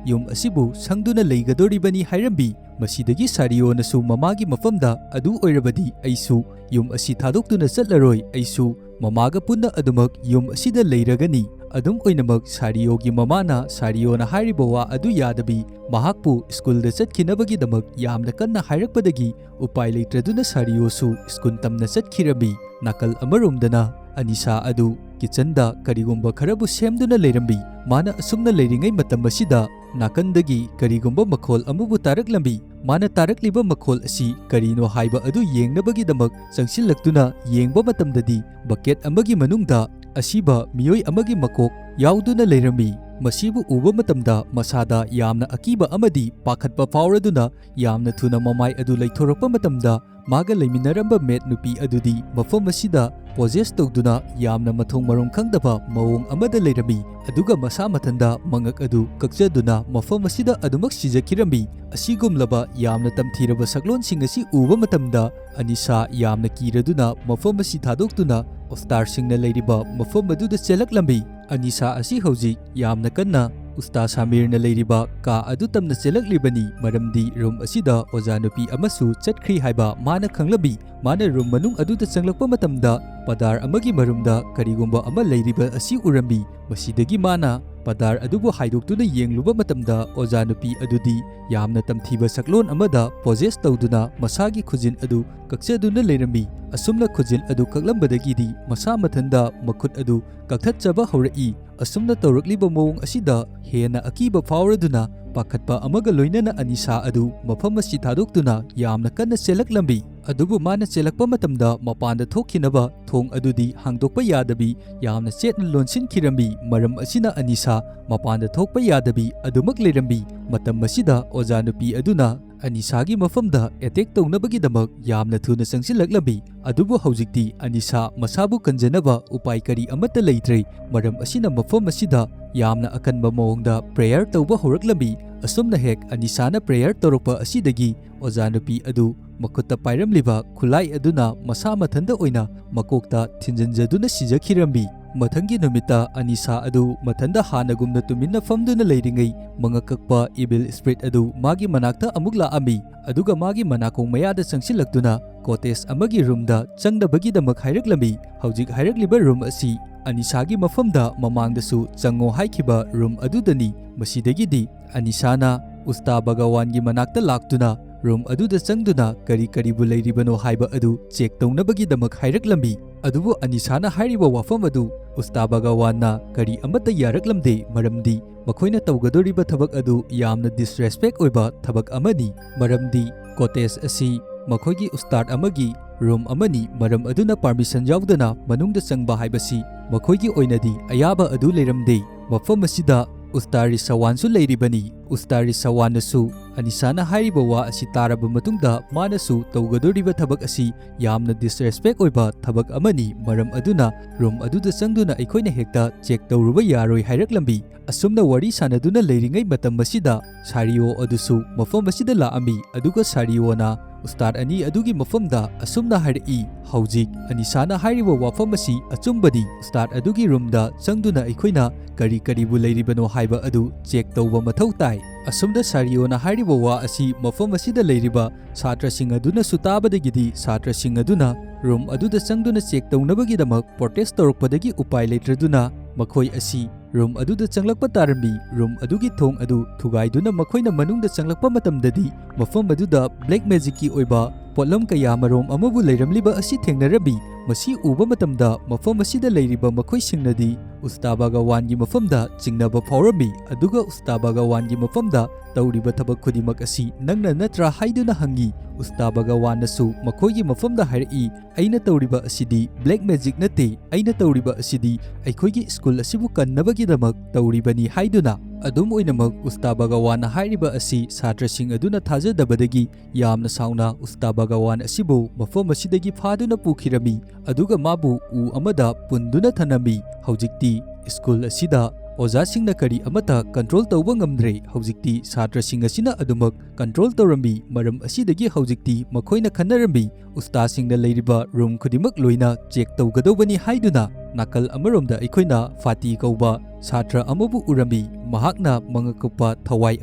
ꯌꯨꯝ ꯑꯁꯤꯕꯨ ꯁꯪꯗꯨꯅ ꯂꯩꯒꯗꯧꯔꯤꯕꯅꯤ" ꯍꯥꯏꯔꯝꯃꯤ꯫ ꯃꯁꯤꯗꯒꯤ ꯁꯥꯔꯤꯌꯣꯅꯁꯨ ꯃꯃꯥꯒꯤ ꯃꯐꯝꯗ, "ꯑꯗꯨ ꯑꯣꯏꯔꯕꯗꯤ ꯑꯩꯁꯨ ꯌꯨꯝ ꯑꯁꯤ ꯊꯥꯗꯣꯛꯇꯨꯅ ꯆꯠꯂꯔꯣꯏ, ꯑꯩꯁꯨ ꯃꯃꯥꯒ ꯄꯨꯟꯅ ꯑꯗꯨꯃꯛ ꯌꯨꯝ ꯑꯁꯤꯗ ꯂꯩꯔꯒꯅꯤ꯫" ꯑꯗꯨꯝ ꯑꯣꯏꯅꯃꯛ, ꯁꯥꯔꯤꯌꯣꯒꯤ ꯃꯃꯥꯅ ꯁꯥꯔꯤꯌꯣꯅ ꯍꯥꯏꯔꯤꯕ ꯋꯥ ꯑꯗꯨ ꯌꯥꯗꯕꯤ, ꯃꯍꯥꯛꯄꯨ ꯁ꯭ꯀꯨꯜꯗ ꯆꯠꯈꯤꯅꯕꯒꯤꯗꯃꯛ ꯌꯥꯝꯅ ꯀꯟꯅ ꯍꯥꯏꯔꯛꯄꯗꯒꯤ ꯎꯄꯥꯏ ꯂꯩꯇ꯭ꯔꯗꯨꯅ ꯁꯥꯔꯤꯌꯣꯁꯨ ꯁ꯭ꯀꯨꯜ ꯇꯝꯅ ꯆꯠꯈꯤꯔꯝꯃꯤ꯫ ꯅꯥꯀꯜ ꯑꯃꯔꯣꯝꯗꯅ, ꯑꯅꯤꯁꯥ ꯑꯗꯨ ꯀꯤꯆꯟꯗ ꯀꯔꯤꯒꯨꯝꯕ ꯈꯔꯕꯨ ꯁꯦꯝꯗꯨꯅ ꯂꯩꯔꯝꯃꯤ꯫ ꯃꯥꯅ ꯑꯁꯨꯝꯅ ꯂꯩꯔꯤꯉꯩ ꯃꯇꯝ ꯑꯁꯤꯗ, ꯅꯥꯀꯟꯗꯒꯤ ꯀꯔꯤꯒꯨꯝꯕ ꯃꯈꯣꯜ ꯑꯃꯕꯨ ꯇꯥꯔꯛꯂꯝꯃꯤ꯫ ꯃꯥꯅ ꯇꯥꯔꯛꯂꯤꯕ ꯃꯈꯣꯜ ꯑꯁꯤ ꯀꯔꯤꯅꯣ ꯍꯥꯏꯕ ꯑꯗꯨ ꯌꯦꯡꯅꯕꯒꯤꯗꯃꯛ ꯆꯪꯁꯤꯜꯂꯛꯇꯨꯅ ꯌꯦꯡꯕ ꯃꯇꯝꯗꯗꯤ, ꯕꯀꯦꯠ ꯑꯃꯒꯤ ꯃꯅꯨꯡꯗ ꯑꯁꯤꯕ ꯃꯤꯑꯣꯏ ꯑꯃꯒꯤ ꯃꯀꯣꯛ ꯌꯥꯎꯗꯨꯅ ꯂꯩꯔꯝꯃꯤ꯫ ꯃꯁꯤꯕꯨ ꯎꯕ ꯃꯇꯝꯗ ꯃꯁꯥꯗ ꯌꯥꯝꯅ ꯑꯀꯤꯕ ꯑꯃꯗꯤ ꯄꯥꯈꯠꯄ ꯐꯥꯎꯔꯗꯨꯅ, ꯌꯥꯝꯅ ꯊꯨꯅ ꯃꯃꯥꯏ ꯑꯗꯨ ꯂꯩꯊꯣꯔꯛꯄ ꯃꯇꯝꯗ, ꯃꯥꯒ ꯂꯩꯃꯤꯟꯅꯔꯝꯕ ꯃꯦꯠ ꯅꯨꯄꯤ ꯑꯗꯨꯗꯤ ꯃꯐꯝ ꯑꯁꯤꯗ ꯄꯣꯖꯦꯁ ꯇꯧꯗꯨꯅ ꯌꯥꯝꯅ ꯃꯊꯣꯡ ꯃꯔꯝ ꯈꯪꯗꯕ ꯃꯑꯣꯡ ꯑꯃꯗ ꯂꯩꯔꯝꯃꯤ, ꯑꯗꯨꯒ ꯃꯁꯥ ꯃꯊꯟꯗ ꯃꯉꯛ ꯑꯗꯨ ꯀꯛꯆꯗꯨꯅ ꯃꯐꯝ ꯑꯁꯤꯗ ꯑꯗꯨꯃꯛ ꯁꯤꯖꯈꯤꯔꯝꯃꯤ꯫ ꯑꯁꯤꯒꯨꯝꯂꯕ ꯌꯥꯝꯅ ꯇꯝꯊꯤꯔꯕ ꯁꯛꯂꯣꯟꯁꯤꯡ ꯑꯁꯤ ꯎꯕ ꯃꯇꯝꯗ, ꯑꯅꯤꯁꯥ ꯌꯥꯝꯅ ꯀꯤꯔꯗꯨꯅ ꯃꯐꯝ ꯑꯁꯤ ꯊꯥꯗꯣꯛꯇꯨꯅ ꯑꯣꯐꯇꯥꯔꯁꯤꯡꯅ ꯂꯩꯔꯤꯕ ꯃꯐꯝ ꯑꯗꯨꯗ ꯆꯦꯜꯂꯛꯂꯝꯃꯤ꯫ ꯑꯅꯤꯁꯥ ꯑꯁꯤ ꯍꯧꯖꯤꯛ ꯌꯥꯝꯅ ꯀꯟꯅ ꯎꯁꯇꯥ ꯁꯥꯃꯤꯔꯅ ꯂꯩꯔꯤꯕ ꯀꯥ ꯑꯗꯨ ꯇꯝꯅ ꯆꯦꯜꯂꯛꯂꯤꯕꯅꯤ, ꯃꯔꯝꯗꯤ ꯔꯨꯝ ꯑꯁꯤꯗ ꯑꯣꯖꯥ ꯅꯨꯄꯤ ꯑꯃꯁꯨ ꯆꯠꯈ꯭ꯔꯤ ꯍꯥꯏꯕ ꯃꯥꯅ ꯈꯪꯂꯝꯃꯤ꯫ ꯃꯥꯅ ꯔꯨꯝ ꯃꯅꯨꯡ ꯑꯗꯨꯗ ꯆꯪꯂꯛꯄ ꯃꯇꯝꯗ ꯄꯗꯥꯔ ꯑꯃꯒꯤ ꯃꯔꯨꯝꯗ ꯀꯔꯤꯒꯨꯝꯕ ꯑꯃ ꯂꯩꯔꯤꯕ ꯑꯁꯤ ꯎꯔꯝꯃꯤ꯫ ꯃꯁꯤꯗꯒꯤ ꯃꯥꯅ ꯄꯗꯥꯔ ꯑꯗꯨꯕꯨ ꯍꯥꯏꯗꯣꯛꯇꯨꯅ ꯌꯦꯡꯂꯨꯕ ꯃꯇꯝꯗ ꯑꯣꯖꯥ ꯅꯨꯄꯤ ꯑꯗꯨꯗꯤ ꯌꯥꯝꯅ ꯇꯝꯊꯤꯕ ꯁꯛꯂꯣꯟ ꯑꯃꯗ ꯄꯣꯖꯦꯁ ꯇꯧꯗꯨꯅ ꯃꯁꯥꯒꯤ ꯈꯨꯖꯤꯟ ꯑꯗꯨ ꯀꯛꯆꯗꯨꯅ ꯂꯩꯔꯝꯃꯤ꯫ ꯑꯁꯨꯝꯅ ꯈꯨꯖꯤꯟ ꯑꯗꯨ ꯀꯛꯂꯝꯕꯗꯒꯤꯗꯤ ꯃꯁꯥ ꯃꯊꯟꯇ ꯃꯈꯨꯠ ꯑꯗꯨ ꯀꯛꯊꯠꯆꯕ ꯍꯧꯔꯛꯏ꯫ ꯑꯁꯨꯝꯅ ꯇꯧꯔꯛꯂꯤꯕ ꯃꯑꯣꯡ ꯑꯁꯤꯗ ꯍꯦꯟꯅ ꯑꯀꯤꯕ ꯐꯥꯎꯔꯗꯨꯅ ꯄꯥꯈꯠꯄ ꯑꯃꯒ ꯂꯣꯏꯅꯅ ꯑꯅꯤꯁꯥ ꯑꯗꯨ ꯃꯐꯝ ꯑꯁꯤ ꯊꯥꯗꯣꯛꯇꯨꯅ ꯌꯥꯝꯅ ꯀꯟꯅ ꯆꯦꯜꯂꯛꯂꯝꯃꯤ꯫ ꯑꯗꯨꯕꯨ ꯃꯥꯅ ꯆꯦꯜꯂꯛꯄ ꯃꯇꯝꯗ ꯃꯄꯥꯟꯗ ꯊꯣꯛꯈꯤꯅꯕ ꯊꯣꯡ ꯑꯗꯨꯗꯤ ꯍꯥꯡꯗꯣꯛꯄ ꯌꯥꯗꯕꯤ ꯌꯥꯝꯅ ꯆꯦꯠꯅ ꯂꯣꯟꯁꯤꯟꯈꯤꯔꯝꯃꯤ꯫ ꯃꯔꯝ ꯑꯁꯤꯅ ꯑꯅꯤꯁꯥ ꯃꯄꯥꯟꯗ ꯊꯣꯛꯄ ꯌꯥꯗꯕꯤ ꯑꯗꯨꯃꯛ ꯂꯩꯔꯝꯃꯤ꯫ ꯃꯇꯝ ꯑꯁꯤꯗ ꯑꯣꯖꯥ ꯅꯨꯄꯤ ꯑꯗꯨꯅ ꯑꯅꯤꯁꯥꯒꯤ ꯃꯐꯝꯗ ꯑꯦꯇꯦꯛ ꯇꯧꯅꯕꯒꯤꯗꯃꯛ ꯌꯥꯝꯅ ꯊꯨꯅ ꯆꯪꯁꯤꯜꯂꯛꯂꯝꯃꯤ꯫ ꯑꯗꯨꯕꯨ ꯍꯧꯖꯤꯛꯇꯤ ꯑꯅꯤꯁꯥ ꯃꯁꯥꯕꯨ ꯀꯟꯖꯅꯕ ꯎꯄꯥꯏ ꯀꯔꯤ ꯑꯃꯠꯇ ꯂꯩꯇ꯭ꯔꯦ꯫ ꯃꯔꯝ ꯑꯁꯤꯅ ꯃꯐꯝ ꯑꯁꯤꯗ ꯌꯥꯝꯅ ꯑꯀꯟꯕ ꯃꯑꯣꯡꯗ ꯄ꯭ꯔꯦꯌꯔ ꯇꯧꯕ ꯍꯧꯔꯛꯂꯝꯃꯤ꯫ ꯑꯁꯨꯝꯅ ꯍꯦꯛ ꯑꯅꯤꯁꯥꯅ ꯄ꯭ꯔꯦꯌꯔ ꯇꯧꯔꯛꯄ ꯑꯁꯤꯗꯒꯤ ꯑꯣꯖꯥ ꯅꯨꯄꯤ ꯑꯗꯨ ꯃꯈꯨꯠꯇ ꯄꯥꯏꯔꯝꯂꯤꯕ ꯈꯨꯠꯂꯥꯏ ꯑꯗꯨꯅ ꯃꯁꯥ ꯃꯊꯟꯇ ꯑꯣꯏꯅ ꯃꯀꯣꯛꯇ ꯊꯤꯟꯖꯤꯟꯖꯗꯨꯅ ꯁꯤꯖꯈꯤꯔꯝꯃꯤ꯫ ꯃꯊꯪꯒꯤ ꯅꯨꯃꯤꯠꯇ ꯑꯅꯤꯁꯥ ꯑꯗꯨ ꯃꯊꯟꯇ ꯍꯥꯟꯅꯒꯨꯝꯅ ꯇꯨꯃꯤꯟꯅ ꯐꯝꯗꯨꯅ ꯂꯩꯔꯤꯉꯩ ꯃꯉꯛ ꯀꯛꯄ ꯏꯚꯤꯜ ꯁ꯭ꯄꯤꯔꯤꯠ ꯑꯗꯨ ꯃꯥꯒꯤ ꯃꯅꯥꯛꯇ ꯑꯃꯨꯛ ꯂꯥꯛꯑꯝꯃꯤ꯫ ꯑꯗꯨꯒ ꯃꯥꯒꯤ ꯃꯅꯥꯀꯣꯡ ꯃꯌꯥꯗ ꯆꯪꯁꯤꯜꯂꯛꯇꯨꯅ ꯀꯣꯇꯦꯖ ꯑꯃꯒꯤ ꯔꯨꯝꯗ ꯆꯪꯅꯕꯒꯤꯗꯃꯛ ꯍꯥꯏꯔꯛꯂꯝꯃꯤ꯫ ꯍꯧꯖꯤꯛ ꯍꯥꯏꯔꯛꯂꯤꯕ ꯔꯨꯝ ꯑꯁꯤ ꯑꯅꯤꯁꯥꯒꯤ ꯃꯐꯝꯗ ꯃꯃꯥꯡꯗꯁꯨ ꯆꯪꯉꯣ ꯍꯥꯏꯈꯤꯕ ꯔꯨꯝ ꯑꯗꯨꯗꯅꯤ꯫ ꯃꯁꯤꯗꯒꯤꯗꯤ ꯑꯅꯤꯁꯥꯅ ꯎꯁꯇꯥ ꯚꯒꯋꯥꯟꯒꯤ ꯃꯅꯥꯛꯇ ꯂꯥꯛꯇꯨꯅ ꯔꯨꯝ ꯑꯗꯨꯗ ꯆꯪꯗꯨꯅ ꯀꯔꯤ ꯀꯔꯤꯕꯨ ꯂꯩꯔꯤꯕꯅꯣ ꯍꯥꯏꯕ ꯑꯗꯨ ꯆꯦꯛ ꯇꯧꯅꯕꯒꯤꯗꯃꯛ ꯍꯥꯏꯔꯛꯂꯝꯃꯤ꯫ ꯑꯗꯨꯕꯨ ꯑꯅꯤꯁꯥꯅ ꯍꯥꯏꯔꯤꯕ ꯋꯥꯐꯝ ꯑꯗꯨ ꯎꯁꯇꯥ ꯚꯒꯋꯥꯟꯅ ꯀꯔꯤ ꯑꯃꯠꯇ ꯌꯥꯔꯛꯂꯝꯗꯦ, ꯃꯔꯝꯗꯤ ꯃꯈꯣꯏꯅ ꯇꯧꯒꯗꯧꯔꯤꯕ ꯊꯕꯛ ꯑꯗꯨ ꯌꯥꯝꯅ ꯗꯤꯁꯔꯦꯁꯄꯦꯛ ꯑꯣꯏꯕ ꯊꯕꯛ ꯑꯃꯅꯤ꯫ ꯃꯔꯝꯗꯤ ꯀꯣꯇꯦꯖ ꯑꯁꯤ ꯃꯈꯣꯏꯒꯤ ꯎꯁꯇꯥꯗ ꯑꯃꯒꯤ ꯔꯨꯝ ꯑꯃꯅꯤ, ꯃꯔꯝ ꯑꯗꯨꯅ ꯄꯥꯔꯃꯤꯁꯟ ꯌꯥꯎꯗꯅ ꯃꯅꯨꯡꯗ ꯆꯪꯕ ꯍꯥꯏꯕꯁꯤ ꯃꯈꯣꯏꯒꯤ ꯑꯣꯏꯅꯗꯤ ꯑꯌꯥꯕ ꯑꯗꯨ ꯂꯩꯔꯝꯗꯦ꯫ ꯃꯐꯝ ꯑꯁꯤꯗ ꯎꯁꯇꯥ ꯔꯤꯁꯋꯥꯟꯁꯨ ꯂꯩꯔꯤꯕꯅꯤ꯫ ꯎꯁꯇꯥ ꯔꯤꯁꯋꯥꯟꯅꯁꯨ ꯑꯅꯤꯁꯥꯅ ꯍꯥꯏꯔꯤꯕ ꯋꯥ ꯑꯁꯤ ꯇꯥꯔꯕ ꯃꯇꯨꯡꯗ ꯃꯥꯅꯁꯨ ꯇꯧꯒꯗꯧꯔꯤꯕ ꯊꯕꯛ ꯑꯁꯤ ꯌꯥꯝꯅ ꯗꯤꯁꯔꯦꯁꯄꯦꯛ ꯑꯣꯏꯕ ꯊꯕꯛ ꯑꯃꯅꯤ, ꯃꯔꯝ ꯑꯗꯨꯅ ꯔꯨꯝ ꯑꯗꯨꯗ ꯆꯪꯗꯨꯅ ꯑꯩꯈꯣꯏꯅ ꯍꯦꯛꯇ ꯆꯦꯛ ꯇꯧꯔꯨꯕ ꯌꯥꯔꯣꯏ ꯍꯥꯏꯔꯛꯂꯝꯃꯤ꯫ ꯑꯁꯨꯝꯅ ꯋꯥꯔꯤ ꯁꯥꯟꯅꯗꯨꯅ ꯂꯩꯔꯤꯉꯩ ꯃꯇꯝ ꯑꯁꯤꯗ ꯁꯥꯔꯤꯑꯣ ꯑꯗꯨꯁꯨ ꯃꯐꯝ ꯑꯁꯤꯗ ꯂꯥꯛꯑꯝꯃꯤ, ꯑꯗꯨꯒ ꯁꯥꯔꯤꯑꯣꯅ ꯎꯁꯇꯥꯗ ꯑꯅꯤ ꯑꯗꯨꯒꯤ ꯃꯐꯝꯗ ꯑꯁꯨꯝꯅ ꯍꯥꯏꯔꯛꯏ, "ꯍꯧꯖꯤꯛ ꯑꯅꯤꯁꯥꯅ ꯍꯥꯏꯔꯤꯕ ꯋꯥꯐꯝ ꯑꯁꯤ ꯑꯆꯨꯝꯕꯅꯤ꯫ ꯎꯁꯇꯥꯗ ꯑꯗꯨꯒꯤ ꯔꯨꯝꯗ ꯆꯪꯗꯨꯅ ꯑꯩꯈꯣꯏꯅ ꯀꯔꯤ ꯀꯔꯤꯕꯨ ꯂꯩꯔꯤꯕꯅꯣ ꯍꯥꯏꯕ ꯑꯗꯨ ꯆꯦꯛ ꯇꯧꯕ ꯃꯊꯧ ꯇꯥꯏ꯫" ꯑꯁꯨꯝꯅ ꯁꯥꯔꯤꯑꯣꯅ ꯍꯥꯏꯔꯤꯕ ꯋꯥ ꯑꯁꯤ ꯃꯐꯝ ꯑꯁꯤꯗ ꯂꯩꯔꯤꯕ ꯁꯥꯇ꯭ꯔꯁꯤꯡ ꯑꯗꯨꯅꯁꯨ ꯇꯥꯕꯗꯒꯤꯗꯤ ꯁꯥꯇ꯭ꯔꯁꯤꯡ ꯑꯗꯨꯅ ꯔꯨꯝ ꯑꯗꯨꯗ ꯆꯪꯗꯨꯅ ꯆꯦꯛ ꯇꯧꯅꯕꯒꯤꯗꯃꯛ ꯄ꯭ꯔꯣꯇꯦꯁ ꯇꯧꯔꯛꯄꯗꯒꯤ ꯎꯄꯥꯏ ꯂꯩꯇ꯭ꯔꯗꯨꯅ ꯃꯈꯣꯏ ꯑꯁꯤ ꯔꯨꯝ ꯑꯗꯨꯗ ꯆꯪꯂꯛꯄ ꯇꯥꯔꯝꯃꯤ꯫ ꯔꯨꯝ ꯑꯗꯨꯒꯤ ꯊꯣꯡ ꯑꯗꯨ ꯊꯨꯒꯥꯏꯗꯨꯅ ꯃꯈꯣꯏꯅ ꯃꯅꯨꯡꯗ ꯆꯪꯂꯛꯄ ꯃꯇꯝꯗꯗꯤ ꯃꯐꯝ ꯑꯗꯨꯗ ꯕ꯭ꯂꯦꯛ ꯃꯦꯖꯤꯛꯀꯤ ꯑꯣꯏꯕ ꯄꯣꯠꯂꯝ ꯀꯌꯥ ꯃꯔꯣꯝ ꯑꯃꯕꯨ ꯂꯩꯔꯝꯂꯤꯕ ꯑꯁꯤ ꯊꯦꯡꯅꯔꯝꯃꯤ꯫ ꯃꯁꯤ ꯎꯕ ꯃꯇꯝꯗ ꯃꯐꯝ ꯑꯁꯤꯗ ꯂꯩꯔꯤꯕ ꯃꯈꯣꯏꯁꯤꯡꯅꯗꯤ ꯎꯁꯇꯥ ꯚꯒꯋꯥꯟꯒꯤ ꯃꯐꯝꯗ ꯆꯤꯡꯅꯕ ꯐꯥꯎꯔꯝꯃꯤ, ꯑꯗꯨꯒ ꯎꯁꯇꯥ ꯚꯒꯋꯥꯟꯒꯤ ꯃꯐꯝꯗ ꯇꯧꯔꯤꯕ ꯊꯕꯛ ꯈꯨꯗꯤꯡꯃꯛ ꯑꯁꯤ ꯅꯪꯅ ꯅꯠꯇ꯭ꯔꯥ ꯍꯥꯏꯗꯨꯅ ꯍꯪꯉꯤ꯫ ꯎꯁꯇꯥ ꯚꯒꯋꯥꯟꯅꯁꯨ ꯃꯈꯣꯏꯒꯤ ꯃꯐꯝꯗ ꯍꯥꯏꯔꯛꯏ, "ꯑꯩꯅ ꯇꯧꯔꯤꯕ ꯑꯁꯤꯗꯤ ꯕ꯭ꯂꯦꯛ ꯃꯦꯖꯤꯛ ꯅꯠꯇꯦ, ꯑꯩꯅ ꯇꯧꯔꯤꯕ ꯑꯁꯤꯗꯤ ꯑꯩꯈꯣꯏꯒꯤ ꯁ꯭ꯀꯨꯜ ꯑꯁꯤꯕꯨ ꯀꯟꯅꯕꯒꯤꯗꯃꯛ ꯇꯧꯔꯤꯕꯅꯤ" ꯍꯥꯏꯗꯨꯅ꯫ ꯑꯗꯨꯝ ꯑꯣꯏꯅꯃꯛ, ꯎꯁꯇꯥ ꯚꯒꯋꯥꯟꯅ ꯍꯥꯏꯔꯤꯕ ꯑꯁꯤ ꯁꯥꯇ꯭ꯔꯁꯤꯡ ꯑꯗꯨꯅ ꯊꯥꯖꯗꯕꯗꯒꯤ ꯌꯥꯝꯅ ꯁꯥꯎꯅ ꯎꯁꯇꯥ ꯚꯒꯋꯥꯟ ꯑꯁꯤꯕꯨ ꯃꯐꯝ ꯑꯁꯤꯗꯒꯤ ꯐꯥꯗꯨꯅ ꯄꯨꯈꯤꯔꯝꯃꯤ, ꯑꯗꯨꯒ ꯃꯥꯕꯨ ꯎ ꯑꯃꯗ ꯄꯨꯟꯗꯨꯅ ꯊꯅꯝꯃꯤ꯫ ꯍꯧꯖꯤꯛꯇꯤ ꯁ꯭ꯀꯨꯜ ꯑꯁꯤꯗ ꯑꯣꯖꯥꯁꯤꯡꯅ ꯀꯔꯤ ꯑꯃꯠꯇ ꯀꯟꯇ꯭ꯔꯣꯜ ꯇꯧꯕ ꯉꯝꯗ꯭ꯔꯦ꯫ ꯍꯧꯖꯤꯛꯇꯤ ꯁꯥꯇ꯭ꯔꯁꯤꯡ ꯑꯁꯤꯅ ꯑꯗꯨꯃꯛ ꯀꯟꯇ꯭ꯔꯣꯜ ꯇꯧꯔꯝꯃꯤ꯫ ꯃꯔꯝ ꯑꯁꯤꯗꯒꯤ ꯍꯧꯖꯤꯛꯇꯤ ꯃꯈꯣꯏꯅ ꯈꯟꯅꯔꯝꯃꯤ, ꯎꯁꯇꯥꯁꯤꯡꯅ ꯂꯩꯔꯤꯕ ꯔꯨꯝ ꯈꯨꯗꯤꯡꯃꯛ ꯂꯣꯏꯅ ꯆꯦꯛ ꯇꯧꯒꯗꯧꯕꯅꯤ ꯍꯥꯏꯗꯨꯅ꯫ ꯅꯥꯀꯜ ꯑꯃꯔꯣꯝꯗ ꯑꯩꯈꯣꯏꯅ ꯐꯥꯇꯤ ꯀꯧꯕ ꯁꯥꯇ꯭ꯔ ꯑꯃꯕꯨ ꯎꯔꯝꯃꯤ꯫ ꯃꯍꯥꯛꯅ ꯃꯉꯛ ꯀꯨꯞꯄ ꯊꯋꯥꯏ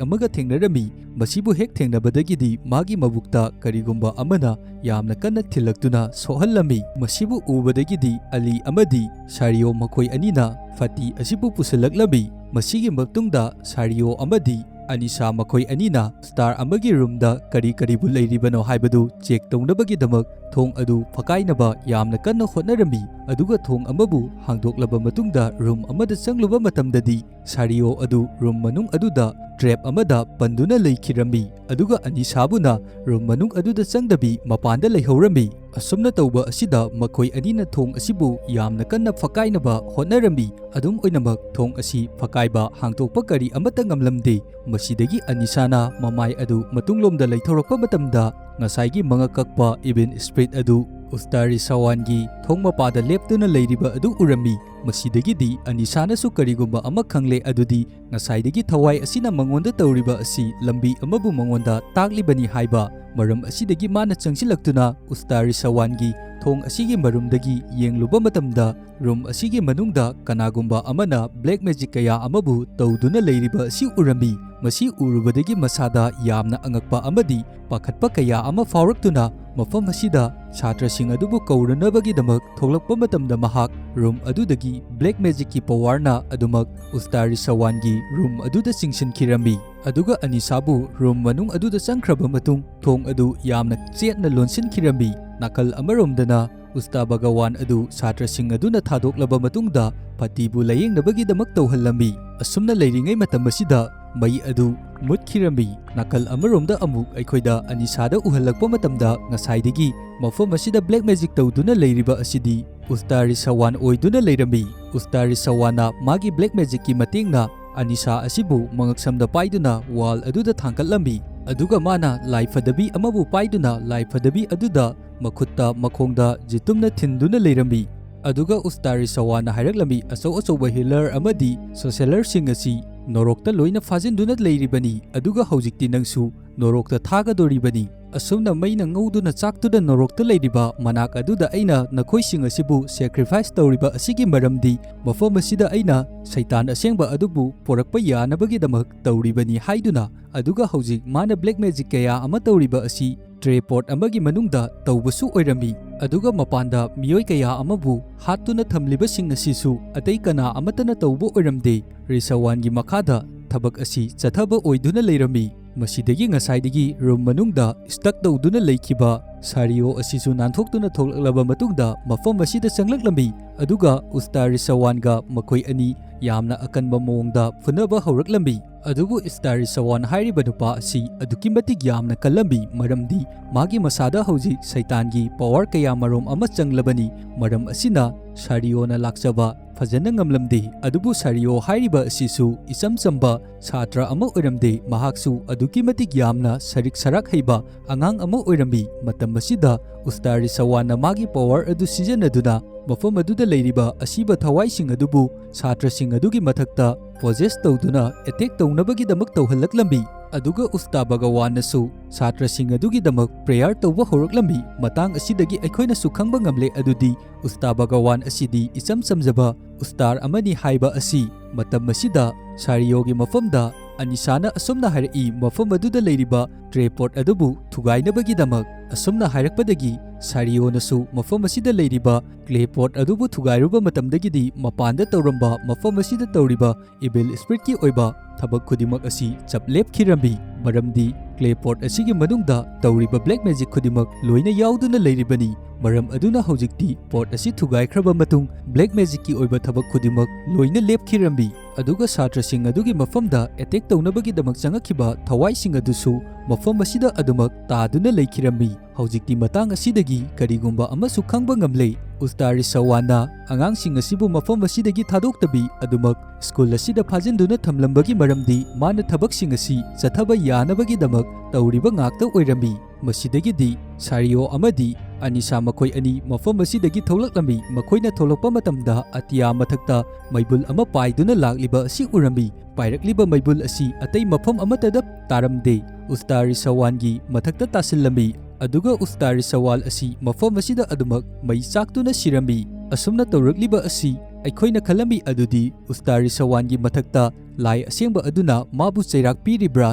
ꯑꯃꯒ ꯊꯦꯡꯅꯔꯝꯃꯤ꯫ ꯃꯁꯤꯕꯨ ꯍꯦꯛ ꯊꯦꯡꯅꯕꯗꯒꯤꯗꯤ ꯃꯥꯒꯤ ꯃꯕꯨꯛꯇ ꯀꯔꯤꯒꯨꯝꯕ ꯑꯃꯅ ꯌꯥꯝꯅ ꯀꯟꯅ ꯊꯤꯜꯂꯛꯇꯨꯅ ꯁꯣꯛꯍꯜꯂꯝꯃꯤ꯫ ꯃꯁꯤꯕꯨ ꯎꯕꯗꯒꯤꯗꯤ ꯑꯂꯤ ꯑꯃꯗꯤ ꯁꯥꯔꯤꯑꯣ ꯃꯈꯣꯏ ꯑꯅꯤꯅ ꯐꯥꯇꯤ ꯑꯁꯤꯕꯨ ꯄꯨꯁꯤꯜꯂꯛꯂꯝꯃꯤ꯫ ꯃꯁꯤꯒꯤ ꯃꯇꯨꯡꯗ ꯁꯥꯔꯤꯑꯣ ꯑꯃꯗꯤ ꯑꯅꯤꯁꯥ ꯃꯈꯣꯏ ꯑꯅꯤꯅ ꯁ꯭ꯇꯥꯔ ꯑꯃꯒꯤ ꯔꯨꯝꯗ ꯀꯔꯤ ꯀꯔꯤꯕꯨ ꯂꯩꯔꯤꯕꯅꯣ ꯍꯥꯏꯕꯗꯨ ꯆꯦꯛ ꯇꯧꯅꯕꯒꯤꯗꯃꯛ ꯊꯣꯡ ꯑꯗꯨ ꯐꯀꯥꯏꯅꯕ ꯌꯥꯝꯅ ꯀꯟꯅ ꯍꯣꯠꯅꯔꯝꯃꯤ, ꯑꯗꯨꯒ ꯊꯣꯡ ꯑꯃꯕꯨ ꯍꯥꯡꯗꯣꯛꯂꯕ ꯃꯇꯨꯡꯗ ꯔꯨꯝ ꯑꯃꯗ ꯆꯪꯂꯨꯕ ꯃꯇꯝꯗꯗꯤ ꯁꯥꯔꯤꯑꯣ ꯑꯗꯨ ꯔꯨꯝ ꯃꯅꯨꯡ ꯑꯗꯨꯗ ꯇ꯭ꯔꯦꯞ ꯑꯃꯗ ꯄꯟꯗꯨꯅ ꯂꯩꯈꯤꯔꯝꯃꯤ, ꯑꯗꯨꯒ ꯑꯅꯤꯁꯥꯕꯨꯅ ꯔꯨꯝ ꯃꯅꯨꯡ ꯑꯗꯨꯗ ꯆꯪꯗꯕꯤ ꯃꯄꯥꯟꯗ ꯂꯩꯍꯧꯔꯝꯃꯤ꯫ ꯑꯁꯨꯝꯅ ꯇꯧꯕ ꯑꯁꯤꯗ ꯃꯈꯣꯏ ꯑꯅꯤꯅ ꯊꯣꯡ ꯑꯁꯤꯕꯨ ꯌꯥꯝꯅ ꯀꯟꯅ ꯐꯀꯥꯏꯅꯕ ꯍꯣꯠꯅꯔꯝꯃꯤ꯫ ꯑꯗꯨꯝ ꯑꯣꯏꯅꯃꯛ, ꯊꯣꯡ ꯑꯁꯤ ꯐꯀꯥꯏꯕ ꯍꯥꯡꯗꯣꯛꯄ ꯀꯔꯤ ꯑꯃꯠꯇ ꯉꯝꯂꯝꯗꯦ꯫ ꯃꯁꯤꯗꯒꯤ ꯑꯅꯤꯁꯥꯅ ꯃꯃꯥꯏ ꯑꯗꯨ ꯃꯇꯨꯡꯂꯣꯝꯗ ꯂꯩꯊꯧꯔꯛꯄ ꯃꯇꯝꯗ ꯉꯁꯥꯏꯒꯤ ꯃꯉꯛ ꯀꯛꯄ Evil Spirit ꯑꯗꯨ ꯎꯁꯇꯥ ꯔꯤꯁꯥꯋꯥꯟꯒꯤ ꯊꯣꯡ ꯃꯄꯥꯗ ꯂꯦꯞꯇꯨꯅ ꯂꯩꯔꯤꯕ ꯑꯗꯨ ꯎꯔꯝꯃꯤ꯫ ꯃꯁꯤꯗꯒꯤꯗꯤ ꯑꯅꯤꯁꯥꯅꯁꯨ ꯀꯔꯤꯒꯨꯝꯕ ꯑꯃ ꯈꯪꯂꯦ, ꯑꯗꯨꯗꯤ ꯉꯁꯥꯏꯗꯒꯤ ꯊꯋꯥꯏ ꯑꯁꯤꯅ ꯃꯉꯣꯟꯗ ꯇꯧꯔꯤꯕ ꯑꯁꯤ ꯂꯝꯕꯤ ꯑꯃꯕꯨ ꯃꯉꯣꯟꯗ ꯇꯥꯛꯂꯤꯕꯅꯤ ꯍꯥꯏꯕ꯫ ꯃꯔꯝ ꯑꯁꯤꯗꯒꯤ ꯃꯥꯅ ꯆꯪꯁꯤꯜꯂꯛꯇꯨꯅ ꯎꯁꯇꯥ ꯔꯤꯁꯥꯋꯥꯟꯒꯤ ꯊꯣꯡ ꯑꯁꯤꯒꯤ ꯃꯔꯨꯝꯗꯒꯤ ꯌꯦꯡꯂꯨꯕ ꯃꯇꯝꯗ, ꯔꯨꯝ ꯑꯁꯤꯒꯤ ꯃꯅꯨꯡꯗ ꯀꯅꯥꯒꯨꯝꯕ ꯑꯃꯅ black magic ꯀꯌꯥ ꯑꯃꯕꯨ ꯇꯧꯗꯨꯅ ꯂꯩꯔꯤꯕ ꯑꯁꯤ ꯎꯔꯝꯃꯤ꯫ ꯃꯁꯤ ꯎꯔꯨꯕꯗꯒꯤ ꯃꯁꯥꯗ ꯌꯥꯝꯅ ꯑꯉꯛꯄ ꯑꯃꯗꯤ ꯄꯥꯈꯠꯄ ꯀꯌꯥ ꯑꯃ ꯐꯥꯎꯔꯛꯇꯨꯅ ꯃꯐꯝ ꯑꯁꯤꯗ ꯁꯥꯇ꯭ꯔꯁꯤꯡ ꯑꯗꯨꯕꯨ ꯀꯧꯔꯨꯅꯕꯒꯤꯗꯃꯛ ꯊꯣꯛꯂꯛꯄ ꯃꯇꯝꯗ, ꯃꯍꯥꯛ ꯔꯨꯝ ꯑꯗꯨꯗꯒꯤ black magic ꯀꯤ power ꯅ ꯑꯗꯨꯃꯛ ꯎꯁꯇꯥ ꯔꯤꯁꯥꯋꯥꯟꯒꯤ ꯔꯨꯝ ꯑꯗꯨꯗ ꯆꯤꯡꯁꯤꯟꯈꯤꯔꯝꯃꯤ꯫ ꯑꯗꯨꯒ ꯑꯅꯤꯁꯥꯕꯨ ꯔꯨꯝ ꯃꯅꯨꯡ ꯑꯗꯨꯗ ꯆꯪꯈ꯭ꯔꯕ ꯃꯇꯨꯡ, ꯊꯣꯡ ꯑꯗꯨ ꯌꯥꯝꯅ ꯆꯦꯠꯅ ꯂꯣꯟꯁꯤꯟꯈꯤꯔꯝꯃꯤ꯫ ꯅꯥꯀꯜ ꯑꯃꯔꯣꯝꯗꯅ ꯎꯁꯇꯥ ꯚꯒꯋꯥꯟ ꯑꯗꯨ ꯁꯥꯇ꯭ꯔꯁꯤꯡ ꯑꯗꯨꯅ ꯊꯥꯗꯣꯛꯂꯕ ꯃꯇꯨꯡꯗ ꯐꯇꯤꯕꯨ ꯂꯥꯌꯦꯡꯅꯕꯒꯤꯗꯃꯛ ꯇꯧꯍꯜꯂꯝꯃꯤ꯫ ꯑꯁꯨꯝꯅ ꯂꯩꯔꯤꯉꯩ ꯃꯇꯝ ꯑꯁꯤꯗ ꯃꯩ ꯑꯗꯨ ꯃꯨꯠꯈꯤꯔꯝꯃꯤ꯫ ꯅꯥꯀꯜ ꯑꯃꯔꯣꯝꯗ ꯑꯃꯨꯛ ꯑꯩꯈꯣꯏꯗ ꯑꯅꯤꯁꯥꯗ ꯎꯍꯜꯂꯛꯄ ꯃꯇꯝꯗ, ꯉꯁꯥꯏꯗꯒꯤ ꯃꯐꯝ ꯑꯁꯤꯗ black magic ꯇꯧꯗꯨꯅ ꯂꯩꯔꯤꯕ ꯑꯁꯤꯗꯤ ꯎꯁꯇꯥ ꯔꯤꯁꯥꯋꯥꯟ ꯑꯣꯏꯗꯨꯅ ꯂꯩꯔꯝꯃꯤ꯫ ꯎꯁꯇꯥ ꯔꯤꯁꯥꯋꯥꯟꯅ ꯃꯥꯒꯤ black magic ꯀꯤ ꯃꯇꯦꯡꯅ ꯑꯅꯤꯁꯥ ꯑꯁꯤꯕꯨ ꯃꯉꯛꯁꯝꯗ ꯄꯥꯏꯗꯨꯅ wall ꯑꯗꯨꯗ ꯊꯥꯡꯒꯠꯂꯝꯃꯤ꯫ ꯑꯗꯨꯒ ꯃꯥꯅ ꯂꯥꯏ ꯐꯗꯕꯤ ꯑꯃꯕꯨ ꯄꯥꯏꯗꯨꯅ ꯂꯥꯏ ꯐꯗꯕꯤ ꯑꯗꯨꯗ ꯃꯈꯨꯠꯇ ꯃꯈꯣꯡꯗ ꯖꯤꯇꯨꯝꯅ ꯊꯤꯟꯗꯨꯅ ꯂꯩꯔꯝꯃꯤ꯫ ꯑꯗꯨꯒ ꯎꯁꯇꯥ ꯔꯤꯁꯥꯋꯥꯟꯅ ꯍꯥꯏꯔꯛꯂꯝꯃꯤ, "ꯑꯆꯧ ꯑꯆꯧꯕ healer ꯑꯃꯗꯤ sorcerer ꯁꯤꯡ ꯑꯁꯤ ꯅꯣꯔꯣꯛꯇ ꯂꯣꯏꯅ ꯐꯥꯖꯤꯟꯗꯨꯅ ꯂꯩꯔꯤꯕꯅꯤ, ꯑꯗꯨꯒ ꯍꯧꯖꯤꯛꯇꯤ ꯅꯪꯁꯨ ꯅꯣꯔꯣꯛꯇ ꯊꯥꯒꯗꯣꯔꯤꯕꯅꯤ꯫ ꯑꯁꯨꯝꯅ ꯃꯩꯅ ꯉꯧꯗꯨꯅ ꯆꯥꯛꯇꯨꯅ ꯅꯣꯔꯣꯛꯇ ꯂꯩꯔꯤꯕ ꯃꯅꯥꯛ ꯑꯗꯨꯗ ꯑꯩꯅ ꯅꯈꯣꯏꯁꯤꯡ ꯑꯁꯤꯕꯨ sacrifice ꯇꯧꯔꯤꯕ ꯑꯁꯤꯒꯤ ꯃꯔꯝꯗꯤ ꯃꯐꯝ ꯑꯁꯤꯗ ꯑꯩꯅ ꯁꯩꯇꯥꯟ ꯑꯁꯦꯡꯕ ꯑꯗꯨꯕꯨ ꯄꯨꯔꯛꯄ ꯌꯥꯅꯕꯒꯤꯗꯃꯛ ꯇꯧꯔꯤꯕꯅꯤ" ꯍꯥꯏꯗꯨꯅ꯫ ꯑꯗꯨꯒ ꯍꯧꯖꯤꯛ ꯃꯥꯅ black magic ꯀꯌꯥ ꯑꯃ ꯇꯧꯔꯤꯕ ꯑꯁꯤ tray pot ꯑꯃꯒꯤ ꯃꯅꯨꯡꯗ ꯇꯧꯕꯁꯨ ꯑꯣꯏꯔꯝꯃꯤ꯫ ꯑꯗꯨꯒ ꯃꯄꯥꯟꯗ ꯃꯤꯑꯣꯏ ꯀꯌꯥ ꯑꯃꯕꯨ ꯍꯥꯠꯇꯨꯅ ꯊꯝꯂꯤꯕꯁꯤꯡ ꯑꯁꯤꯁꯨ ꯑꯇꯩ ꯀꯅꯥ ꯑꯃꯠꯇꯅ ꯇꯧꯕ ꯑꯣꯏꯔꯝꯗꯦ꯫ ꯔꯤꯁꯥꯋꯥꯟꯒꯤ ꯃꯈꯥꯗ ꯊꯕꯛ ꯑꯁꯤ ꯆꯠꯊꯕ ꯑꯣꯏꯗꯨꯅ ꯂꯩꯔꯝꯃꯤ꯫ ꯃꯁꯤꯗꯒꯤ ꯉꯁꯥꯏꯗꯒꯤ ꯔꯨꯝ ꯃꯅꯨꯡꯗ stuck ꯇꯧꯗꯨꯅ ꯂꯩꯈꯤꯕ ꯁꯥꯔꯤꯑꯣ ꯑꯁꯤꯁꯨ ꯅꯥꯟꯊꯣꯛꯇꯨꯅ ꯊꯣꯛꯂꯛꯂꯕ ꯃꯇꯨꯡꯗ ꯃꯐꯝ ꯑꯁꯤꯗ ꯆꯪꯂꯛꯂꯝꯃꯤ꯫ ꯑꯗꯨꯒ ꯎꯁꯇꯥ ꯔꯤꯁꯥꯋꯥꯟꯒ ꯃꯈꯣꯏ ꯑꯅꯤ ꯌꯥꯝꯅ ꯑꯀꯟꯕ ꯃꯑꯣꯡꯗ ꯐꯨꯅꯕ ꯍꯧꯔꯛꯂꯝꯃꯤ꯫ ꯑꯗꯨꯕꯨ ꯎꯁꯇꯥ ꯔꯤꯁꯥꯋꯥꯟ ꯍꯥꯏꯔꯤꯕ ꯅꯨꯄꯥ ꯑꯁꯤ ꯑꯗꯨꯛꯀꯤ ꯃꯇꯤꯛ ꯌꯥꯝꯅ ꯀꯜꯂꯝꯃꯤ, ꯃꯔꯝꯗꯤ ꯃꯥꯒꯤ ꯃꯁꯥꯗ ꯍꯧꯖꯤꯛ ꯁꯩꯇꯥꯟꯒꯤ power ꯀꯌꯥ ꯃꯔꯨꯝ ꯑꯃ ꯆꯪꯂꯕꯅꯤ꯫ ꯃꯔꯝ ꯑꯁꯤꯅ ꯁꯥꯔꯤꯑꯣꯅ ꯂꯥꯛꯆꯕ ꯐꯖꯅ ꯉꯝꯂꯝꯗꯦ꯫ ꯑꯗꯨꯕꯨ ꯁꯥꯔꯤꯑꯣ ꯍꯥꯏꯔꯤꯕ ꯑꯁꯤꯁꯨ ꯏꯆꯝ ꯆꯝꯕ ꯁꯥꯇ꯭ꯔ ꯑꯃ ꯑꯣꯏꯔꯝꯗꯦ, ꯃꯍꯥꯛꯁꯨ ꯑꯗꯨꯛꯀꯤ ꯃꯇꯤꯛ ꯌꯥꯝꯅ ꯁꯔꯤꯛ ꯁꯔꯥꯛ ꯍꯩꯕ ꯑꯉꯥꯡ ꯑꯃ ꯑꯣꯏꯔꯝꯃꯤ꯫ ꯃꯇꯝ ꯑꯁꯤꯗ ꯎꯁꯇꯥ ꯔꯤꯁꯋꯥꯟꯅ ꯃꯥꯒꯤ ꯄꯋꯥꯔ ꯑꯗꯨ ꯁꯤꯖꯤꯟꯅꯗꯨꯅ ꯃꯐꯝ ꯑꯗꯨꯗ ꯂꯩꯔꯤꯕ ꯑꯁꯤꯕ ꯊꯋꯥꯏꯁꯤꯡ ꯑꯗꯨꯕꯨ ꯁꯥꯇ꯭ꯔꯁꯤꯡ ꯑꯗꯨꯒꯤ ꯃꯊꯛꯇ ꯄꯣꯖꯦꯁ ꯇꯧꯗꯨꯅ ꯑꯦꯇꯦꯛ ꯇꯧꯅꯕꯒꯤꯗꯃꯛ ꯇꯧꯍꯜꯂꯛꯂꯝꯃꯤ꯫ ꯑꯗꯨꯒ ꯎꯁꯇꯥ ꯚꯒꯋꯥꯟꯅꯁꯨ ꯁꯥꯇ꯭ꯔꯁꯤꯡ ꯑꯗꯨꯒꯤꯗꯃꯛ ꯄ꯭ꯔꯦꯌꯔ ꯇꯧꯕ ꯍꯧꯔꯛꯂꯝꯃꯤ꯫ ꯃꯇꯥꯡ ꯑꯁꯤꯗꯒꯤ ꯑꯩꯈꯣꯏꯅꯁꯨ ꯈꯪꯕ ꯉꯝꯂꯦ ꯑꯗꯨꯗꯤ ꯎꯁꯇꯥ ꯚꯒꯋꯥꯟ ꯑꯁꯤꯗꯤ ꯏꯆꯝ ꯆꯝꯖꯕ ꯎꯁꯇꯥꯔ ꯑꯃꯅꯤ ꯍꯥꯏꯕ ꯑꯁꯤ꯫ ꯃꯇꯝ ꯑꯁꯤꯗ ꯁꯥꯔꯤꯑꯣꯒꯤ ꯃꯐꯝꯗ ꯑꯅꯤꯁꯥꯅ ꯑꯁꯨꯝꯅ ꯍꯥꯏꯔꯛꯏ, ꯃꯐꯝ ꯑꯗꯨꯗ ꯂꯩꯔꯤꯕ ꯀ꯭ꯂꯦ ꯄꯣꯠ ꯑꯗꯨꯕꯨ ꯊꯨꯒꯥꯏꯅꯕꯒꯤꯗꯃꯛ꯫ ꯑꯁꯨꯝꯅ ꯍꯥꯏꯔꯛꯄꯗꯒꯤ ꯁꯥꯔꯤꯑꯣꯅꯁꯨ ꯃꯐꯝ ꯑꯁꯤꯗ ꯂꯩꯔꯤꯕ ꯀ꯭ꯂꯦ ꯄꯣꯠ ꯑꯗꯨꯕꯨ ꯊꯨꯒꯥꯏꯔꯨꯕ ꯃꯇꯝꯗꯒꯤꯗꯤ ꯃꯄꯥꯟꯗ ꯇꯧꯔꯝꯕ ꯃꯐꯝ ꯑꯁꯤꯗ ꯇꯧꯔꯤꯕ ꯏꯚꯤꯜ ꯁ꯭ꯄꯤꯔꯤꯠꯀꯤ ꯑꯣꯏꯕ ꯊꯕꯛ ꯈꯨꯗꯤꯡꯃꯛ ꯑꯁꯤ ꯆꯞ ꯂꯦꯞꯈꯤꯔꯝꯃꯤ꯫ ꯃꯔꯝꯗꯤ ꯀ꯭ꯂꯦ ꯄꯣꯠ ꯑꯁꯤꯒꯤ ꯃꯅꯨꯡꯗ ꯇꯧꯔꯤꯕ ꯕ꯭ꯂꯦꯛ ꯃꯦꯖꯤꯛ ꯈꯨꯗꯤꯡꯃꯛ ꯂꯣꯏꯅ ꯌꯥꯎꯗꯨꯅ ꯂꯩꯔꯤꯕꯅꯤ꯫ ꯃꯔꯝ ꯑꯗꯨꯅ ꯍꯧꯖꯤꯛꯇꯤ ꯄꯣꯠ ꯑꯁꯤ ꯊꯨꯒꯥꯏꯈ꯭ꯔꯕ ꯃꯇꯨꯡ ꯕ꯭ꯂꯦꯛ ꯃꯦꯖꯤꯛꯀꯤ ꯑꯣꯏꯕ ꯊꯕꯛ ꯈꯨꯗꯤꯡꯃꯛ ꯂꯣꯏꯅ ꯂꯦꯞꯈꯤꯔꯝꯃꯤ꯫ ꯑꯗꯨꯒ ꯁꯥꯇ꯭ꯔꯁꯤꯡ ꯑꯗꯨꯒꯤ ꯃꯐꯝꯗ ꯑꯦꯇꯦꯛ ꯇꯧꯅꯕꯒꯤꯗꯃꯛ ꯆꯪꯉꯛꯈꯤꯕ ꯊꯋꯥꯏꯁꯤꯡ ꯑꯗꯨꯁꯨ ꯃꯐꯝ ꯑꯁꯤꯗ ꯑꯗꯨꯃꯛ ꯇꯥꯗꯨꯅ ꯂꯩꯈꯤꯔꯝꯃꯤ꯫ ꯍꯧꯖꯤꯛꯇꯤ ꯃꯇꯥꯡ ꯑꯁꯤꯗꯒꯤ ꯀꯔꯤꯒꯨꯝꯕ ꯑꯃꯁꯨ ꯈꯪꯕ ꯉꯝꯂꯦ꯫ ꯎꯁꯇꯥ ꯔꯤꯁꯋꯥꯟꯅ ꯑꯉꯥꯡꯁꯤꯡ ꯑꯁꯤꯕꯨ ꯃꯐꯝ ꯑꯁꯤꯗꯒꯤ ꯊꯥꯗꯣꯛꯇꯕꯤ ꯑꯗꯨꯃꯛ ꯁ꯭ꯀꯨꯜ ꯑꯁꯤꯗ ꯐꯥꯖꯤꯟꯗꯨꯅ ꯊꯝꯂꯝꯕꯒꯤ ꯃꯔꯝꯗꯤ ꯃꯥꯅ ꯊꯕꯛꯁꯤꯡ ꯑꯁꯤ ꯆꯠꯊꯕ ꯌꯥꯅꯕꯒꯤꯗꯃꯛ ꯇꯧꯔꯤꯕ ꯉꯥꯛꯇ ꯑꯣꯏꯔꯝꯃꯤ꯫ ꯃꯁꯤꯗꯒꯤꯗꯤ ꯁꯥꯔꯤꯑꯣ ꯑꯃꯗꯤ ꯑꯅꯤꯁꯥ ꯃꯈꯣꯏ ꯑꯅꯤ ꯃꯐꯝ ꯑꯁꯤꯗꯒꯤ ꯊꯣꯛꯂꯛꯂꯝꯃꯤ꯫ ꯃꯈꯣꯏꯅ ꯊꯣꯛꯂꯛꯄ ꯃꯇꯝꯗ ꯑꯇꯤꯌꯥ ꯃꯊꯛꯇ ꯃꯩꯕꯨꯜ ꯑꯃ ꯄꯥꯏꯗꯨꯅ ꯂꯥꯛꯂꯤꯕ ꯑꯁꯤ ꯎꯔꯝꯃꯤ꯫ ꯄꯥꯏꯔꯛꯂꯤꯕ ꯃꯩꯕꯨꯜ ꯑꯁꯤ ꯑꯇꯩ ꯃꯐꯝ ꯑꯃꯠꯇꯗ ꯇꯥꯔꯝꯗꯦ, ꯎꯁꯇꯥ ꯔꯤꯁꯋꯥꯟꯒꯤ ꯃꯊꯛꯇ ꯇꯥꯁꯤꯜꯂꯝꯃꯤ꯫ ꯑꯗꯨꯒ ꯎꯁꯇꯥ ꯔꯤꯁꯋꯥꯜ ꯑꯁꯤ ꯃꯐꯝ ꯑꯁꯤꯗ ꯑꯗꯨꯃꯛ ꯃꯩ ꯆꯥꯛꯇꯨꯅ ꯁꯤꯔꯝꯃꯤ꯫ ꯑꯁꯨꯝꯅ ꯇꯧꯔꯛꯂꯤꯕ ꯑꯁꯤ ꯑꯩꯈꯣꯏꯅ ꯈꯜꯂꯝꯃꯤ ꯑꯗꯨꯗꯤ ꯎꯁꯇꯥ ꯔꯤꯁꯋꯥꯟꯒꯤ ꯃꯊꯛꯇ ꯂꯥꯏ ꯑꯁꯦꯡꯕ ꯑꯗꯨꯅ ꯃꯥꯕꯨ ꯆꯩꯔꯥꯛ ꯄꯤꯔꯤꯕ꯭ꯔꯥ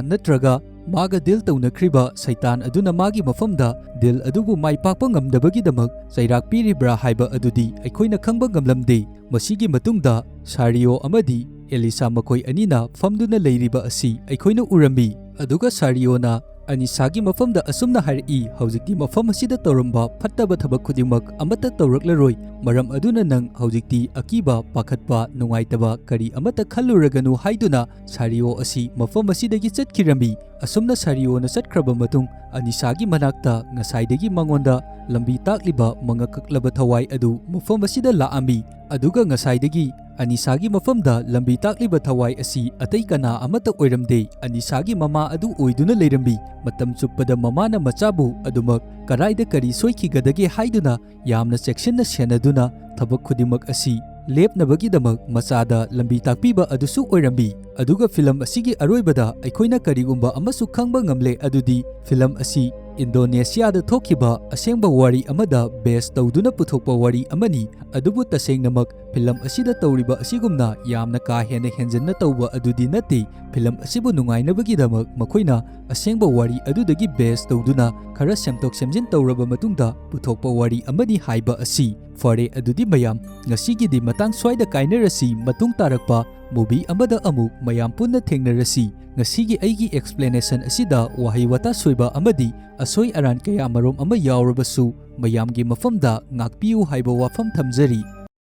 ꯅꯠꯇ꯭ꯔꯒ ꯃꯥꯒ ꯗꯤꯜ ꯇꯧꯅꯈ꯭ꯔꯤꯕ ꯁꯩꯇꯥꯟ ꯑꯗꯨꯅ ꯃꯥꯒꯤ ꯃꯐꯝꯗ ꯗꯤꯜ ꯑꯗꯨꯕꯨ ꯃꯥꯏ ꯄꯥꯛꯄ ꯉꯝꯗꯕꯒꯤꯗꯃꯛ ꯆꯩꯔꯥꯛ ꯄꯤꯔꯤꯕ꯭ꯔꯥ ꯍꯥꯏꯕ ꯑꯗꯨꯗꯤ ꯑꯩꯈꯣꯏꯅ ꯈꯪꯕ ꯉꯝꯂꯝꯗꯦ꯫ ꯃꯁꯤꯒꯤ ꯃꯇꯨꯡꯗ ꯁꯥꯔꯤꯑꯣ ꯑꯃꯗꯤ ꯑꯦꯂꯤꯁꯥ ꯃꯈꯣꯏ ꯑꯅꯤꯅ ꯐꯝꯗꯨꯅ ꯂꯩꯔꯤꯕ ꯑꯁꯤ ꯑꯩꯈꯣꯏꯅ ꯎꯔꯝꯃꯤ꯫ ꯑꯗꯨꯒ ꯁꯥꯔꯤꯑꯣꯅ ꯑꯅꯤꯁꯥꯒꯤ ꯃꯐꯝꯗ ꯑꯁꯨꯝꯅ ꯍꯥꯏꯔꯛꯏ, "ꯍꯧꯖꯤꯛꯇꯤ ꯃꯐꯝ ꯑꯁꯤꯗ ꯇꯧꯔꯝꯕ ꯐꯠꯇꯕ ꯊꯕꯛ ꯈꯨꯗꯤꯡꯃꯛ ꯑꯃꯠꯇ ꯇꯧꯔꯛꯂꯔꯣꯏ꯫ ꯃꯔꯝ ꯑꯗꯨꯅ ꯅꯪ ꯍꯧꯖꯤꯛꯇꯤ ꯑꯀꯤꯕ, ꯄꯥꯈꯠꯄ, ꯅꯨꯡꯉꯥꯏꯇꯕ ꯀꯔꯤ ꯑꯃꯠꯇ ꯈꯜꯂꯨꯔꯒꯅꯨ" ꯍꯥꯏꯗꯨꯅ ꯁꯥꯔꯤꯑꯣ ꯑꯁꯤ ꯃꯐꯝ ꯑꯁꯤꯗꯒꯤ ꯆꯠꯈꯤꯔꯝꯃꯤ꯫ ꯑꯁꯨꯝꯅ ꯁꯥꯔꯤꯑꯣꯅ ꯆꯠꯈ꯭ꯔꯕ ꯃꯇꯨꯡ, ꯑꯅꯤꯁꯥꯒꯤ ꯃꯅꯥꯛꯇ ꯉꯁꯥꯏꯗꯒꯤ ꯃꯉꯣꯟꯗ ꯂꯝꯕꯤ ꯇꯥꯛꯂꯤꯕ ꯃꯉꯛ ꯀꯛꯂꯕ ꯊꯋꯥꯏ ꯑꯗꯨ ꯃꯐꯝ ꯑꯁꯤꯗ ꯂꯥꯛꯑꯝꯃꯤ꯫ ꯑꯗꯨꯒ ꯉꯁꯥꯏꯗꯒꯤ ꯑꯅꯤꯁꯥꯒꯤ ꯃꯐꯝꯗ ꯂꯝꯕꯤ ꯇꯥꯛꯂꯤꯕ ꯊꯋꯥꯏ ꯑꯁꯤ ꯑꯇꯩ ꯀꯅꯥ ꯑꯃꯠꯇ ꯑꯣꯏꯔꯝꯗꯦ, ꯑꯅꯤꯁꯥꯒꯤ ꯃꯃꯥ ꯑꯗꯨ ꯑꯣꯏꯗꯨꯅ ꯂꯩꯔꯝꯃꯤ꯫ ꯃꯇꯝ ꯆꯨꯞꯄꯗ ꯃꯃꯥꯅ ꯃꯆꯥꯕꯨ ꯑꯗꯨꯃꯛ ꯀꯗꯥꯏꯗ ꯀꯔꯤ ꯁꯣꯏꯈꯤꯒꯗꯒꯦ ꯍꯥꯏꯗꯨꯅ ꯌꯥꯝꯅ ꯆꯦꯛꯁꯤꯟꯅ ꯁꯦꯟꯅꯗꯨꯅ ꯊꯕꯛ ꯈꯨꯗꯤꯡꯃꯛ ꯑꯁꯤ ꯂꯦꯞꯅꯕꯒꯤꯗꯃꯛ ꯃꯆꯥꯗ ꯂꯝꯕꯤ ꯇꯥꯛꯄꯤꯕ ꯑꯗꯨꯁꯨ ꯑꯣꯏꯔꯝꯃꯤ꯫ ꯑꯗꯨꯒ ꯐꯤꯂꯝ ꯑꯁꯤꯒꯤ ꯑꯔꯣꯏꯕꯗ ꯑꯩꯈꯣꯏꯅ ꯀꯔꯤꯒꯨꯝꯕ ꯑꯃꯁꯨ ꯈꯪꯕ ꯉꯝꯂꯦ, ꯑꯗꯨꯗꯤ ꯐꯤꯂꯝ ꯑꯁꯤ ꯏꯟꯗꯣꯅꯦꯁꯤꯌꯥꯗ ꯊꯣꯛꯈꯤꯕ ꯑꯁꯦꯡꯕ ꯋꯥꯔꯤ ꯑꯃꯗ ꯕꯦꯁ ꯇꯧꯗꯨꯅ ꯄꯨꯊꯣꯛꯄ ꯋꯥꯔꯤ ꯑꯃꯅꯤ꯫ ꯑꯗꯨꯕꯨ ꯇꯁꯦꯡꯅꯃꯛ ꯐꯤꯂꯝ ꯑꯁꯤꯗ ꯇꯧꯔꯤꯕ ꯑꯁꯤꯒꯨꯝꯅ ꯌꯥꯝꯅ ꯀꯥ ꯍꯦꯟꯅ ꯍꯦꯟꯖꯟꯅ ꯇꯧꯕ ꯑꯗꯨꯗꯤ ꯅꯠꯇꯦ꯫ ꯐꯤꯂꯝ ꯑꯁꯤꯕꯨ ꯅꯨꯡꯉꯥꯏꯅꯕꯒꯤꯗꯃꯛ ꯃꯈꯣꯏꯅ ꯑꯁꯦꯡꯕ ꯋꯥꯔꯤ ꯑꯗꯨꯗꯒꯤ ꯕꯦꯁ ꯇꯧꯗꯨꯅ ꯈꯔ ꯁꯦꯝꯗꯣꯛ ꯁꯦꯝꯖꯤꯟ ꯇꯧꯔꯕ ꯃꯇꯨꯡꯗ ꯄꯨꯊꯣꯛꯄ ꯋꯥꯔꯤ ꯑꯃꯅꯤ ꯍꯥꯏꯕ ꯑꯁꯤ꯫ ꯐꯔꯦ, ꯑꯗꯨꯗꯤ ꯃꯌꯥꯝ, ꯉꯁꯤꯒꯤꯗꯤ ꯃꯇꯥꯡ ꯁ꯭ꯋꯥꯏꯗ ꯀꯥꯏꯅꯔꯁꯤ, ꯃꯇꯨꯡ ꯇꯥꯔꯛꯄ movie ꯑꯃꯗ ꯑꯃꯨꯛ ꯃꯌꯥꯝ ꯄꯨꯟꯅ ꯊꯦꯡꯅꯔꯁꯤ꯫ ꯉꯁꯤꯒꯤ ꯑꯩꯒꯤ explanation ꯑꯁꯤꯗ ꯋꯥꯍꯩ ꯋꯥꯇꯥ ꯁꯣꯏꯕ ꯑꯃꯗꯤ ꯑꯁꯣꯏ ꯑꯔꯥꯟ ꯀꯌꯥ ꯃꯔꯨꯝ ꯑꯃ ꯌꯥꯎꯔꯕꯁꯨ ꯃꯌꯥꯝꯒꯤ ꯃꯐꯝꯗ ꯉꯥꯛꯄꯤꯌꯨ ꯍꯥꯏꯕ ꯋꯥꯐꯝ ꯊꯝꯖꯔꯤ꯫